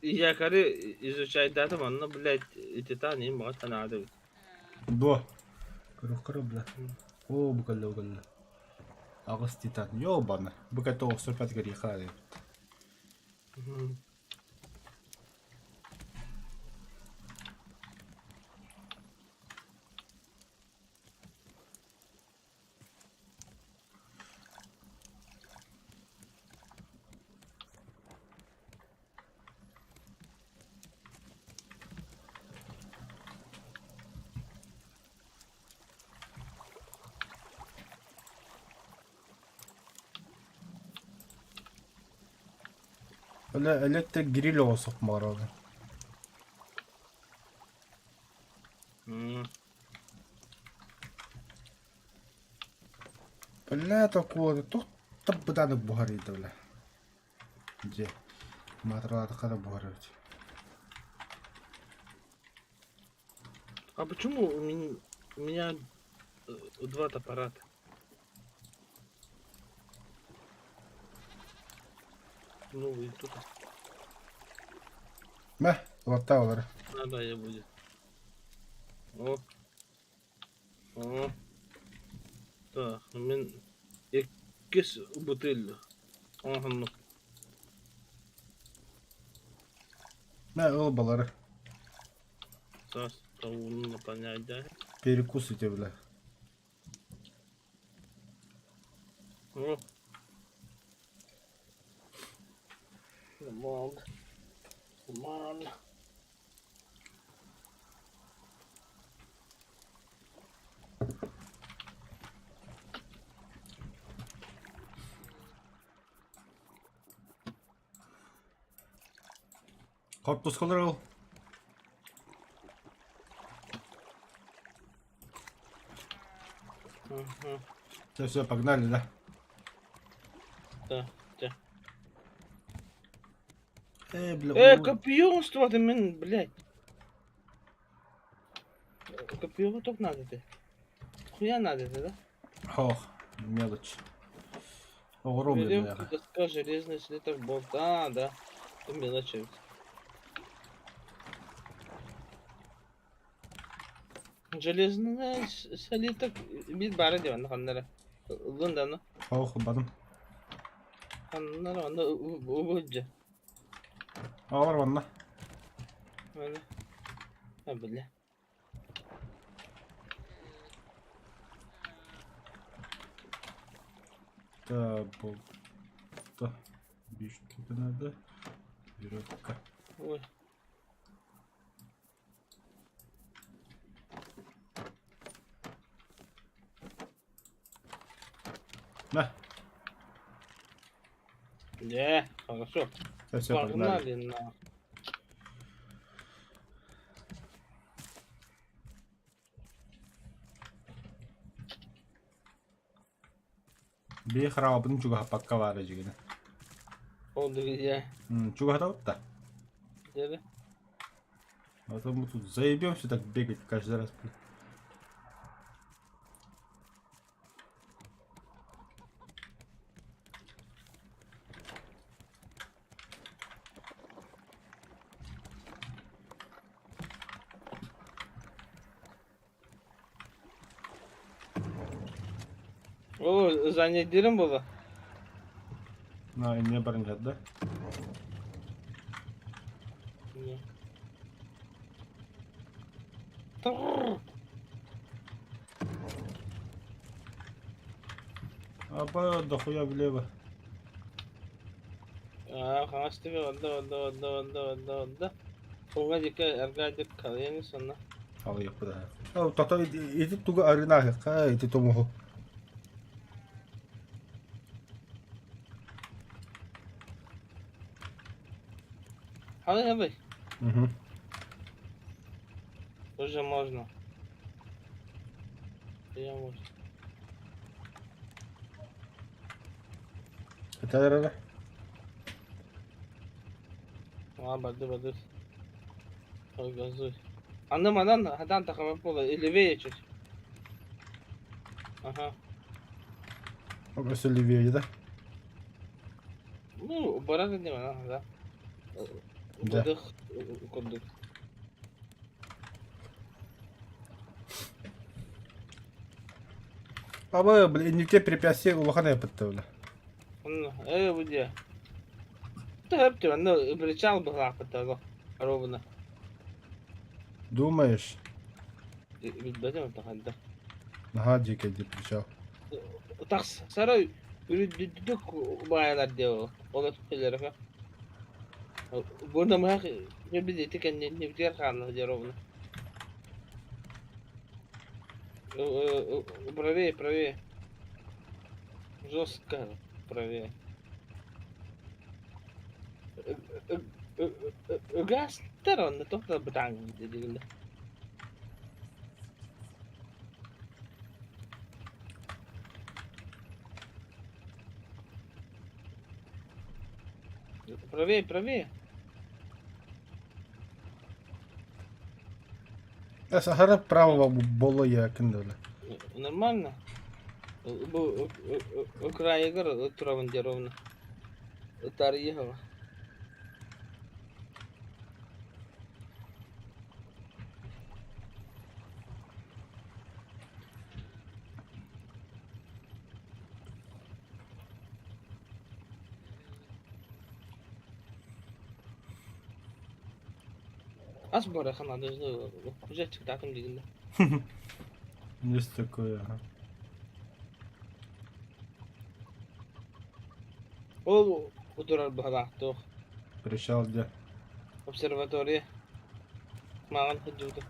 якоры изучайдаатым онно, блядь, титан иһин баҕа санаата эбит. Дуо? Көрүөххэ бля. Оо, бу кэллэ, бу кэллэ. Аҕыс титан. Ёбаны. Бу кэлтэ оҕустарбат гриха эбит. Бля, электрик гриль оҕус морода. Бля, такого, тух табытаны буһарыйда, бля. Дьэ, маатыралаатахха да буһарабыт. А почему у меня два аппарата? Ну, и тут Мэ, латтаа олар. надо я будет. О. О. Так, мин иккис бутыль. Оһонну. Мэ, ыл балары. Саас тавуну наполняйда. Перекусите, бля. О. Come on. Come on. Хортускалар ыл. Ага. Все, все, погнали, да? Да, да. Бля, Копье что мин, блядь. Копье только надо ты. Хуя надо ты, да? Ох, мелочь. Огромный, Веревка, бля. доска, железный слиток, болт. А, да. Это мелочи. Железный слиток биир баара диэн онно ханна эрэ ыллын да ону Ох, бадым. ханна эрэ онно убудьа Алар ванна. А бля. Да, болта. Бишь, надо. Веревка. Ой. На. Не, хорошо. Все, все, погнали. Погнали на. Бии хараабын чугаһаппакка баара дьигинэ. Ол я. Чугаһатабыт да. Дede. А то мы тут заебемся так бегать каждый раз. Блин. О, zannediyorum baba. На, инне баран да? Аба, дохуя влево. А, хаҥас тебе онда, онда, онда, онда, онда, онда. Уҥа диэки аргаа диэки халыйан сонно. Халыйыахпыт аһа. Тото ити тугу арынаахыхха ити тумуһу. Халый халый. Угу. Уже можно. Я можно. Это Аа барды барды. Ой, газуй. Аны манан хатан тахамап буола левее чуть. Ага. Өссө левее да? Ну, барар инде манан да. Да. Быдых курдук. Аба, бля, инникте препятствие улахан эппитте бля. Онно, э, бу дьэ. Төһөптү, онно причал быһаахпыт ровно. Думаешь? Билбэтим это хайдах. Наһаа дьиикэй дии причал. Тахс, сарай үрдүк баайалар диэ ол өттүлэрэ. Бу намыһах билити кэннибитигэр хаалла дьэ ровно. Правее, правее. Жестко правее. Ыгаастар онно туох да бытаан дииллэр. Правее, правее. Сахара правого бола я киндала. Нормально. Бу Украигар турабын дьэ ровно. Тарьехова. Ас бара хана уже чыктатым дигинде. Есть такое, ага. Ол утурар быһалаахтыах. Причал где? Обсерватория. Маҕан сылдьыбытым.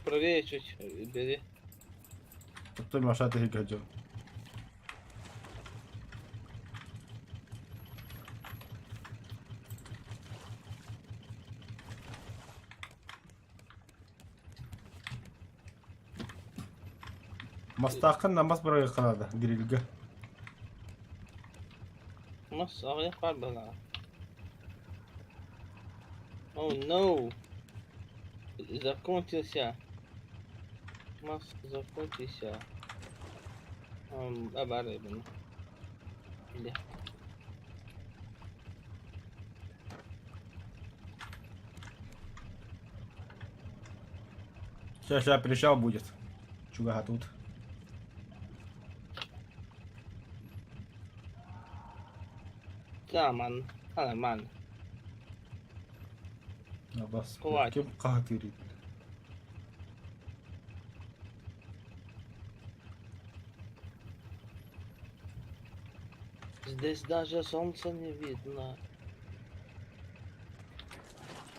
Правее чуть бери. Оттон Маша тэһигэ дьон. Мастааххын намас бырайыахха наада, грильгэ. Мас аҕыйах баар быһалааҕа. Oh no! Закончился. Мас закончился. Баар эбин. Бile. Сейчас, сейчас причал будет. Чугаха тут. Заман. Нормально. Абас. Хватит. Ким хаһытыырый? Здесь даже солнца не видно.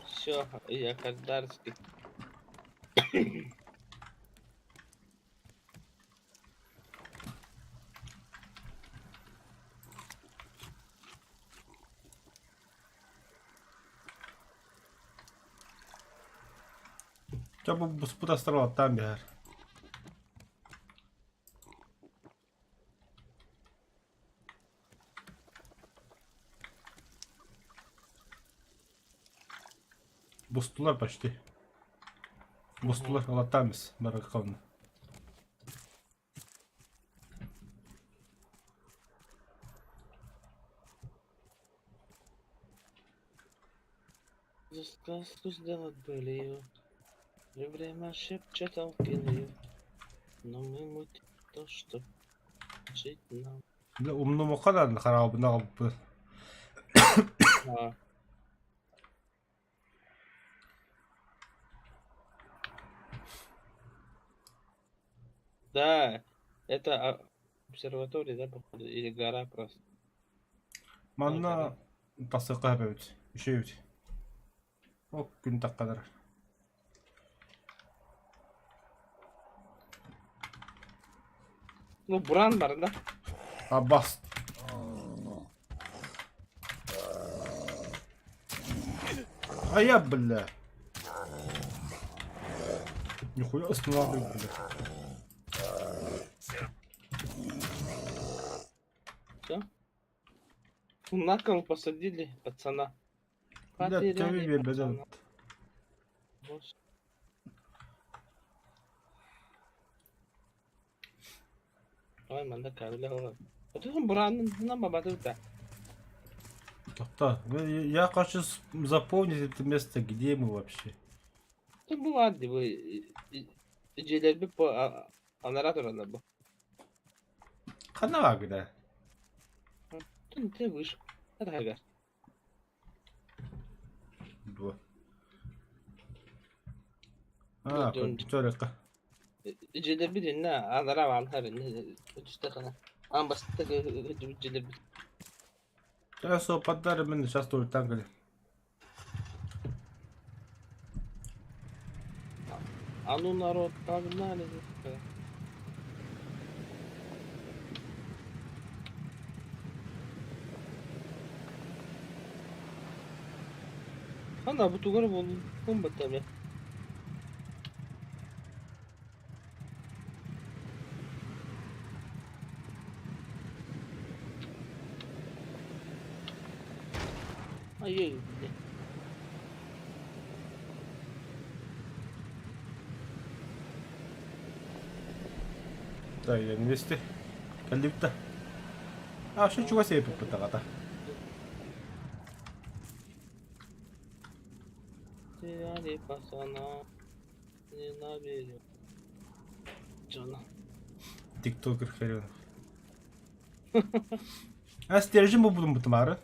Все, я Кардарский. Чэ бу буспут астар биһэр. Бустулар почти. Бустулар алаттаамис бараккабына. За сказку сделать былью. И время шепчет алкинью. Но мы мутим то, что жить нам. Бля, умнумуха да хараабына аҕалбыт. А, Да, это обсерватория, да, походу, или гора просто. Манна тахсыахха эбит. Үчүгэй эбит. Ол күн тахханар. Ну, буран бар да. А бас. А я, бля. Нихуя останавливай, бля. Все. На кол посадили пацана. Бля, Потеряли тебе пацана. бля. Ой, манна кабеля Отон буранынан бабаты Так, я хочу запомнить это место, где мы вообще. Бу баар дии бу дьиэлэрбит бу анараа тураллар бу. Ханна бааргыда? Ты выше. Таһыгар. Дуо. А, көрөккө. Дьиэлэрбит иннэ анараа бааллар иннэ түстэххинэ аан бастакы дьиэлэрбит. Сейчас подарим, сейчас тоже танкали. А ну народ, погнали. Ана бу тугар буоллум баттаме. Айыы. Так, я вместе. Кэллибит да. А, что чугас эпиппит аҕата. Теряли пацана, не наберет. Дьоно. Тиктокер хренов. А стержень бу будум бутумары.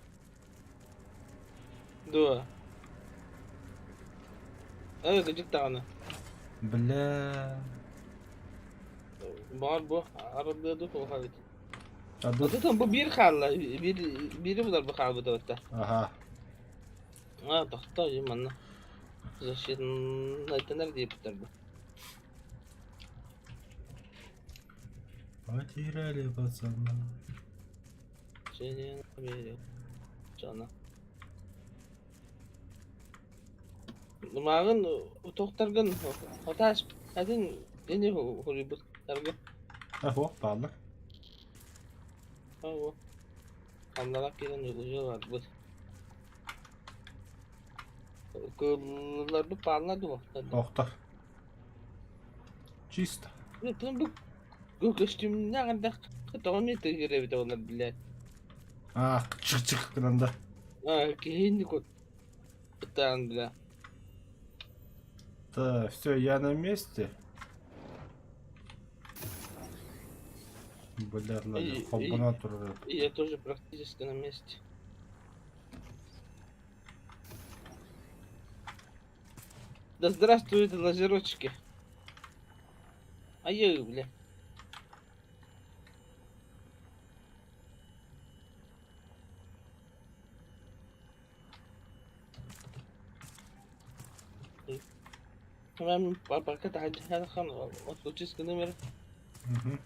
Дуо. Эй, кыдьык даҕаны. Бля. Баар бу арыллыа дуу туох эбит. А ду. Отутун бу биир хаалла, биир биири булар бу хаалбыта батта. Ага. А, тохтоо дьэ манна. Защитнайтанар диэбиттэр бу. Потеряли пацана. Дьоно. Мааҕын тохтаргын хотаас атын ини хуруйбуттаргын. Ахо, пааллар. Оо. Ханналаах киирэн уже барбыт. Кыылларбыт пааллар дуо? Охтор. Чисто. Бу көстүүмнээх эрдэх тоҕо эмиэ тыгыр эбитэ буолар блядь. А, чик-чик гынан да. А, киһини куттаан бля. Так, все, я на месте. Бля, ладно, холбана турар. Я тоже практически на месте. Да здравствуют лазерочки. Ай, бля. Тمام пока отключись номер. Угу.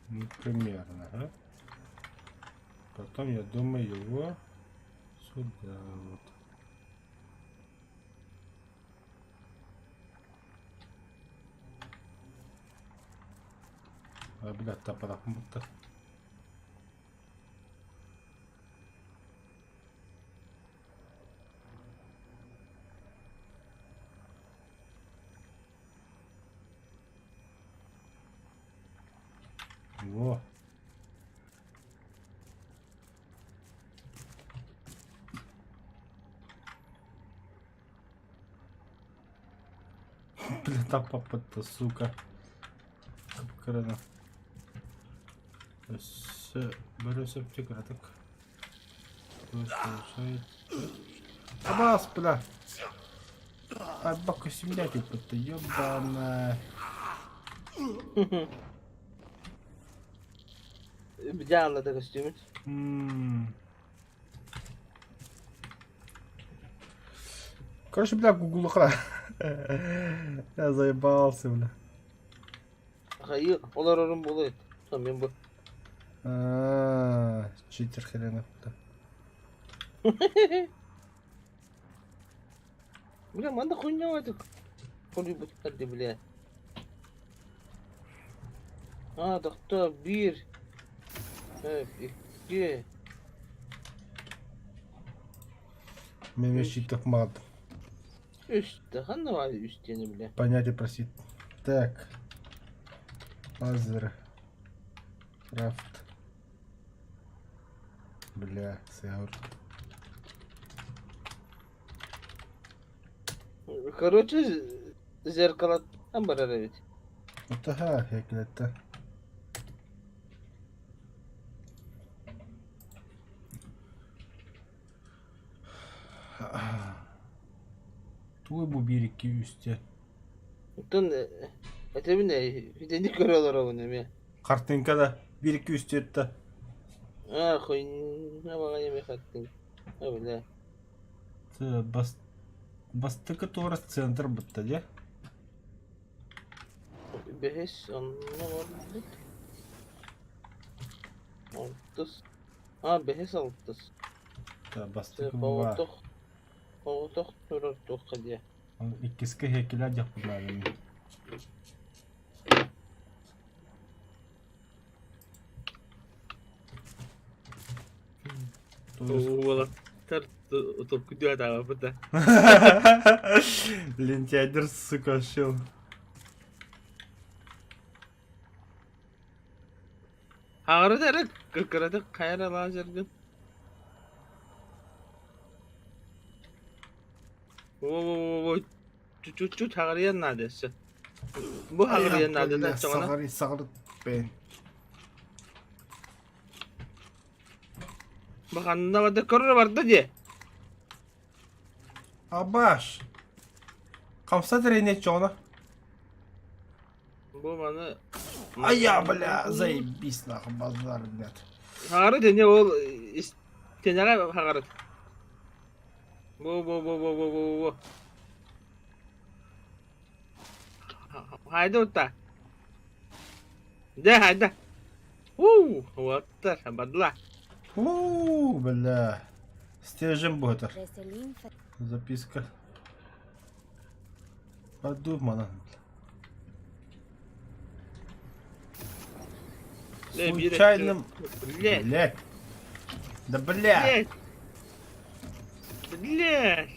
Ну, примерно, да? Потом, я думаю, его сюда вот. А, блядь, тапарах будто. Во. Бля, там папа-то, сука. Капкарана. Өссө бөрөсөптүк атык. Абас, бля. Арбака семья типа-то, ебаная. Дьааллата көстүүмүн. Короче, бля, гуглуха. Я заебался, бля. Хайы олорорум буолуо Мин бу. А, читер хренов. Бля, манна хуйня этик. Холливудтар ди, бля. А, тохтоо биир, икки, Мен үс, щитов мат. үс. Ханна баар үс диэни, бля. Понятие просит. Так. Лазер. Крафт. Бля, сеор. Короче, зеркалаттан барар эбит. Ага, хеклетте. Тугуй бу биир икки үстэ. Оттон этэбин итини көрө олоробун эмиэ. Хартыҥка да биир икки үстэ да. Аа, хуйня баҕайы эмиэ хартыҥ. А, бля. Бас бастакы туора центр бытта дьэ. Бэһис онно барбыт. Алтыс. А, бэһис алтыс. Бастакы бу Оҕотох оҕотох турар туохха диэ. Иккискэ иһэккилэр дьахпытлаабын. Уолаттар толкуйдуу атаабаппыт да. Лентяйдер, сука, вообще. Хаҕарыта эрэ кыркыратык хайа эрэ лазергын. Во-во-во-во чуть-чуть хаҕарыйан наада өссө. Бу хаҕарыйан наада да оччоҕуна. Саҕарый саҕарыт бэйэн. Бу ханна барда көрөр барда дии. Абаш. Хамсат эрэ оччоҕуна. Бу маны А я, бля, заебись нахуй, базар, блядь. Хаҕарыт ини ол истиэнэҕэ хаҕарыт. Бу бу бу бу бу бу бу. Хайда утта. Дэ хайда. Уу, уоттар, бадла. У, бля. Стержень будет. Записка. Подумала. Случайным... Блядь. Блядь. Да блядь. Блядь. Блядь.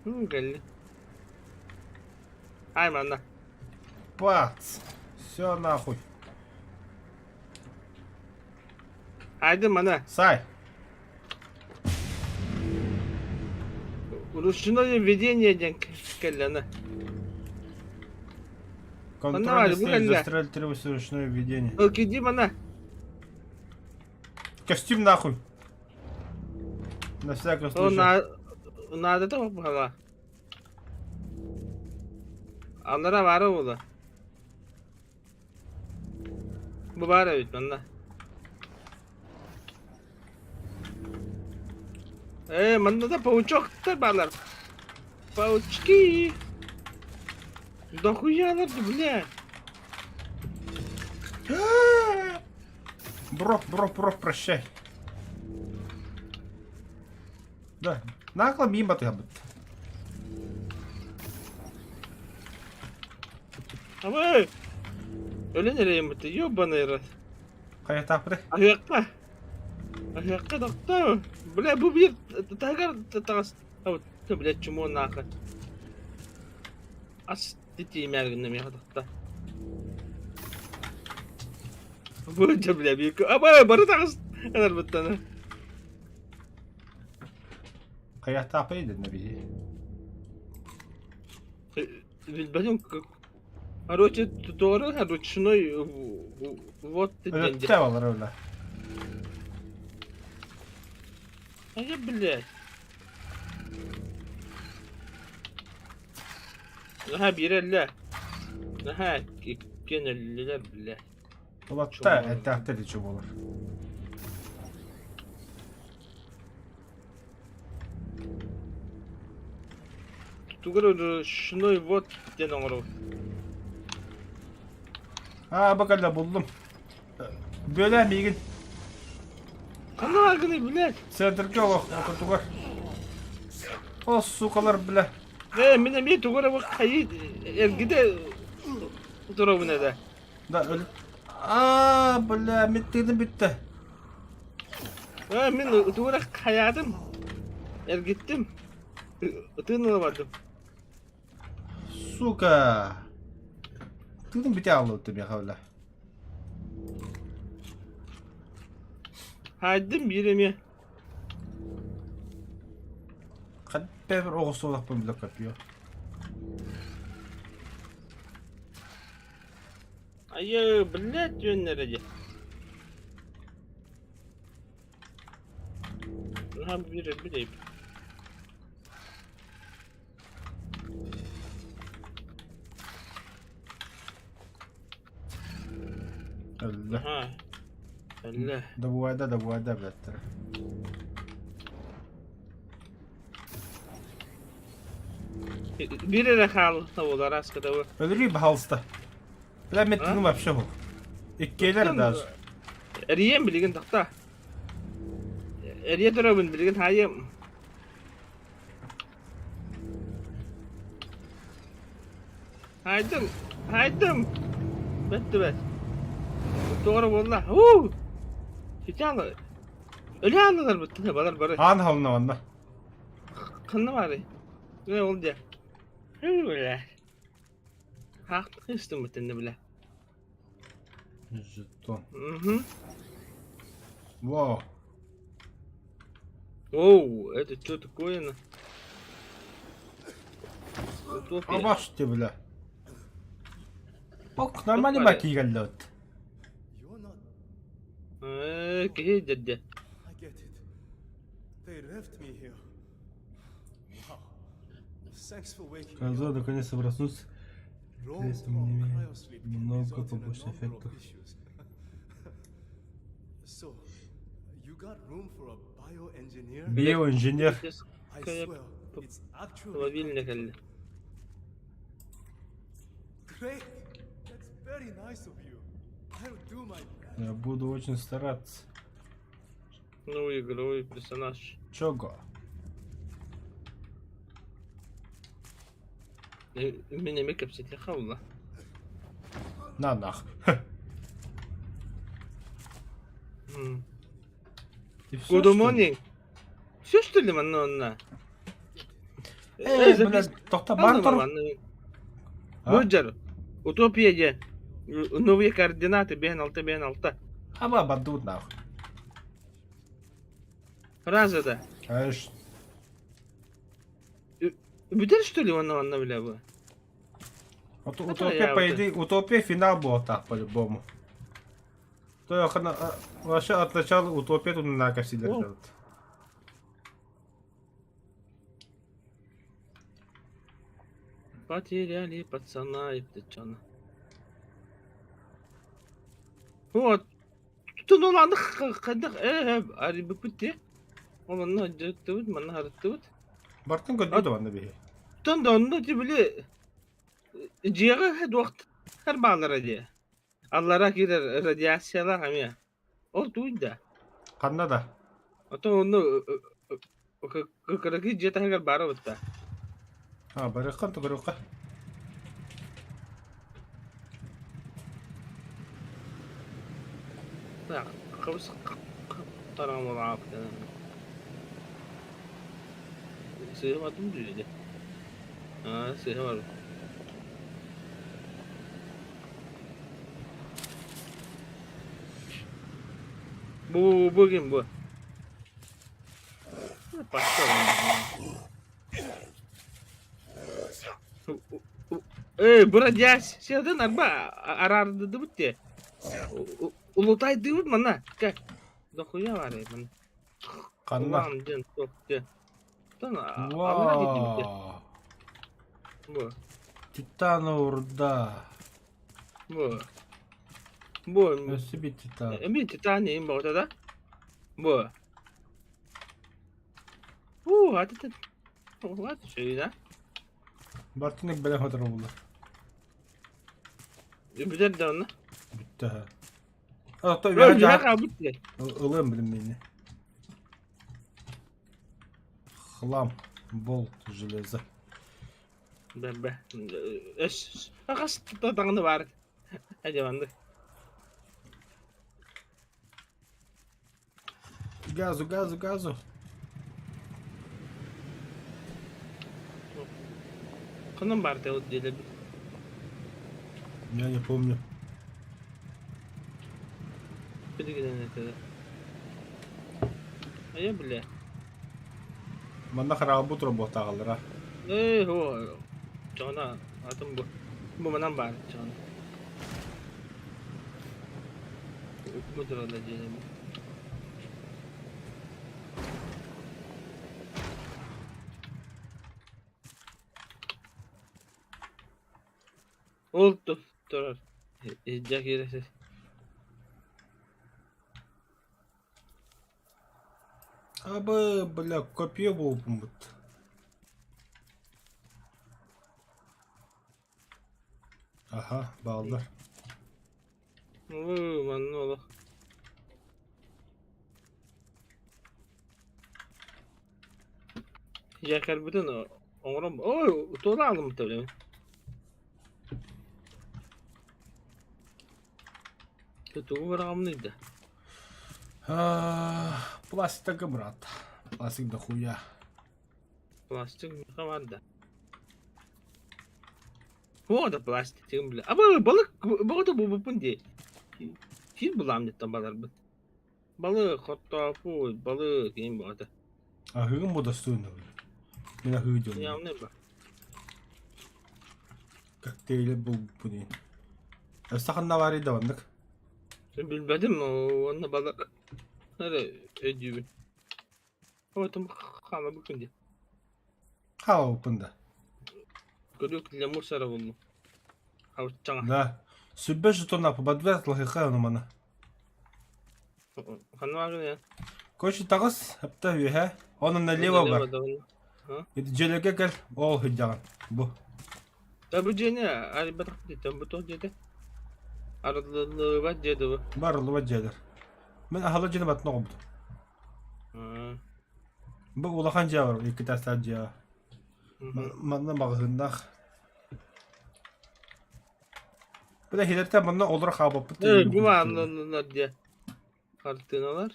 Ну, галли. Ай, манна. Пац. Все нахуй. Haydi мана. Сай. Ручное введение диэн кэллэна. Контрольный Манна, стейдж бу застряли требуется ручное введение. Ылкиди мана. Костюм нахуй. На всякий О, случай. на... Наадата баһала. Аллара баара буола. Бу баар эбит манна. Ээ, манна да паучоктар баалар. Паучки. Дохуялар, бля. Бро, бро, бро, прощай. Да, нагло мимо ты об Абай! Өлөн эрэйим бытты, ёбаный рот. Хайа Аһыахха. Аһыахха тохтоо. Бля, бу биир таһыгар таҕас. Бля, чмо нахуй. Ас тииймээр гынна миэхэ тохтоо. Бу дьэ, бля, биир Абай, бары таҕас. Ынарбыттана. Хайа таапай дедин биһи. Билбэтим. Короче, туора ручной вот ты день. Өлөттө балар өлө. А я, блядь. Наһаа биир өллө. Наһаа иккиэн өллүлэр, блядь. Улатта этээхтэр ичи буолар. Тугар ручной вот диэн оҥоробут. Аа, бу кэллэ буллум. Бүөлээ миигин. Ханна гыный, блядь? Центргэ олох отутугар. О, сукалар, бля. Э, мин эмиэ тугу эрэ хайыы эргитэ турабын этэ. Да, өл... Аа, бля, мин тыыным бүттэ. Э, мин тугу эрэ хайаатым. Эргиттим. Тыын ыла бардым. Сука! Тыыным бүтэ хаалла миэхэ, бля. Хайдым биир эмиэ. Хатта оҕустуулахпын бile копье. Айы, блядь, үөннэрэ дии. Наһаа биир өлбүт эбит. Өллө. Аһаа. Өллө. Добуайда, добуайда блядтара. Биир эрэ хаалта буолар аскыта бу. Өлөрүү баһалыста. Бля, мен тыным вообще бу. Иккиэлэр даже. Эрийэн билигин тохто. Эрийэ турабын билигин хаайым. Хаайдым, хаайдым. Бэтти бэт. Туора буолла. Уу! Ситяла. Өлө ааллылар буттана балар бары. Аан хална манна. Ханна баарый? Э, ол дьэ. Бля. Хаахтык истим бутинне бля. Жетон. Угу. Вау. Оу, это что такое? На? Утопия. Абаш ты, бля. Ок, нормально маки кэллэбит. You're not. Э, киһи дьэрдэ. I get it. They left me here. Wow. Thanks for waking me Коза up. наконец-то проснулся. Long Средством term не имеет cryosleep can много result in a побочных number of эффектов. issues. So, you got room for a bioengineer? Биоинженер. I swear, it's actually Ловильня practical. кэллэ. Great! That's very nice of you. I'll do my best. Я буду очень стараться. Новый игровой персонаж. Чого? Мин эмиэ кэпсэтиэххэ буолла. На нах. И всё, Good что ли? morning. Все что ли манна онна? Э, блядь, тохто бар тур. А? Бу Утопия дьэ. Новые координаты бэһэн алта бэһэн алта. Аба бадут нахуй. Фраза да. Аш. Бүтэр что ли онно онно бля бу? Вот Это утопия, я по вот идее, утопия финал был так по-любому. То я хана, вообще от начала утопия тут на все О. держат. Потеряли пацана и птичана. Вот. Тутунуланды хайдах э арибыппыт Ол онно дьыттыбыт, манна харыттыбыт. Бартын көрдү да манна биһи. Оттон да онно ти били дьиэҕэ дуохтар бааллара дии. Аллара киирэр радиациялаах эмиэ. Ол туй да. Ханна да. Оттон онно кыракый дьиэ таһыгар баара бытта. А, барыаххан тугуруохха. Хабыс тараҥ Сыыһа бардым дии. Аа, сыыһа бар. Бу бу ким бу? Пошел. Эй, бродясь, сиатын арба араардыбыт те. Улутайдыбыт манна. Как? Дохуя бар манна. Ханна. Улаан диэн туох диэн. Тон аллара киирдибит те. Вау. Бу. Титановая руда. Бу. Бу Өссө биир титан. Эмиэ титан иһин бөҕөтө да? Бу. Уу, аты аты үчүгэй да? Бартыннык бэлэх отор буолла. Бүтэр да онно. Бүттэ. Ото үөһэ Үөһэ дьаһах хаалбыт диye. ылыам билим миини. Хлам, болт, железо. Бэрбэ. Өс хас даҕаны баар. Эдьэ Газу, газу, газу. Ханан баар ол диэлэбит. Я не помню. Билигинэн этэ. Айа билэ. Манна хараабыт роботаҕалара. Ээ, оо, чоҕуна атын бу. Бу манан баар чоҕуна. Бу турала диэлэбит. Ол турар. Иһдьэ киирэ Абы, бля, копье буолбут. Аха, бааллар. Уу, манна олох. Дьэ, оҥорон... Ой, туора аҕалыммыта билэбин. Тугу быраҕаммыный да? Пластика, брат. Пластик дохуя. Пластик миэхэ баар да. О, да пластик бля. Аба балык бөҕөтө буолбуппун дии. Киир булаам диттэн баларбын. Балык, хортооппуй, балык, иин бөҕөтө. Аһыгым бу достойно, бля. Мин аһыы дьон. Явный ба. Коктейли булбуппун иин. Өссө ханна баарый да оннук? Билбэтим, уонна балык. Эрэ өйдүүбүн. Оотум хаалабыккын дии. Хаалабыппын да. Көрүөх для мусора буллум. Хауччаҥа. Да. Сүрбэ жетон аппабадвер лахыха ону маны. Ханна бааргын я? Короче, таҕыс, апта үөһэ. Онон налево бар. Ити дьиэлэргэ кэл, ол сылдьаҕын. Бу. Да бу дьиэни арыйбатах диэтэ, бу туох дьиэтэ? Арыллыбат дьиэ дуу? Барыллыбат дьиэлэр. Мин аһылы дьиэни баттын оҕобутум. Бу улахан дьиэ бар, икки таастаах дьиэ. Манна маҕаһыыннаах. Бile хилэртэн манна олоро хаалбаппыт. Бу мааннаннар дьиэ. Хартыыналар.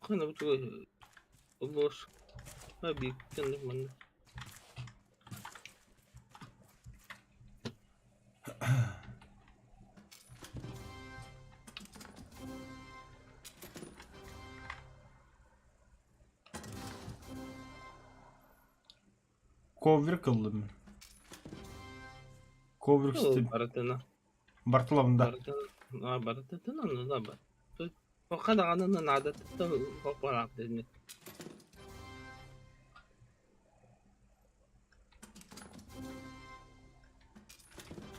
Хана бу тугу Олор. Ha бииктэн манна. Коврик ыллым. Коврик стим. Барытына. Бартылабында. Барытына. Барытына да бар. Хадаҕаны наадатыттан бараах дэнни.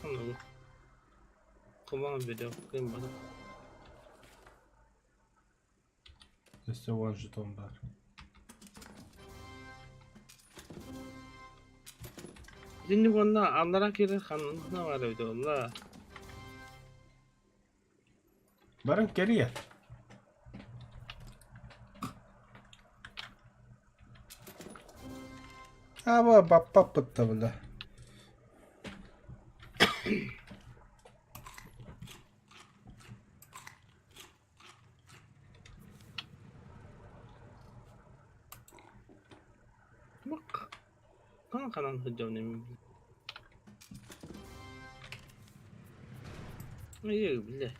Ханна Кумаҕа берем, ким бана. Өссө уон жетон бар. Итинник уонна аллара киирэр ханна баар эбитэ буолла? Баран кэрийэ. Аба баппаппыт бля. Ханан ханан сылдьабын Ээ, бля.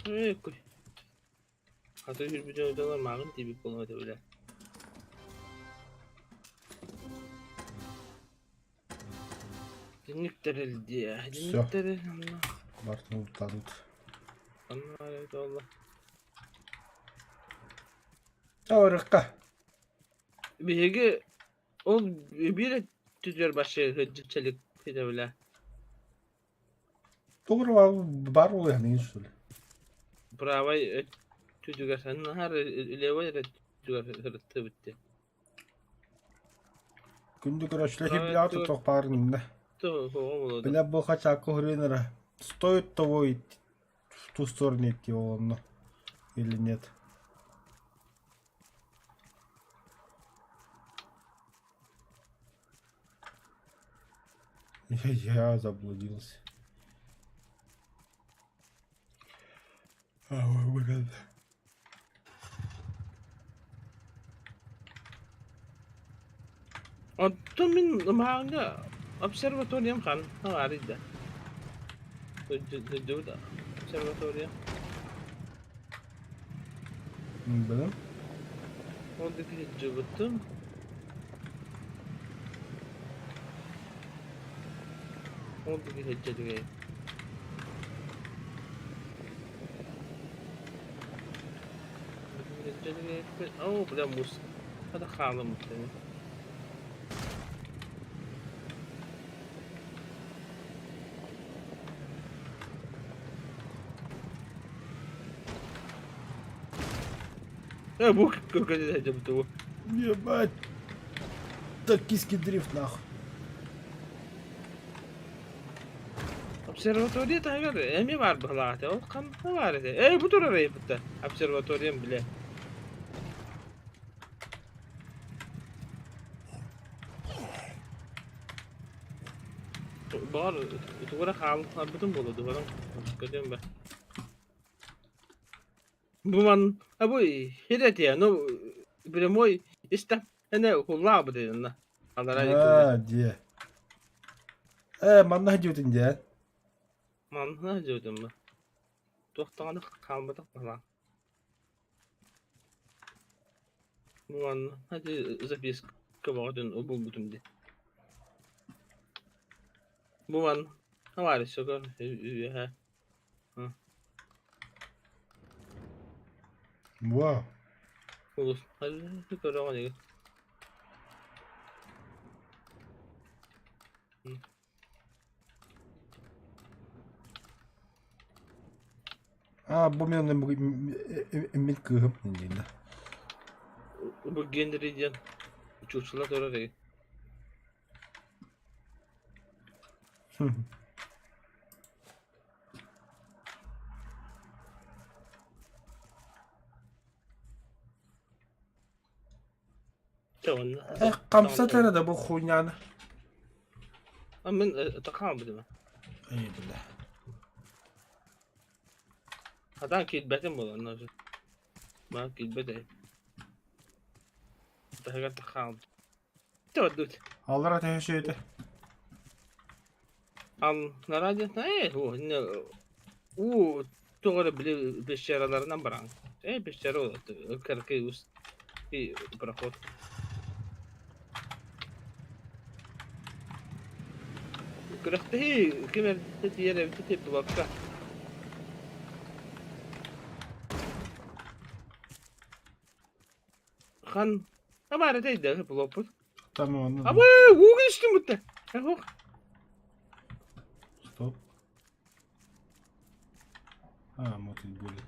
Ээ, куй. Хата үрбүтэ дьонор мааҕын тиийбит буолуо этэ бля. Итинник тэрил диэ. Всё. Итинник тэрил онно. Бартын ултаабыт. Онно эрэ буолла. Таварыкка. Биһиги ол биир өттүгэр башы сылдьыбыт бля. Тугур бар буолуоххун что ли? Правай өттүгэр саннаһар, левой өттүгэр сырыттыбыт дии. Күндү көрөөччүлэр билэҕит туох баарын иннэ. Бля бу хачаакка уһуруйан Стоит того идти в ту сторону идти онно или нет? Я заблудился. А, ой, Оттон мин ымааҥҥа обсерваториям ханна баарый да? Дойдубут обсерватория. Билим. Ол диэки сылдьыбытым. Ол диэки сылдьа Оо, бля, муус хата хаалыммыт ини. Э, бу көкөтө сылдьыбыт бу. Ебать! Токийский дрифт нахуй. Обсерватория таһыгар эмиэ баар быһылаах этэ. Ол ханна баар этэ? Ээ, бу турар эбит обсерваториям билэ. Баҕар тугу эрэ хаалларбытым буолуо дуу, баран көрүөм бэ. Бу ман а бу хирэтиэ, ну прямой истэ эне хуллаабыт инна. Алара А, дьиэ. Ээ, манна сылдьыбытын дьэ. Манна сылдьыбытым ба. Туох даҕаны хаалбатах баҕалаах. Бу манна записка бөҕөтүн булбутум дии. Бу манна товарищ үөһэ Вау. Улус көрөҕүн игин. А, бу мен мин кыыһым диэн Бу Генри диэн чуучула турар игин. Эх, хамсат эрэ да бу хуйняны. А мин хаалбытым. Эй, бля. Хатан киирбэтим буолан Маа киирбэт ээ. Таһыгар хаалбыт. Төрдүт. Аллара төһө сүөтэ? Аллара диэн ээ уу тоҕо эрэ били пещераларынан баран. Ээ пещера кыракый ус проход. Күрэхтэһии ким эрдэ тиийэр эбитэ тиийбэккэ. Хан Тамара тейде булоппут. Tamam Абы ууга түстүм бутта. Ох. Стоп. А, вот и были.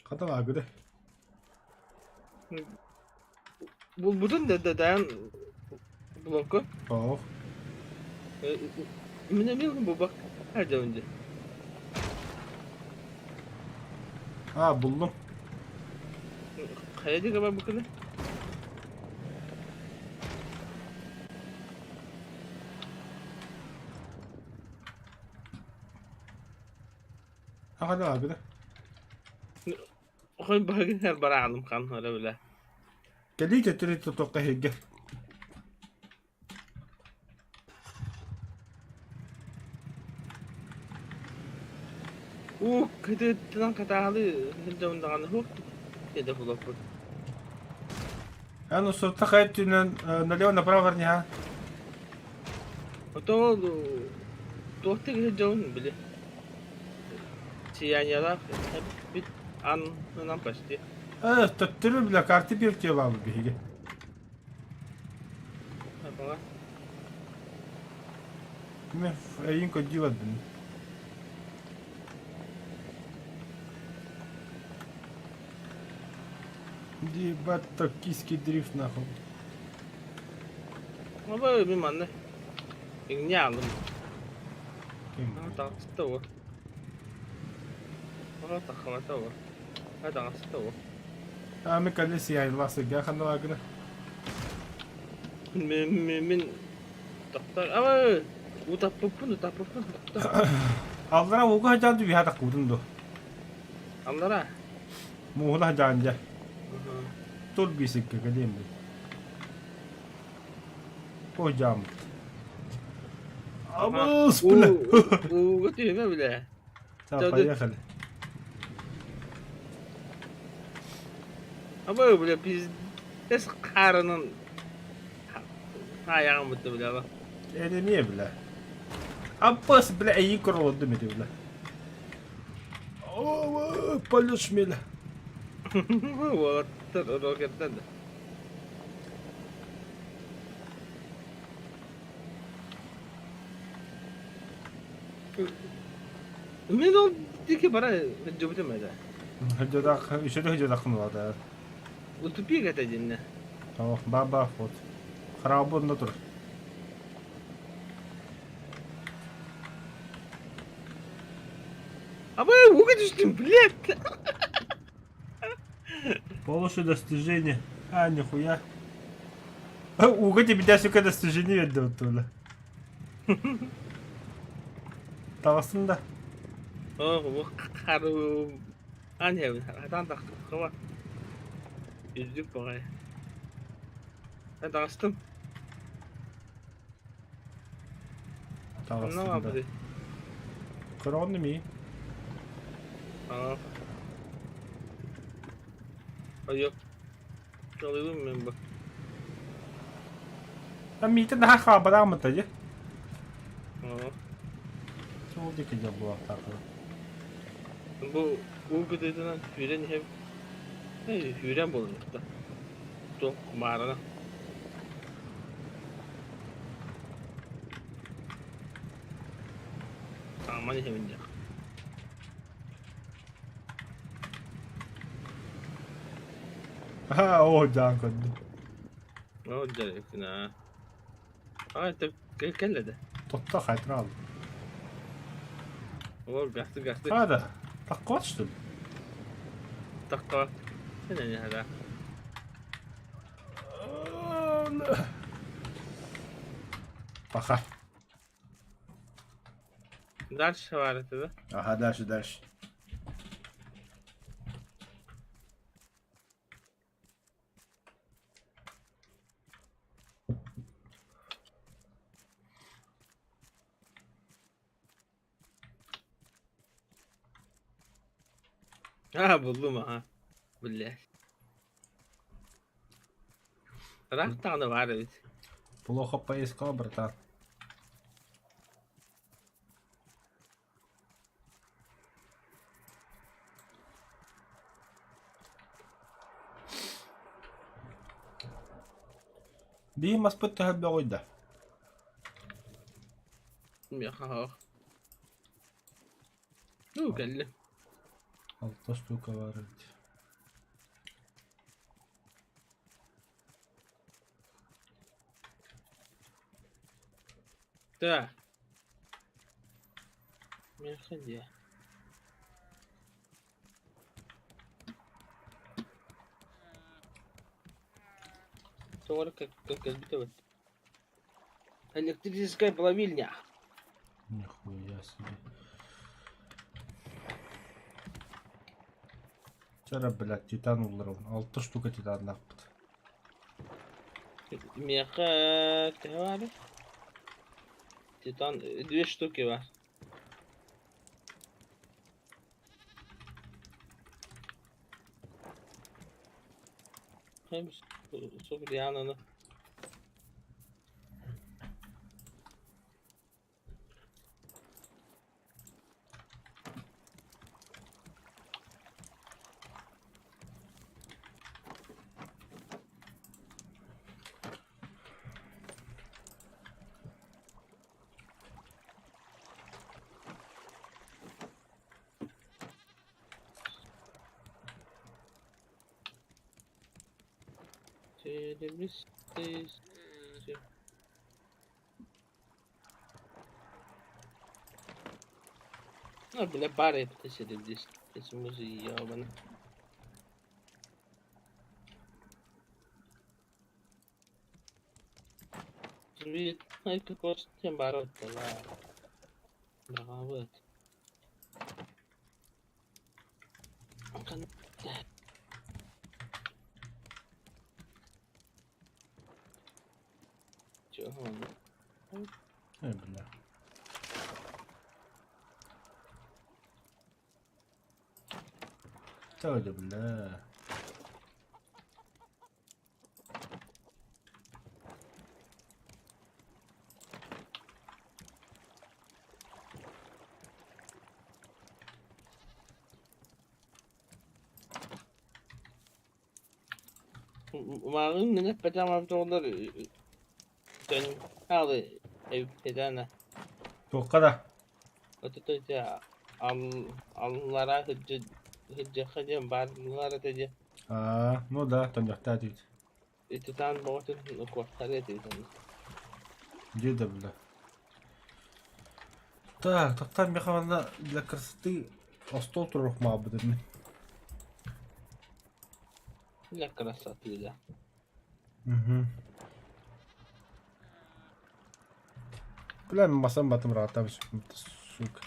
Хата гыды. Булбутун да дадан блокку. Ох. Мин эмиэ бубак хардьабын А, буллум. Хайа диэки барбыккыный? Аҕа гыды. Хой баһыгын бараалым хан ара билэ. Кэлии төттөрү тутуохха иһиргэ. Уу кытыттынан катаалы сылдьабын даҕаны суох диэтэ булаппыт. Эн усурта хайа түүнэн налево направо верни Ото ол туох да сылдьабын били. Сияниелаах эппит аннынан почти. Э, төттөрү бля карты биэртиэ баабы биһиги. Апаҕа. Мин эйин көрдүү бардым. Ебать, токийский дрифт нахуй. Оба мин манна иҥнэ алым. Таҕыста о. Оҕо таххалата о. Таҕыста о. А мы колес я сыга ханналагына. Мин мин тохтор. Ама утаппыппын утаппыппын тохтор. Аллара ууга хадьаан түбүһэ таккыбытын ду. Аллара. Мууһуна хадьаан дьэ. Тур бисикке кэлиэм бит. Ой, Абыс, бля. Ууга түһүмэ бля. Так, поехали. Абы, бля, пиздец харынан ayağım bitti бля. Ба. Эремиэ, бля. Абыс, бля, эйин көролодум ити, бля. О, полет шмеля. Уолаттар рокеттан да. Мин ол диэки бара сылдьыбытым этэ. Хыдьадах, үчүгэй хыдьадаххын улаатар. Утупик этэ дьиннэ. О, ба-ба, вот. Хараабы онно тур. Абы, ууга түстүм, блядь! Полностью достижение. А, нихуя. Ууга тебя, сука, достижение берди оттула. Таҕыстын да. Оо, бу хары Аня, хатан тахтыххаба. Үрдүк баҕайы. Таҕыстым. Таҕыстын да. Көрөҕүн ми? Аа. Айок. Çalıyorum мен бу. А миитин наһаа хаабараамыта дьэ. Аа. Сол диэки дьэ буолуохтаах. Бу уу кытыытынан сүүрэн иһэ сүүрэн буолуохта. Туох маарана. Хааман иһэбин дьэ. Аа, оо, дьаан көрдүм. Оо, дьэ, аа. Аа, кэллэ да. Тотто хайтра алды. Оо, гасты гасты. Хада, таккот что ли? Такка. Сен хада. Пока. Дальше бар это, да? Ага, дальше, дальше. А, буллум, ага. Блядь. Ыраах даҕаны баар эбит. Плохо поискал, братан. Биир маспыт төһө да. Миэхэ Ну, кэллим. Алта штука бар эбит. Так. Миэхэ дии. Тоҕо как как эбит. Электрическая плавильня. Нихуя себе. Вчера, блядь, титан уларым. Алта штука титаннаахпыт. Миэхэ төһө баар? Титан две штуки бар. Суох. Ну, бля, пара это здесь ебано. Эй, бля. Толя, бля. Мааҕын мин эппэтэҕим оҕолор хаалы эбиттэнэ Туохха да? Отото ити аллараа сылдьыахха диэн баардылар этэ диэн. Аа, ну да, тонньохтоо этибит. Ититаан бөҕөтүн куоттарыа этибит онно. Дьиэ да бля. Так, тохтоо миэхэ манна для красоты остуол туруох маабыт мин. Для красоты, да. Угу. Бля, масан батым ыраатабыз, сука.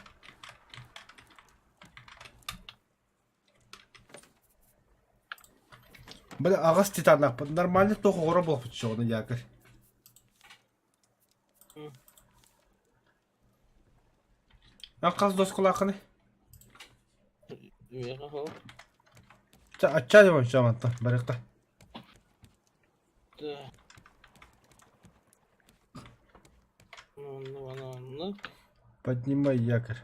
Бля, аҕас титаннаахпыт. Нормально туох оҕоро буолбут чоҕуна якорь. А хас доскулааххыный? Миэхэ ол. Ча отчаливаем все мантан барыахта. Да. Ну, ну, ну, ну. Поднимай якорь.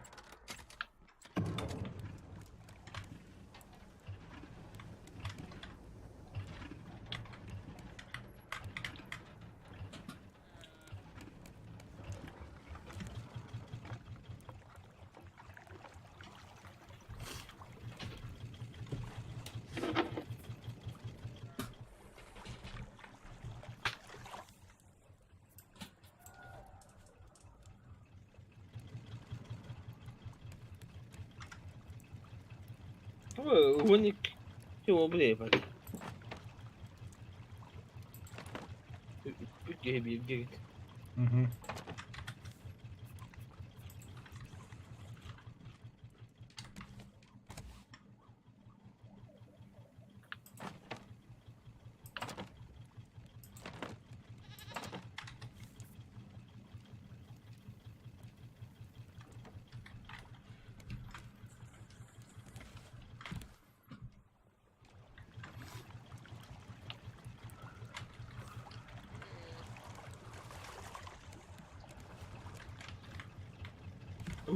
Уон икки уобу Киһи бииргэ Угу.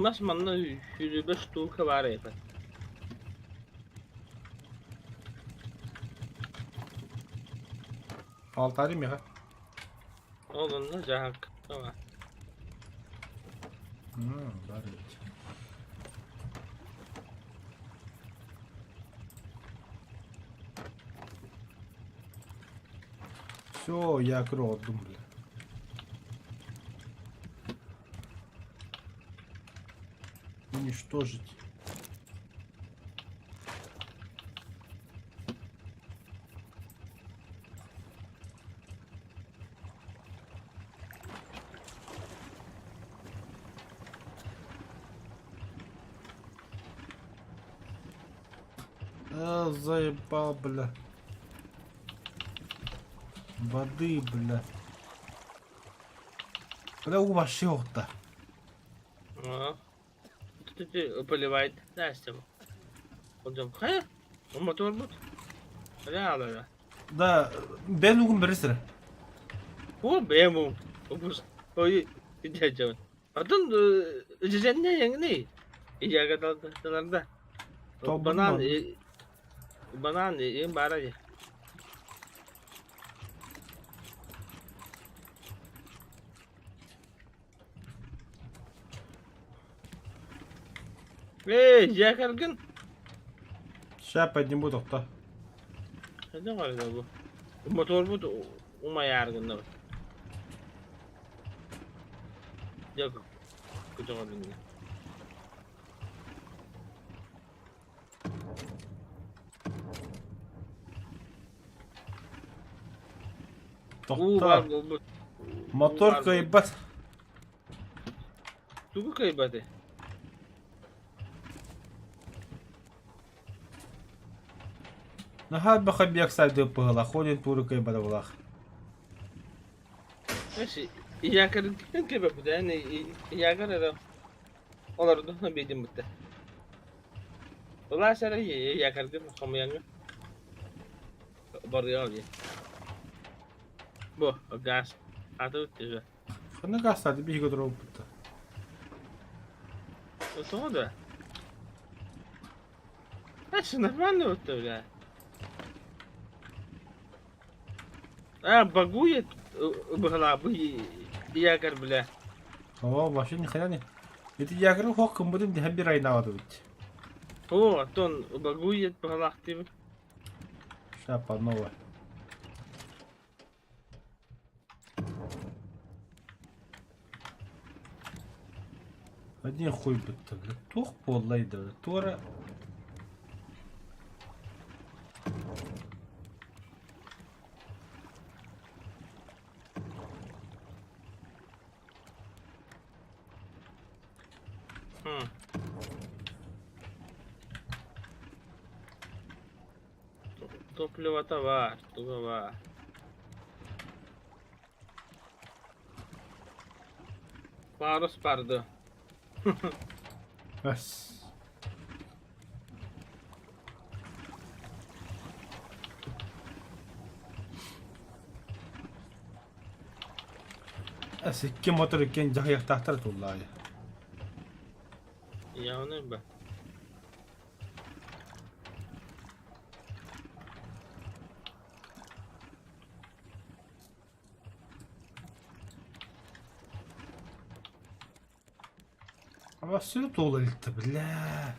Мас манна сүүрбэ штука баар этэ. Алтарь меха. Ол онно дьаһалка баар. Баар эбит. Все, я отдум, бля. Уничтожить. А, заебал, бля. Воды, бля. Бля, уу вообще уохта. Поливает Настя. Хайа, мотор бут. Да, бэйэн угун бэрис эрэ. О, бэйэм ус. Ой, идиэдьэбин. Атын дьэдьэннэ эҥний. Ийэгэ Банан банан им баара дии. Эй, дьиэ кэргэн. Ща подниму тохто. Хайдах барда бу? Моторбут умайаар гынныбыт. Дьэ көтөҕөлүннэ. Уу баар Тохтоо. буолбут. Уу Мотор баар буолбут. кыайбат. Тугу кыайбатый? Наһаа элбэх объект сайдыы быһыылаах, ол иһин туору кыайбатабылаах. Якорь кэбэппит якорь эрэ олордо биэдим бутта. Улаас эрэ якорьгын хомуйаҥҥа барыаҕа дии. Бу газ аты түһэ. Ханна гаастааты биһиги олоробуппут Тоҕо да? Это нормально вот бля. А, багует быһалаабы якорь, бля. О, вообще ни хрена не. Это якорь хох кымбытын диһэн бир айнаабат О, оттон багует быһалаахтыыбын. Шапа новая. Один хуй бытта, бля. Туох буоллай да, бля. Туора Хм. Топливота баар, туга баар. Парус барды. Эс. Эс икки мотор иккиэн дьаһайыахтаахтар туллаайы. Явный бы. Абасыны туола илтэ, бля.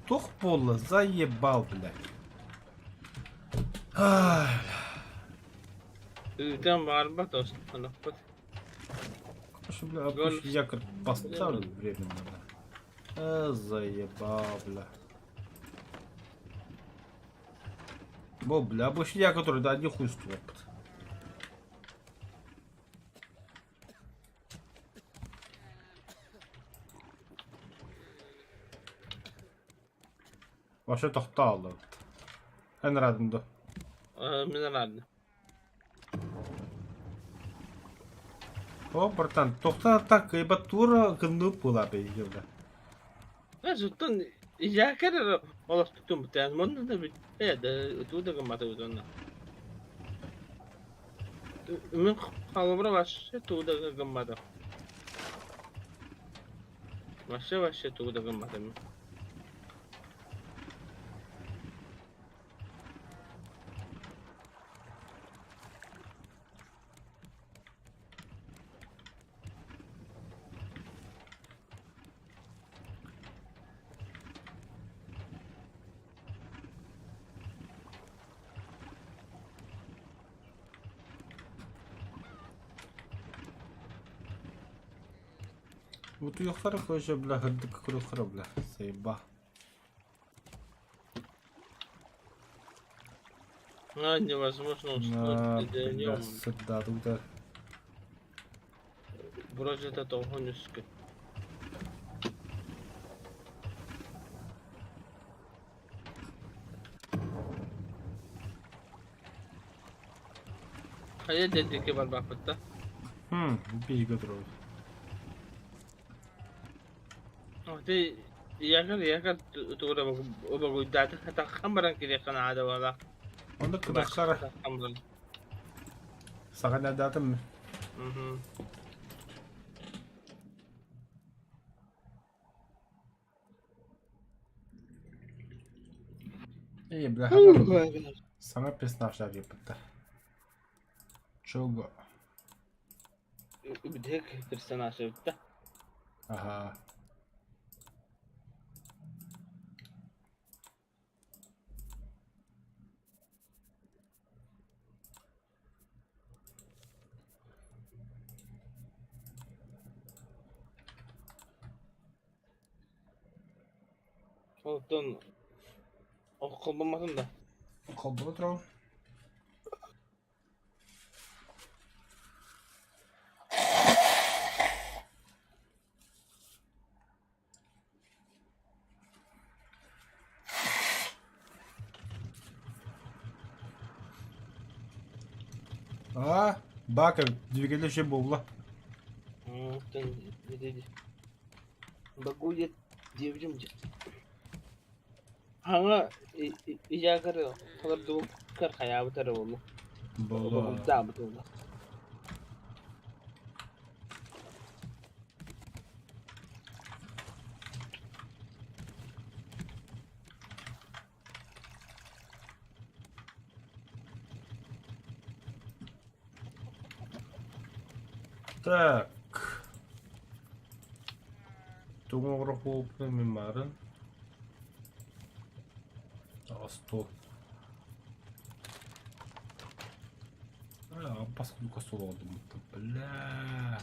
Туох буолла, заебал, блядь. Ай, Ыытан баарбат останаппыт. Что, бля, обычный якорь поставлю временно, бля. Заебал, бля. Бо, бля, обычный якорь, да, не хуй стоп. Вообще тохтооллор. Эн радын дуо? Мин араардым. О, братан, тохтоо так, ибо тура гыннып була бейгилде. Оттон якорь олохтутун бутаан монна да бүттэ да туу да гыммата бутонна. Мин холобура вообще туу да гымматым. Вообще вообще туу да гымматым. Утуйахтара короче, бля, хырдык курухара, бля, заеба. А, невозможно На, уснуть бля, днем. сыдда Вроде это тоҕонүскэ. Хайа диэки барбаппыт да? Хм, биһиги турабыт. Ты якорь якорь тугура обогуйдааты хатаххан баран кириэххэ наада буолла. Онно кыдахтара Хатаххан баран. саҥа надаатым. Мгм. Эй, бля, саҥа персонаж диэппиттэр. Чого? Бүтэһик персонаж эбит да. Ага. Онтон холбоммотун да. Холбоно турабын. А, бака, двигатель вообще буолла. Оттон ити Багует диэбитим дьэ. Хаҥа иягар холордубуккар хайаабыт эрэ буолла. Буолла. Багуйдаабыт буолла. Так. Томограф мемарын. Стол. А, паскудка стол бля.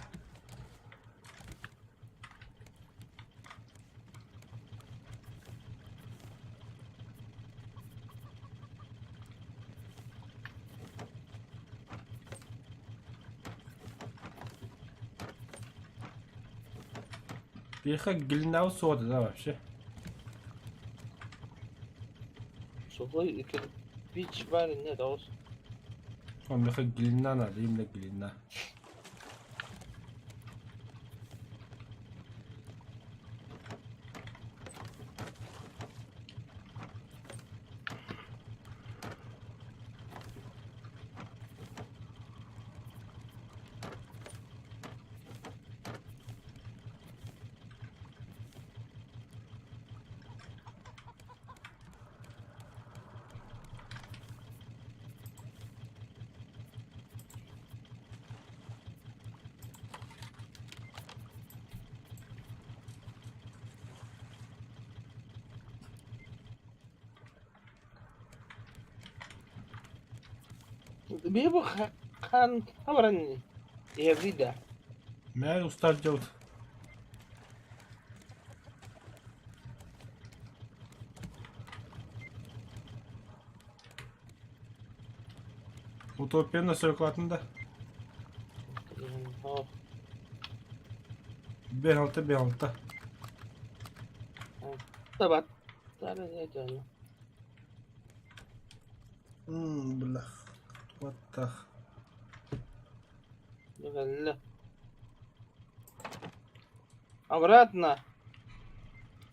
Биэхэ глинау сода, да, вообще? Сухой кирпич бар нет, аус. Он биэхэ глина надо, именно глина. Бибу хан хабаран еврида. Мэ устар делать. Утопияны сөйкүлатын да. 5-6 5-6. Табат. Тара не Бля. What the... Обратно.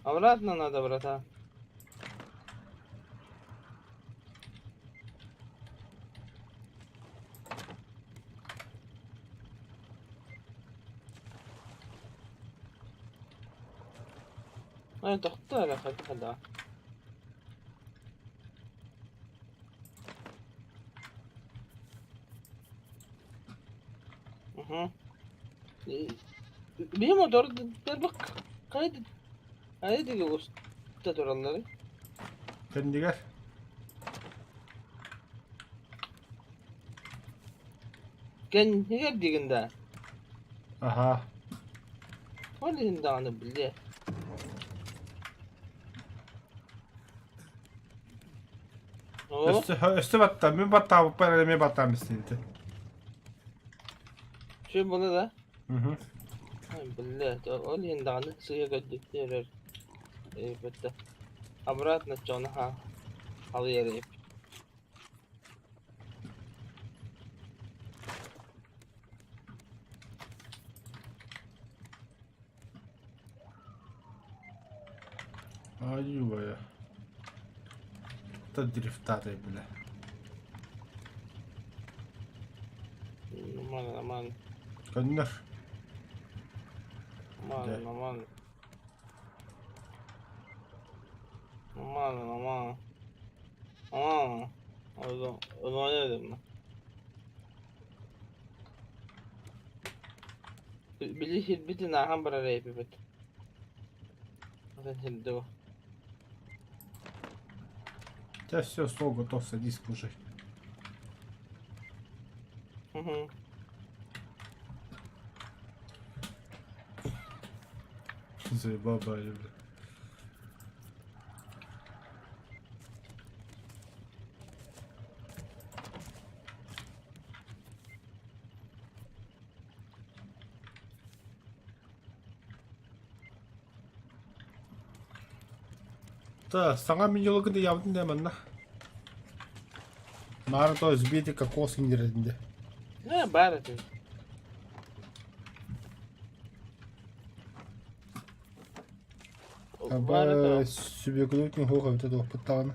Обратно надо, братан. Ай, тохтоо хада. Угу. Биһи мотор дэрбак кайда кайда уста тураллары. Кэннигэр. Кэннигэр диигин да. Аха. Ол иһин даҕаны билиэ. Оо, Өссө өссө баттаа, мин баттаабыппар эрэ эмиэ баттаан истиҥ Şu bunu да. Угу. Ай, бля, ол иһин даҕаны сыыйа көрдүктэр эбэтэ. Обратно чону ха халыйар Ай-юая. Та дрифтатай, бля. Нормально, нормально. Көннөр. Нормально, нормально. Нормально, нормально. Нормально. Нормально. Били сирбитин ааһан барар эбиппит. Атын сирдэ бу. У тебя все, стол готов, садись, кушай. Угу. Заебал, бля. Та, саҥа менюлыгын ыйаабытын да манна. Маара то сбитый кокос киндердинде. Э, баар этим. Баар Аба этэ. сүбүөкүлүбүт хуох эбитэ туохпут даҕаны.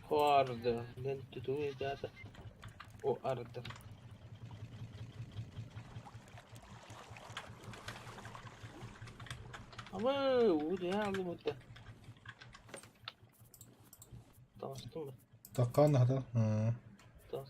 Ордер. Лен тутуй дата. О, ордер. Ama уу дьэ Таҥастым ба? Таккаан хата. Таҥас.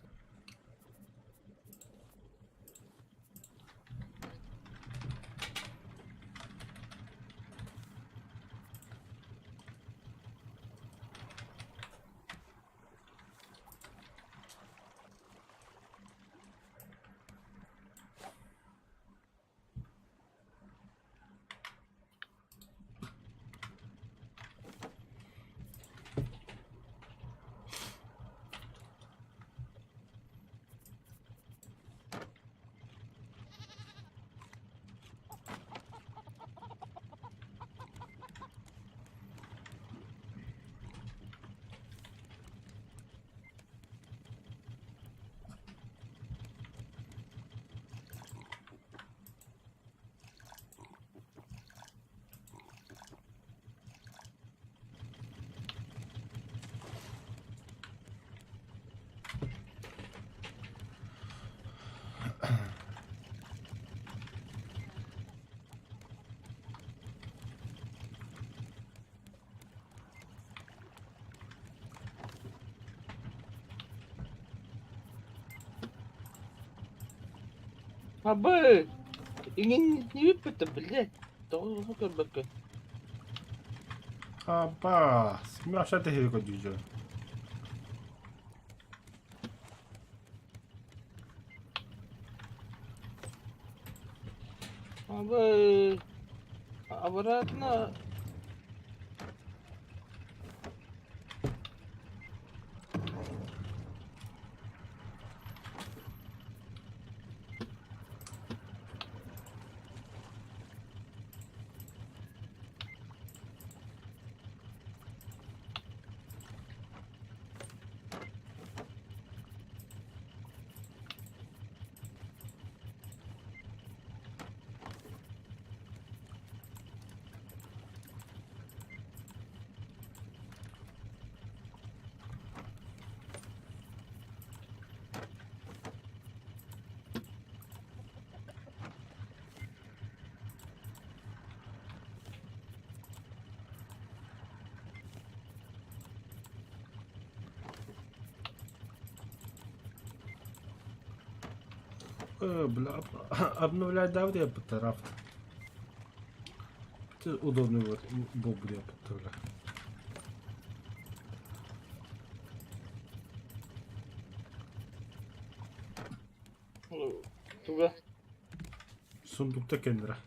Абы! Иҥин ньүппүтэ, блядь. Тоҕо көрбөккө. Аба, смеша ты көрдүүжө. Абы! Обратно. Бля, обновлять да, я рафт. Это удобный вот был бля, бля. Туга. Сундукта кендера.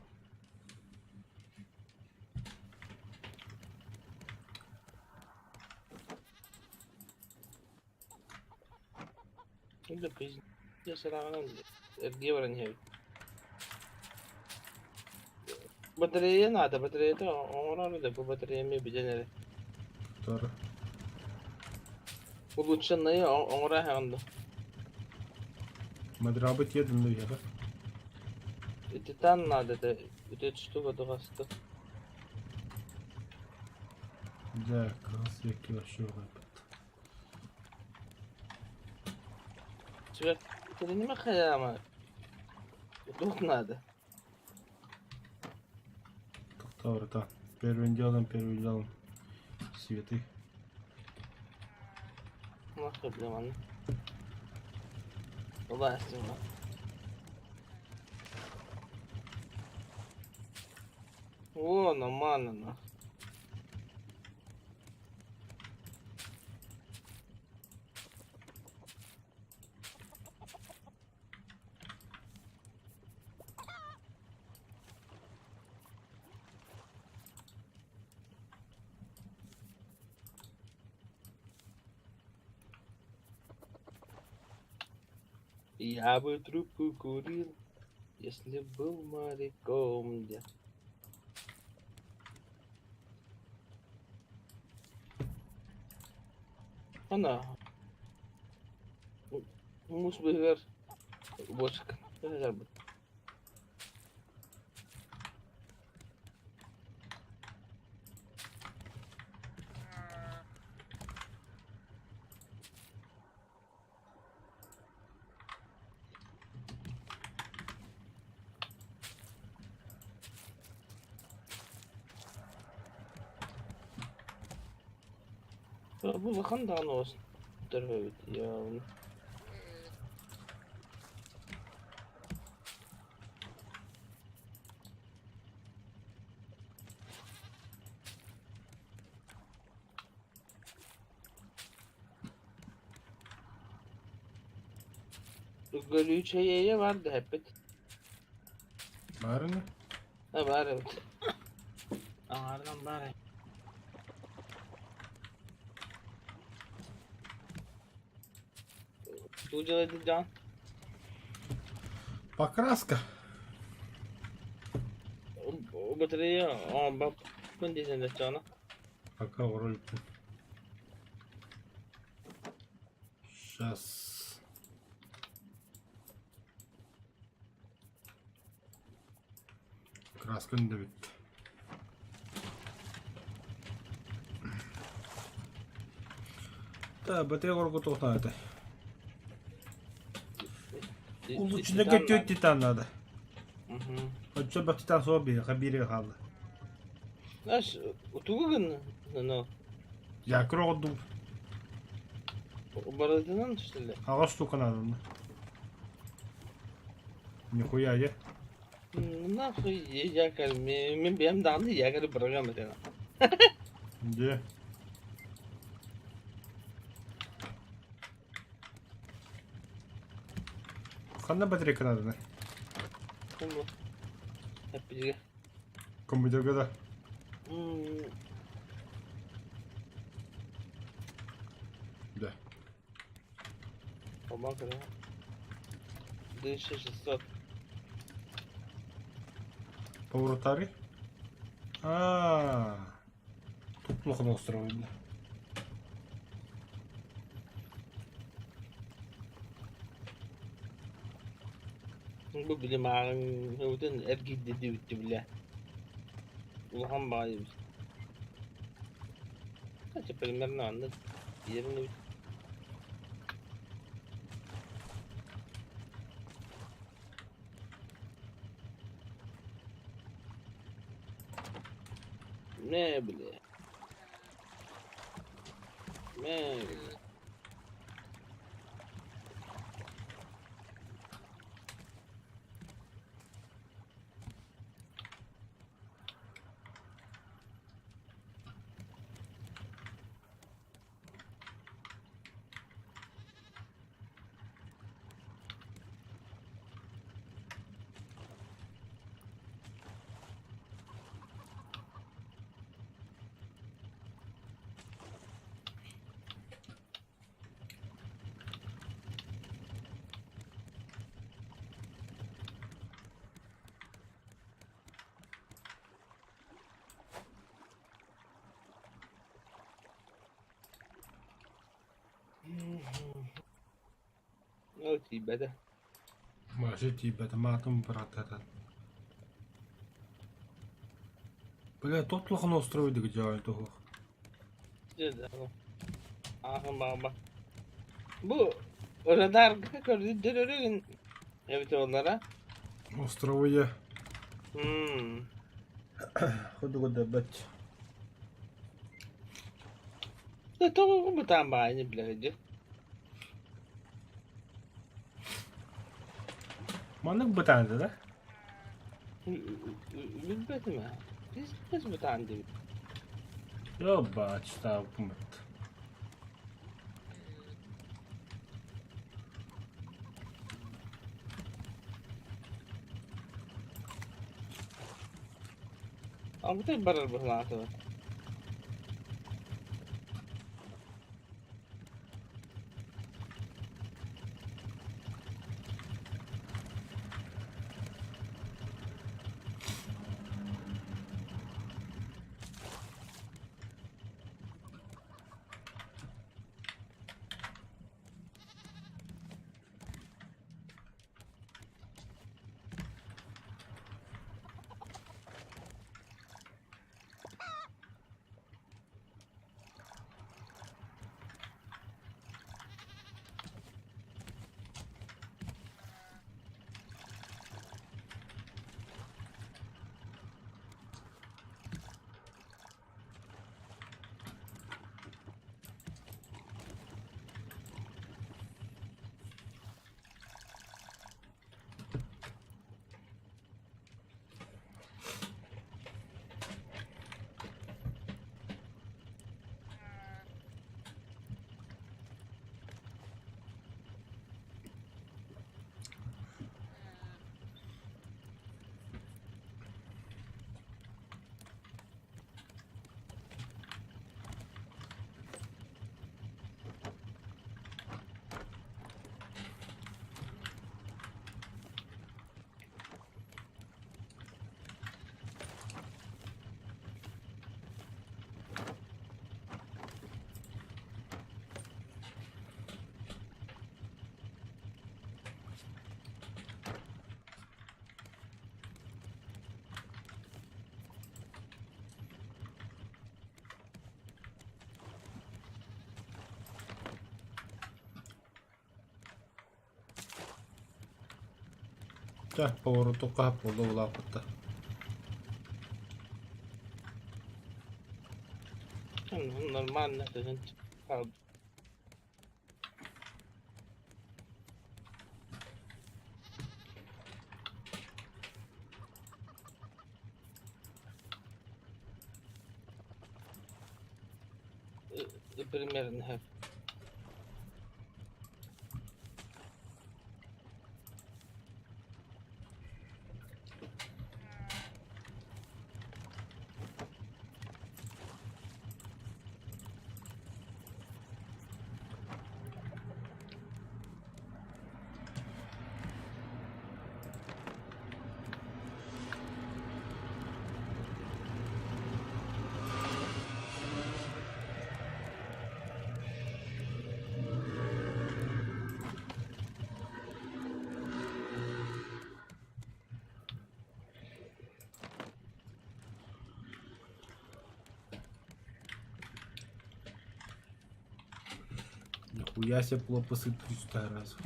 Да пиздец. Дьэ сыраҕынан эргийэ баран иһэбит. Батарея наада, батареята оҥороору да бу батарея эмиэ бүтэн эрэр. Тор. Улучшенные оҥоро иһэҕин дуо? Мадрабы тиэрдим да биһиэхэ. Титан наада этэ, ити штука туһаста. Да, кыыс диэки вообще уҕайбыт. Свет, тэринimэ хайаама. Туох наада? Тохтоо, первым делом светы. Нахуй, бля, манна. Властина. О, нормально, нахуй. Я бы трубку курил, если б был моряком, где. Ана. Муус быыһыгар буочука барбыт. Бу улахан даҕаны оҕустар эбит явно. Гөлүүчэйэ бар дэһэппит. Баарына? Ha бар эбит. Аҥаарынан баар. Тугу дьыалайдык дьаҕан? Покраска. Батарея оҥорбоппун диэн оччоҕуна. Пока ролик. Сейчас. Красканы да бүттэ. Да, батарея горго туохтаан этэй? Улучшенный түөрт титан надо. Оччо бөх титан суох биһиэхэ биири хаалла. Знаешь, тугу гынна? Якорь оҕордум. Бородинан что ли? Аҕыс штука надо. Нихуя е. Нахуй якорь, мин бэйэм даҕаны якорь быраҕыам этэ. Где? Ханна батарейка надо? Бу эппитигэ. Компьютерга да. Да. Ома көрө. 1600. Поворотари? А, тут плохо настроено. Бу били мааҕын өтөн эргийдэ диэбиттии бile. Улахан баҕайы эбит. Хотя примерно оннук иэрин эбит. Мэ бile. Мэ бile. Ол тиийбэтэ. Маша тиийбэтэ, маатын быраатата. Бля, тот улахан остров диги дьаай туһуох. Ааһын баҕа. Бу радарга көрдөрөрүн эбит олара. Островы М. Ходу көрдөрбөт. Да тоҕо бытаан баайны билэһи. Маннык бытаанды да? Билбэтим ээ. Пиздец бытаан диэбит. Ёба, читаабыппын бат. Албытай барар быһылаатылар. Чэ, поворотукка хап буолла улааппытта. Нормально хаалбыт. Примерно Нихуя себе плопасы 300 раз.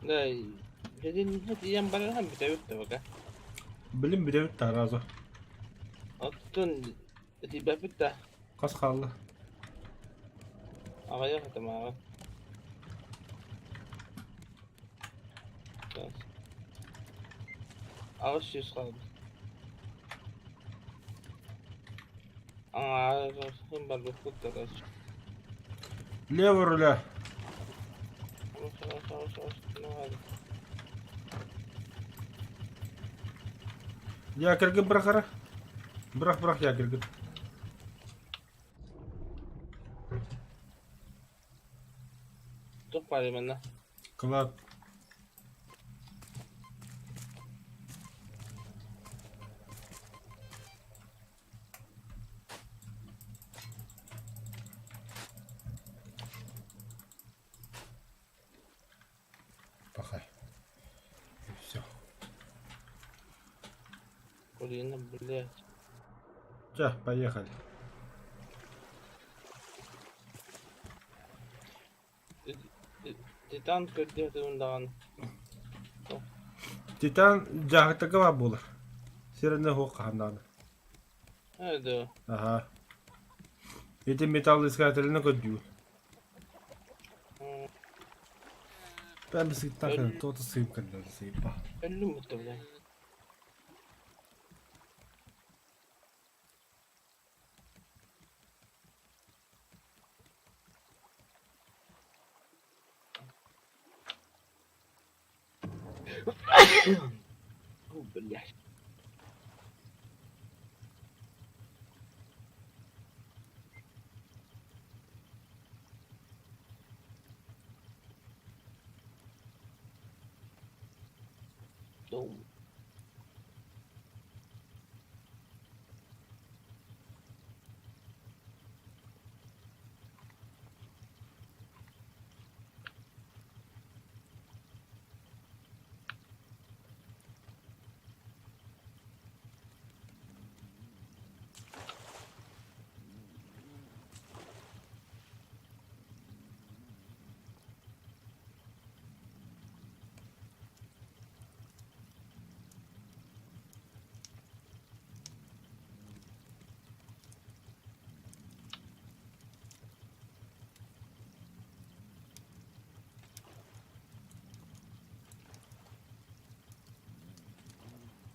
Да, дьиэн баран бүтэбит да пока. Билим бүтэбит таразу. Оттон тиийбэппит да. Хас хаалла? Аҕыйах этим ааҕын. 800 хаалбыт. Аҥаарын барбыппыт да короче. Лево руля. Якорьгын бырах эрэ. Бырах, бырах якорьгын. Туох баарый манна? Кылаат. Пахай. И все. Блин, блядь. Все, поехали. Титан көрдөөтүм даҕаны. Титан дьааһыктарга баар буолар. Сирэнэ суох хаһан даҕаны. Ээ дуо? Аһаа. Ити металлоискателинэн көрдүүр. Прямо сыттах то-то сыып кэллэ сыыппа. Өллүм бутта бля. О, блядь. Дом.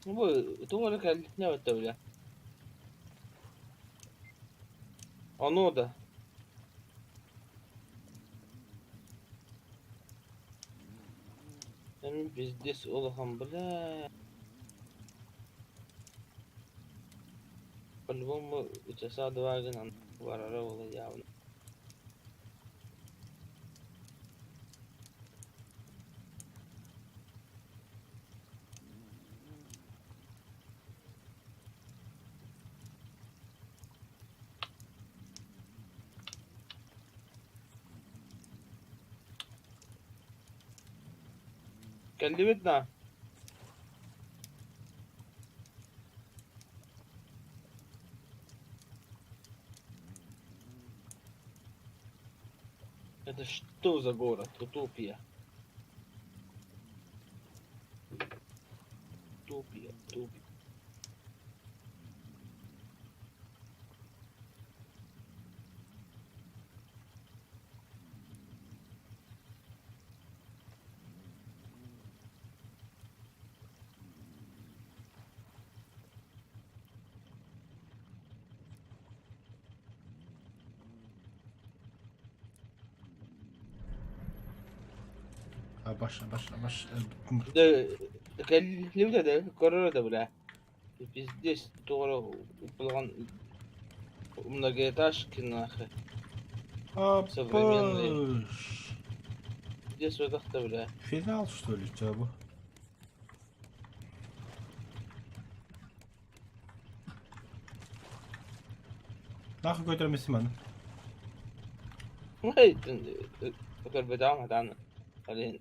Бу туох эрэ кэллэ эбэтэ бля. Ону да. Эми пиздец улахан бля. По-любому часа два гынан барара буолла явно. Кэллибит да? Это что за город? Утопия. Утопия, утопия. Абаш, абаш, абаш. Кэллибит да, көрөр да бля. Пиздец, туора упалган многоэтажки нахуй. Современные. Абаш. Здесь вот так-то, бля. Финал, что ли, чабу? Нахуй көтөрмөсүм аны. Көрбөтөҕүм хатаан. Блин.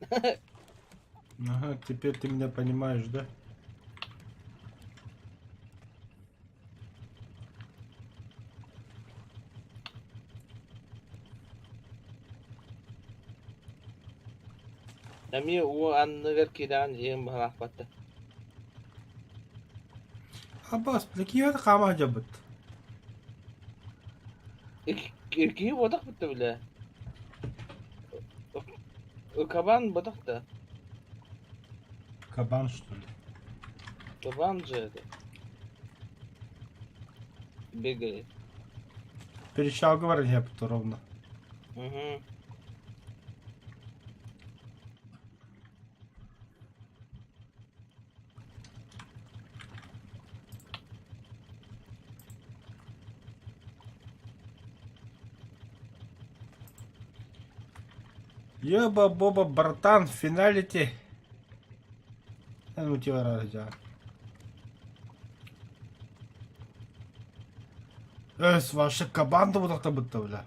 Ага, теперь ты меня понимаешь, да? Эмиэ уу анныгар киирэҕин дьиэм быһалаахпатта. Абас, киһи хаама сылдьабыт. Киһи буотах бутта бля. Кабан ботах да. Кабан, что ли? Кабан же это. Бегает. Перещал говорить я ровно. Угу. Еба-боба, братан, финалити. Ну тебя Эс, ваша команда вот так будто, бля.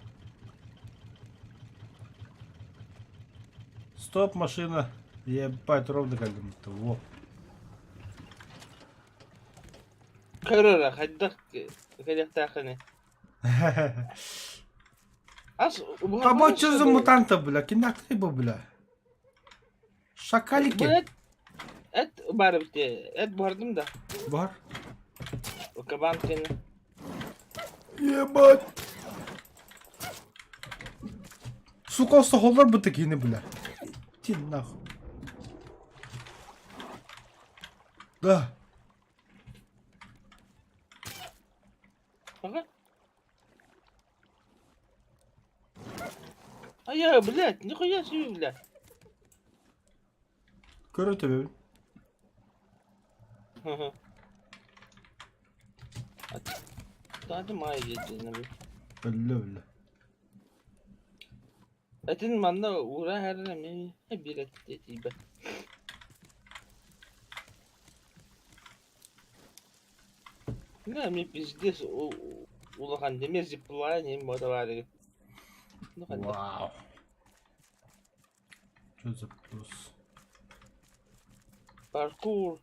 Стоп, машина. Ебать, ровно как будто. Во. Көр эрэ, хайдах кэлиэхтээххиний? Ас Тобой что за мутанты, бля? Киндактри бу, бля. Шакалики. Эт эт баар эбит дии. Эт буһардым да. Бар. Кабан кэннэ. Ебать. Сука, соһоллор быты кини, бля. Ти нахуй. Да. Ага. А я, блядь, нихуя себе, блядь. Көрө төбөбүн. Тааты маай диэтинэбит. Өллө өллө. Этин манна уура эрэ эмиэ биир этийбэт. Бля, мне пиздец улахан дэмиэ зиплайн иһин буота баар эбит. Вау. Что за плюс? Паркур.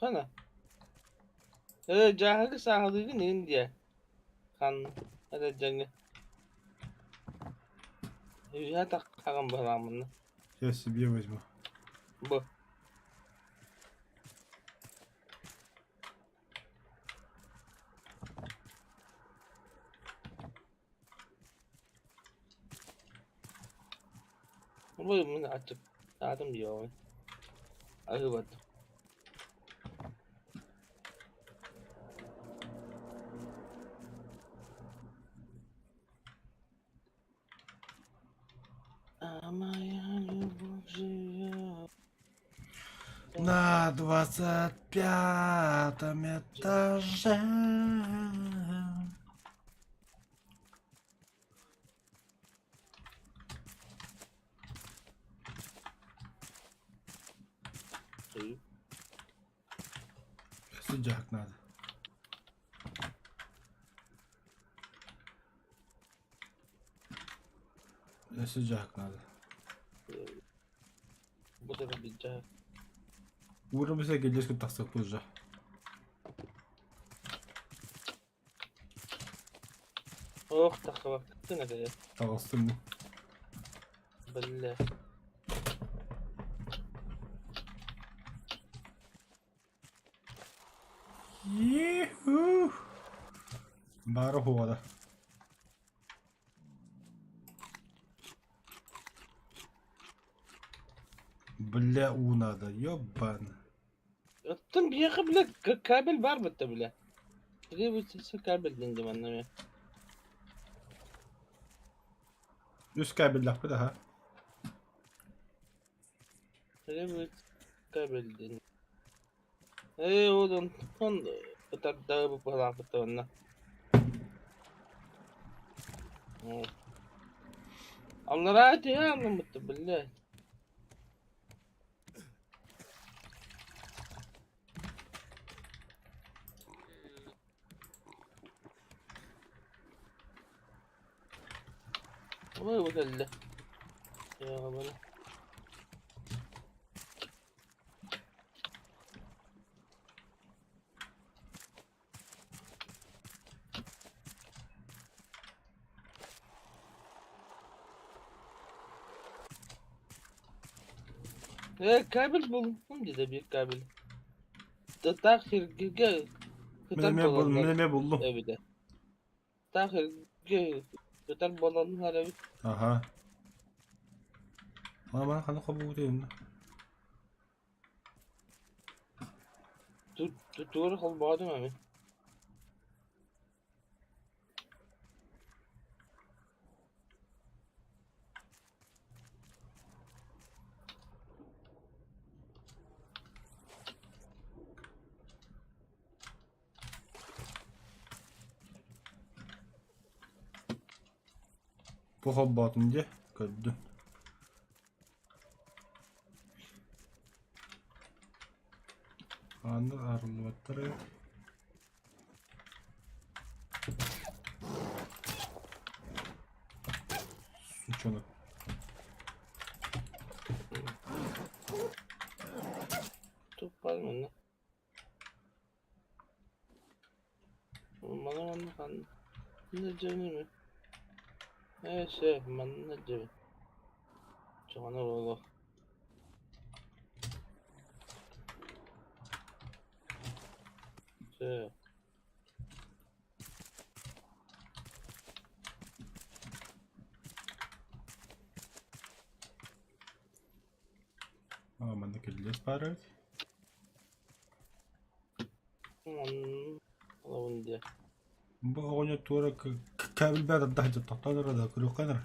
Хана. Э, дьааһыгы сааһылыыгын иһин диэ. Хан, эрэ дьаҥы. Үһэ таххаҕын быһаламмына. Я себе возьму. Бу. Бу мин аччык аатым диэҕин. Аһыыбат. А моя любовь живет. На 25-м этаже. Сыдьаак надо. Сыдьаак надо. Бу да билдьэ. Уурабыса кэллиэскэ тахсыахпыт уже. Ох, тахсыбаккын этэ. Таҕыстым. Биллэ. Иху. Бары хуода. Бля, уу надо, ёбан. Оттон биһиэхэ бile кабель баар бытта бile. Требуется кабель диэн манна эмиэ. Үс кабеллэхпит аха. Требуется кабель диэн. Ээ ол онтон ытардаҕы быһалаахпыт онно. Аллараа түһэ аннаммыт биллэ. Ой, бу кэллэ. Ээ, кабель буллум диде биир кабель. Таах сиргэ Мин сытар эмиэ бул, буолаллар мин эмиэ буллум. эбитэ. Таах сиргэ сытар буолаллар эбит. Аха. Мана ханна хобуутуйунна. Тугу холбоотум эми. Бу холбоотум дии, көрдүм. Ааннар арыллыбаттар эбит. Сучонок. Туппар манна. Маны манна ханна дьэбин ми? Ээ сөп, манна дьэбин. Чоҕоно буолуох. Сөп. А, манна кирилиэс баар эбит. Олобун диэ. Бу оҕонньор туора кээбилбэт ардах тохтоон эрэ да көрүөххэ эрэ.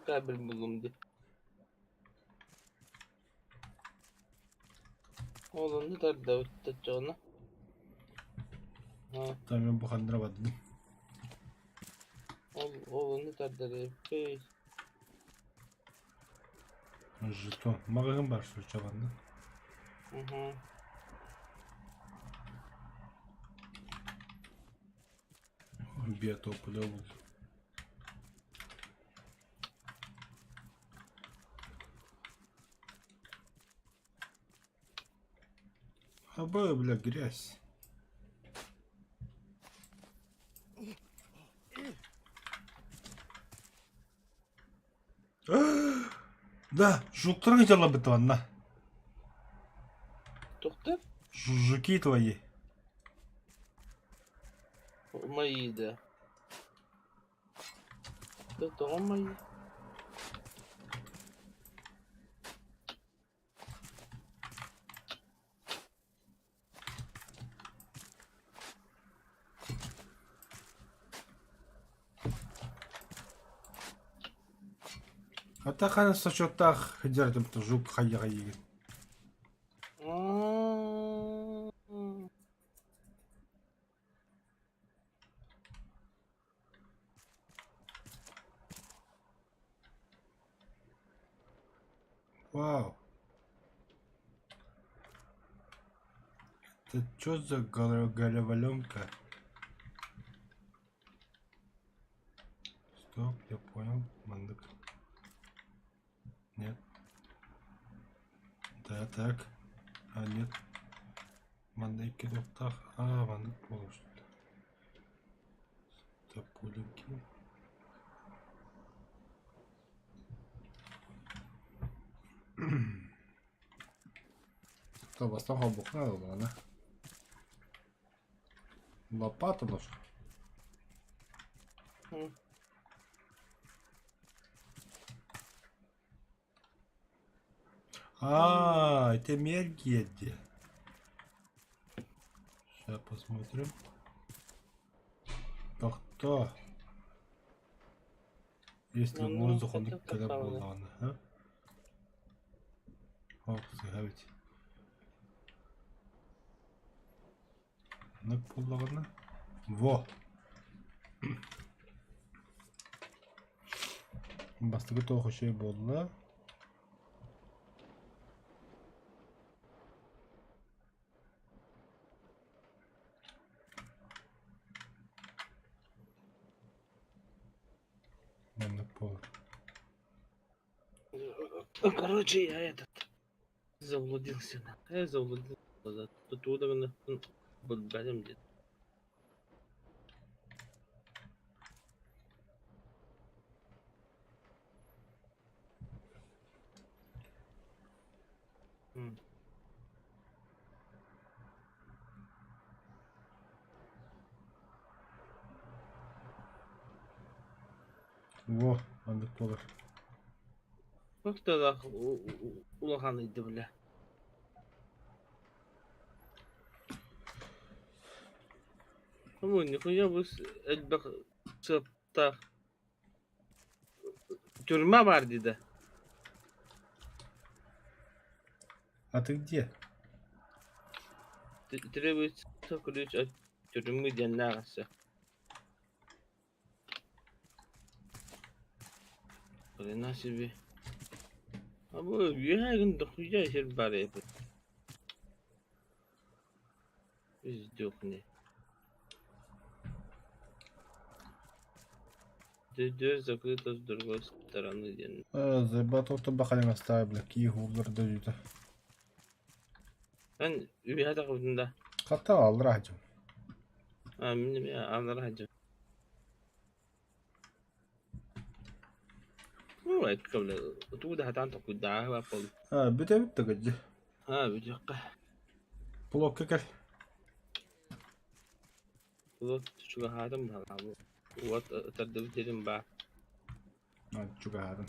Кабель буллум дии. Ол онно тардабыт оччоҕуна. Там мен бухандыра бардым. Ол ол онно тардар эбиппит. Жетон. Маҕаһыын баар суччаланна. Угу. Биотопля булду. Обои, бля, грязь. Да, жуктарың жалабыт ванна. Тухтар? Жуки твои. Мои, да. Тоҕо мои? Атахан сочоттаах сылдьар жук хайаҕайыгын. Вау. Это что за головоломка? Стоп, я понял. Мандык. Нет. Да, так. А, нет. Манна икки туохтаах. А, маннык буолар. Таппуленький. Бастан холбуохха ыллаҕына. Лопата нужна. А, это Мергеди. Сейчас посмотрим. Тохто. Если Ну, воздух, он это когда правда. буоллаҕына, а? Ох, сыһабит. Оннук буоллаҕына. Во! Бастакы туох үчүгэй буолла? Маннык буолар. Короче, я этот заблудился. Я заблудился. Тут удобно. Будем где-то. Во, маннык буолар. Как-то улахан ыйды бля. Бу нихуя бу элбэх сыаптаах тюрьма баар дии да. А ты где? Требуется ключ от тюрьмы диэннээх өссө. Хрена себе. А бу үөһээ гын дохуя сир баар эбит. Сдохни. Дверь закрыта с другой стороны диэн. Заебал бахалин оставил, бля, киих углар дойдута. Эн үөһээ тахыбытын да. Хата аллара хадьым. А, мин эмиэ аллара хадьым. Ну, это бля, тугу да хатаан токуйдааһы баппал. А, бүтэбит да кыдьы. А, бүтүөххэ. Блокка кэл. Блок чугаһаатым баҕа. Уот тардыбыт сирим баар. А, чугаһаатым.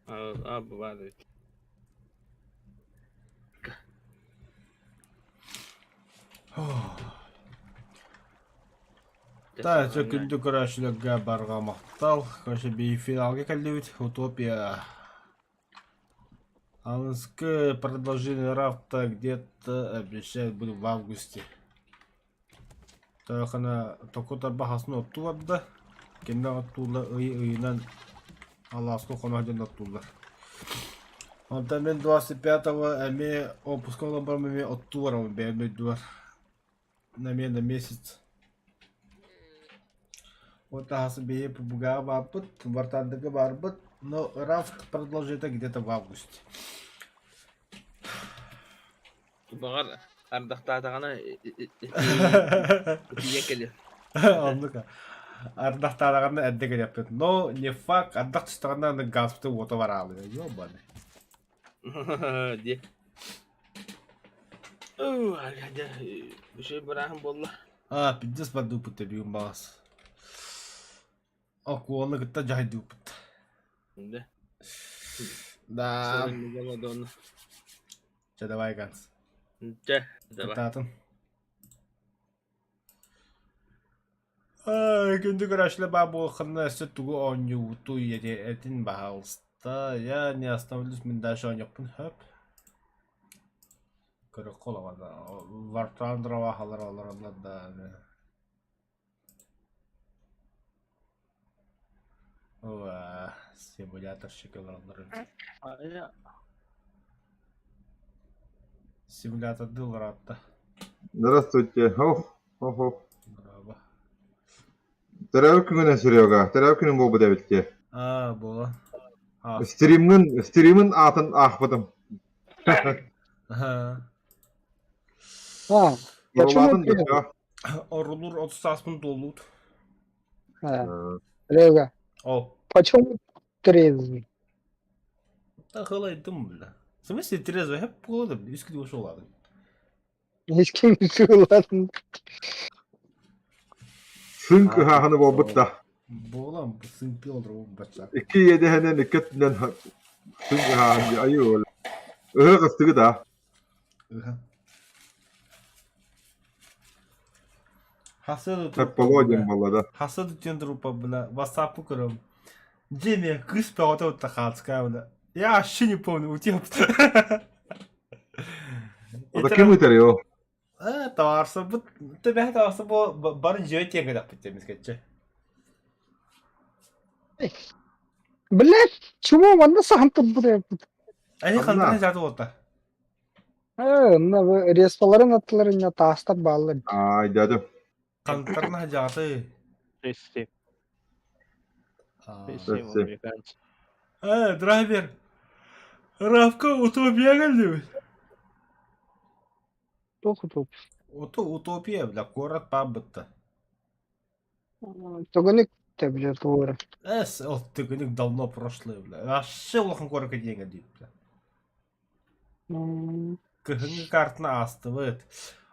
А, а, бу баар эбит. Та, чө күндү көрөөччүлэргэ барҕа махтал. Короче, би финалга кэллибит. Утопия. Аныскы продолжение рафта где-то обещают будет в августе. Тахана току тарбахасын оттуу барда. Кэннэ оттуулар ый ыйынан алааска хоно дьон оттуулар. Онтон мин 25-го эмиэ отпуска ылан баран эмиэ оттуу барабын бэйэм дойдубар. Эмиэ на месяц. Вот аһасы биһи ПБГ баарбыт, Вартандыга баарбыт, но рафт продолжится где-то в августе. Баҕар ардахтаатаҕына итийэн кэлиэ. Оннук ардахтаадаҕына эрдэ кэлиэхпит. Но не факт, ардах түстэҕинэ аны газпыт уота бараалыа. Ёбаный. Диэ. Үчүгэй бырааһым буолла. А, пиздец бардыыппыт бүгүн баҕас. Окуолу кытта дьаһайдыыппыт. Да. Да. Чэ, давай, Ганс. Чэ, давай. Кытаатын. Күндү көрөөччүлэр баар буолханна өссө тугу оонньуубутуй этин баһаалыста. Я не остановлюсь, мин дальше оонньуохпун сөп. Көрүөххэ олоҕо Вартандрова халар олороллор да. Ова, симуляторщик олороллор. Симуляторды олороотта. Здравствуйте. Ох, ох, ох. Браво. Төрөөбүт күҥүнэн Серега. Төрөөбүт күнүм буолбут эбит дии. Аа, буола. Аа. Стримҥин, стримин аатын аахпытым. Аха. А, почему Орулаатын ты? да. Орулур 30 сааспын туоллуут. А, Лега, О. почему трезвый? Да хылайдым, бля. В смысле трезвый? Hep буолла, бля. Үс күн ушел ладно. Искин ладно. Сыҥ кыһааһына буолбут да. Буолан сыҥпи олорбун бачча. Икки иэдэһинэн икки өттүнэн сыҥ кыһааһын дии айыы ол. Ыһыах ыстыгыт аа. Ыһа. Хасыды Тэпполуо диэн буолла да. Хасыды диэн трупа, бля. Ватсаппы көрөм. Дьиэ кыыс бөҕөтө утта хаалская, бля. Я вообще не помню, утип. Это ким ыытар ол? Э, товарсабыт, төбөһө товарса бу бары дьиэ тиэҥ гынаппыт эмискэччи. Блять, чего манна сахан турбут Эһи хантан жаты болта. Э, на респаларын аттыларын таастар бааллар. Ай, дядя. Хантарна жаты. Sì, sì, sì, Sì. американцы. Э, драйвер. Равка утопия geldi. Туох утуп. Ото утопия, бля, куорат баабытта. Тогоник те бля туора. Эс, ол түгүнүк давно прошлое, бля. Вообще улахан куоракка диэҥэ диир, бля. Кыһыҥҥы картына аастыбыт.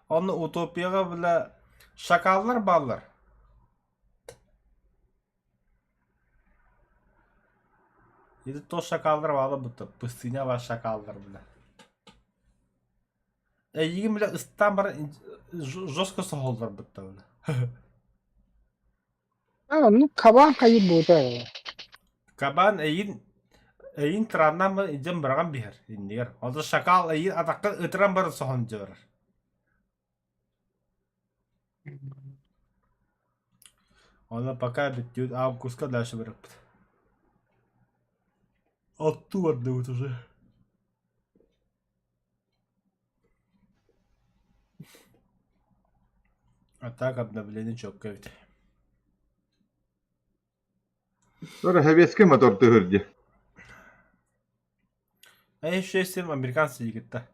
Онно утопияҕа, бля, шакаллар бааллар. Ити то шакаллар баалар бутта. Пустыня бар шакаллар, бля. Эйигин, бля, ыстаан баран Жестко соһоллорбуттар. А, ну кабан хайы бута. Кабан эйин эйин траннан идем быраҕан биһэр иннигэр. Онто шакал эйин атахха ытыран баран соһон дьыбарар. Онно пока бүттүбүт августка дальше барыппыт. Оттуу бардыбыт уже. А так обновление четко эбит. Бары советский мотор тыһырдьы. А еще есть американцы игры-то.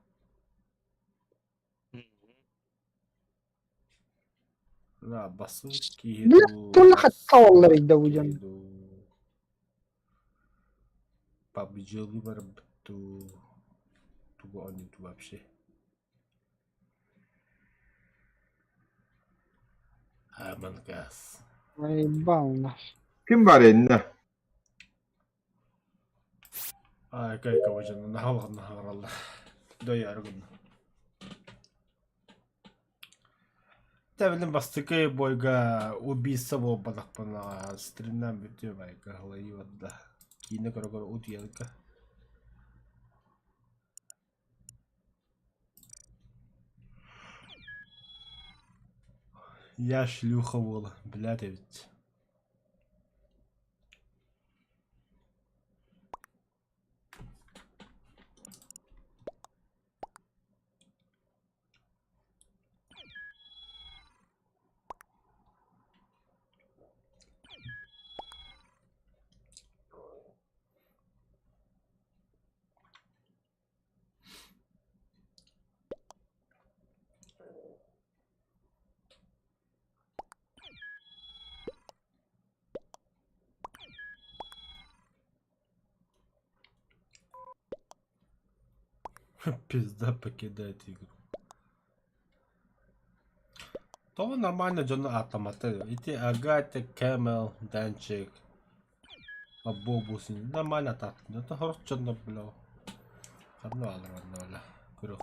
Да, басуки Бля, тула хатталлар идда бу дьон. PUBG барбыту тугу оонньууту вообще. Among Us. Ебал Ким бар иннэ? Ай, кайка дьоно наһаа наһаараллар. Дойары гынна. Тэбилин бастакы бойга убийца буолбатахпына стримнан бүтүө байга ылайыы да киинэ көрө-көрө утуйарга. Я шлюха буола, блядь эбит. Пизда покидает игру. То нормально дьону ааттамата. Ити Агата, Кэмэл, Данчик, Абобус нормально тааттын. Это хорох дьонно бля. Ханна алар Көрө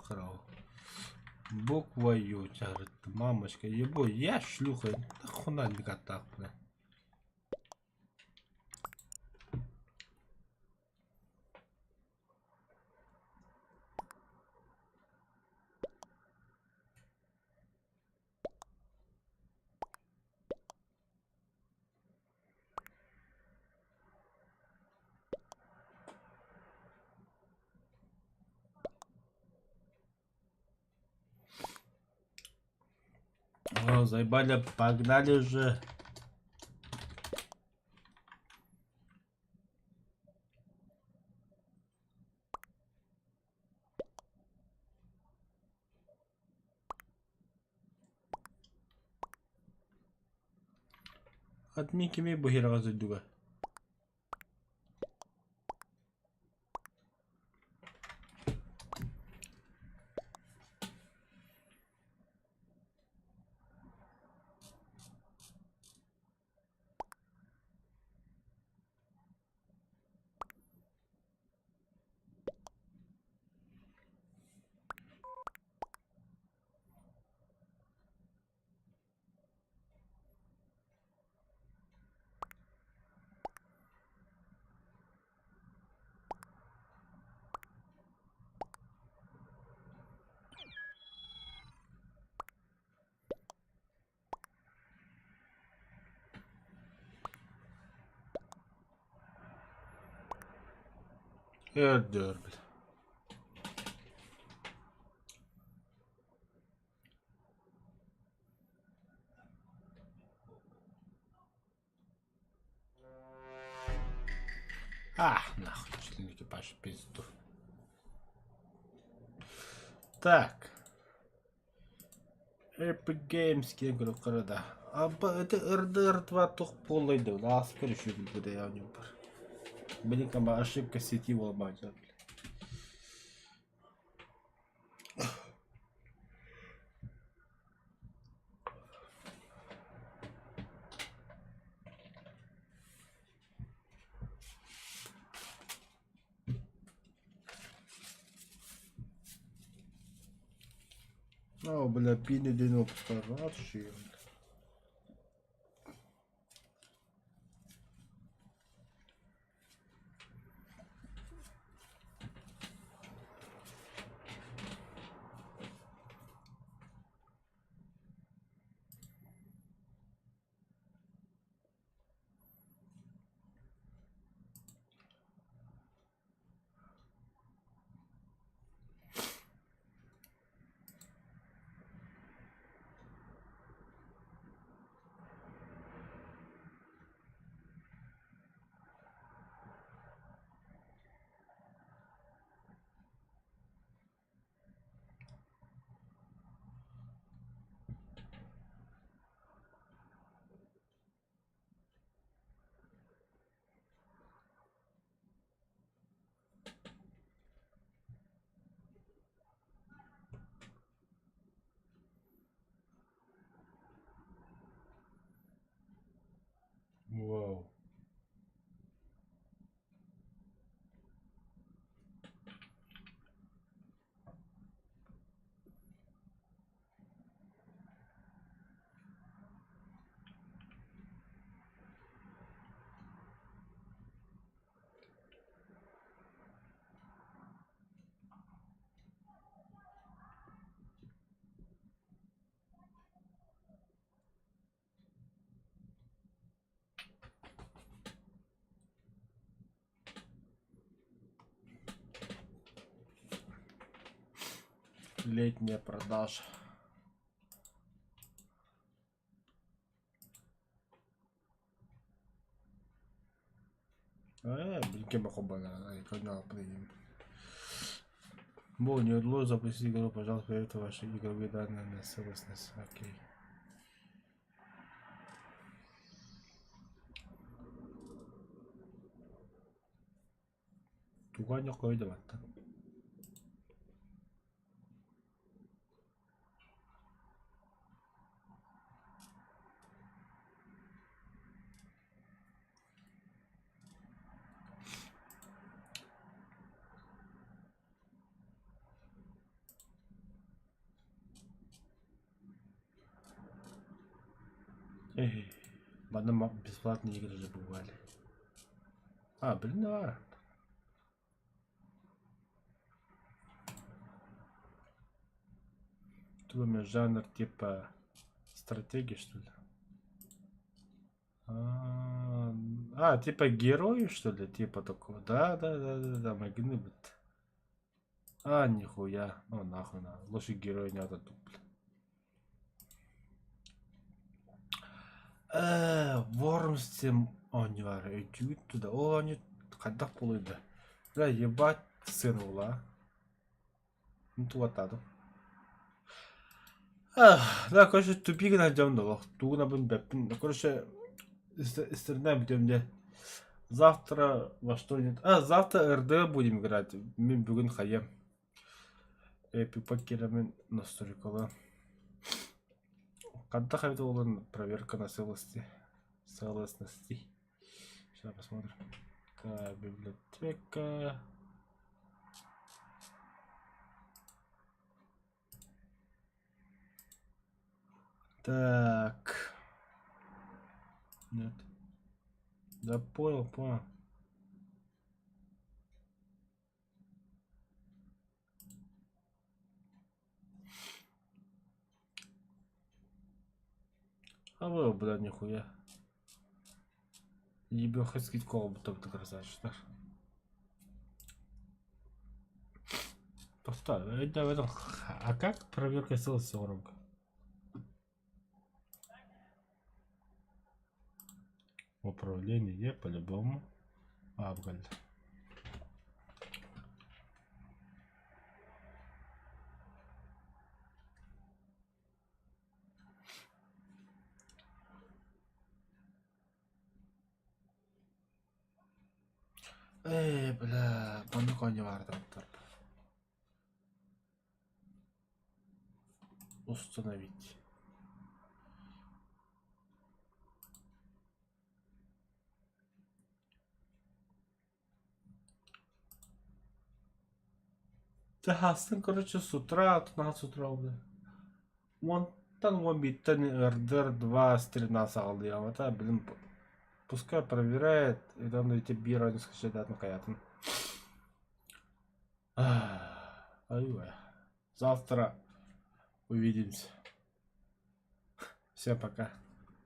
Буква Ю чарытты. Мамочка, ебо, я шлюха. Нахуй никак бля. О, заебали, погнали уже. Админ кими бу хераҕа дойдуга? Өр бля. А, нахуй, член экипаж, пизду. Так. Epic Games киэн көрө да. Аба это RDR 2 тух полайды. Аас көрүшү билбede я бар. Блин, кама ошибка сети болмайды. О, бля, биир нэдиэлэ уоппусталаах үчүгэй. Вау. Летняя продажа. Э, Бу не удалось запустить игру, пожалуйста, проверьте ваши игровые данные на целостность. Окей. Туган койдубаттан. Эй, манна бесплатные игры же бывали. А, блин, да. Тут у меня жанр типа стратегии, что ли? А, а, типа герои, что ли? Типа такого. Да, да, да, да, да, могли быть. А, нихуя. Ну нахуй надо. Лучше герой не надо тут, блин. Э, Worms оонньуулар өйдүүгүт туда. Ол оонньуу хайдах буолуой да? Бля, ебать сыаналаа. Тугаттаатым. Да, короче, тупик найдем да олох. Тугунабын бэппин. Короче, истерна бүтүм дэ. Завтра во что-нибудь. А, завтра РД будем играть. Мин бүгүн хайа. Эпик покерамын настройкала. Хайдах эбит буолан проверка на целости. Целостности. Сейчас посмотрим. Так, библиотека. Так. Нет. Да понял, понял. А вы, бля, нихуя. Ебёха скидку будто бы красавчик. Просто, а как проверка целостности громко? Управление по-любому. А, блядь. Ээ, бля, маннык оонньуу Установить. Ты короче, с утра, а то с утра, бля. Уонтан уон бииртэн ырдыр два стримнаан саҕалыаҕым блин пускай проверяет и там эти биир оонньуу скачайдаатын хайаатын. Ай Завтра увидимся. Всем пока.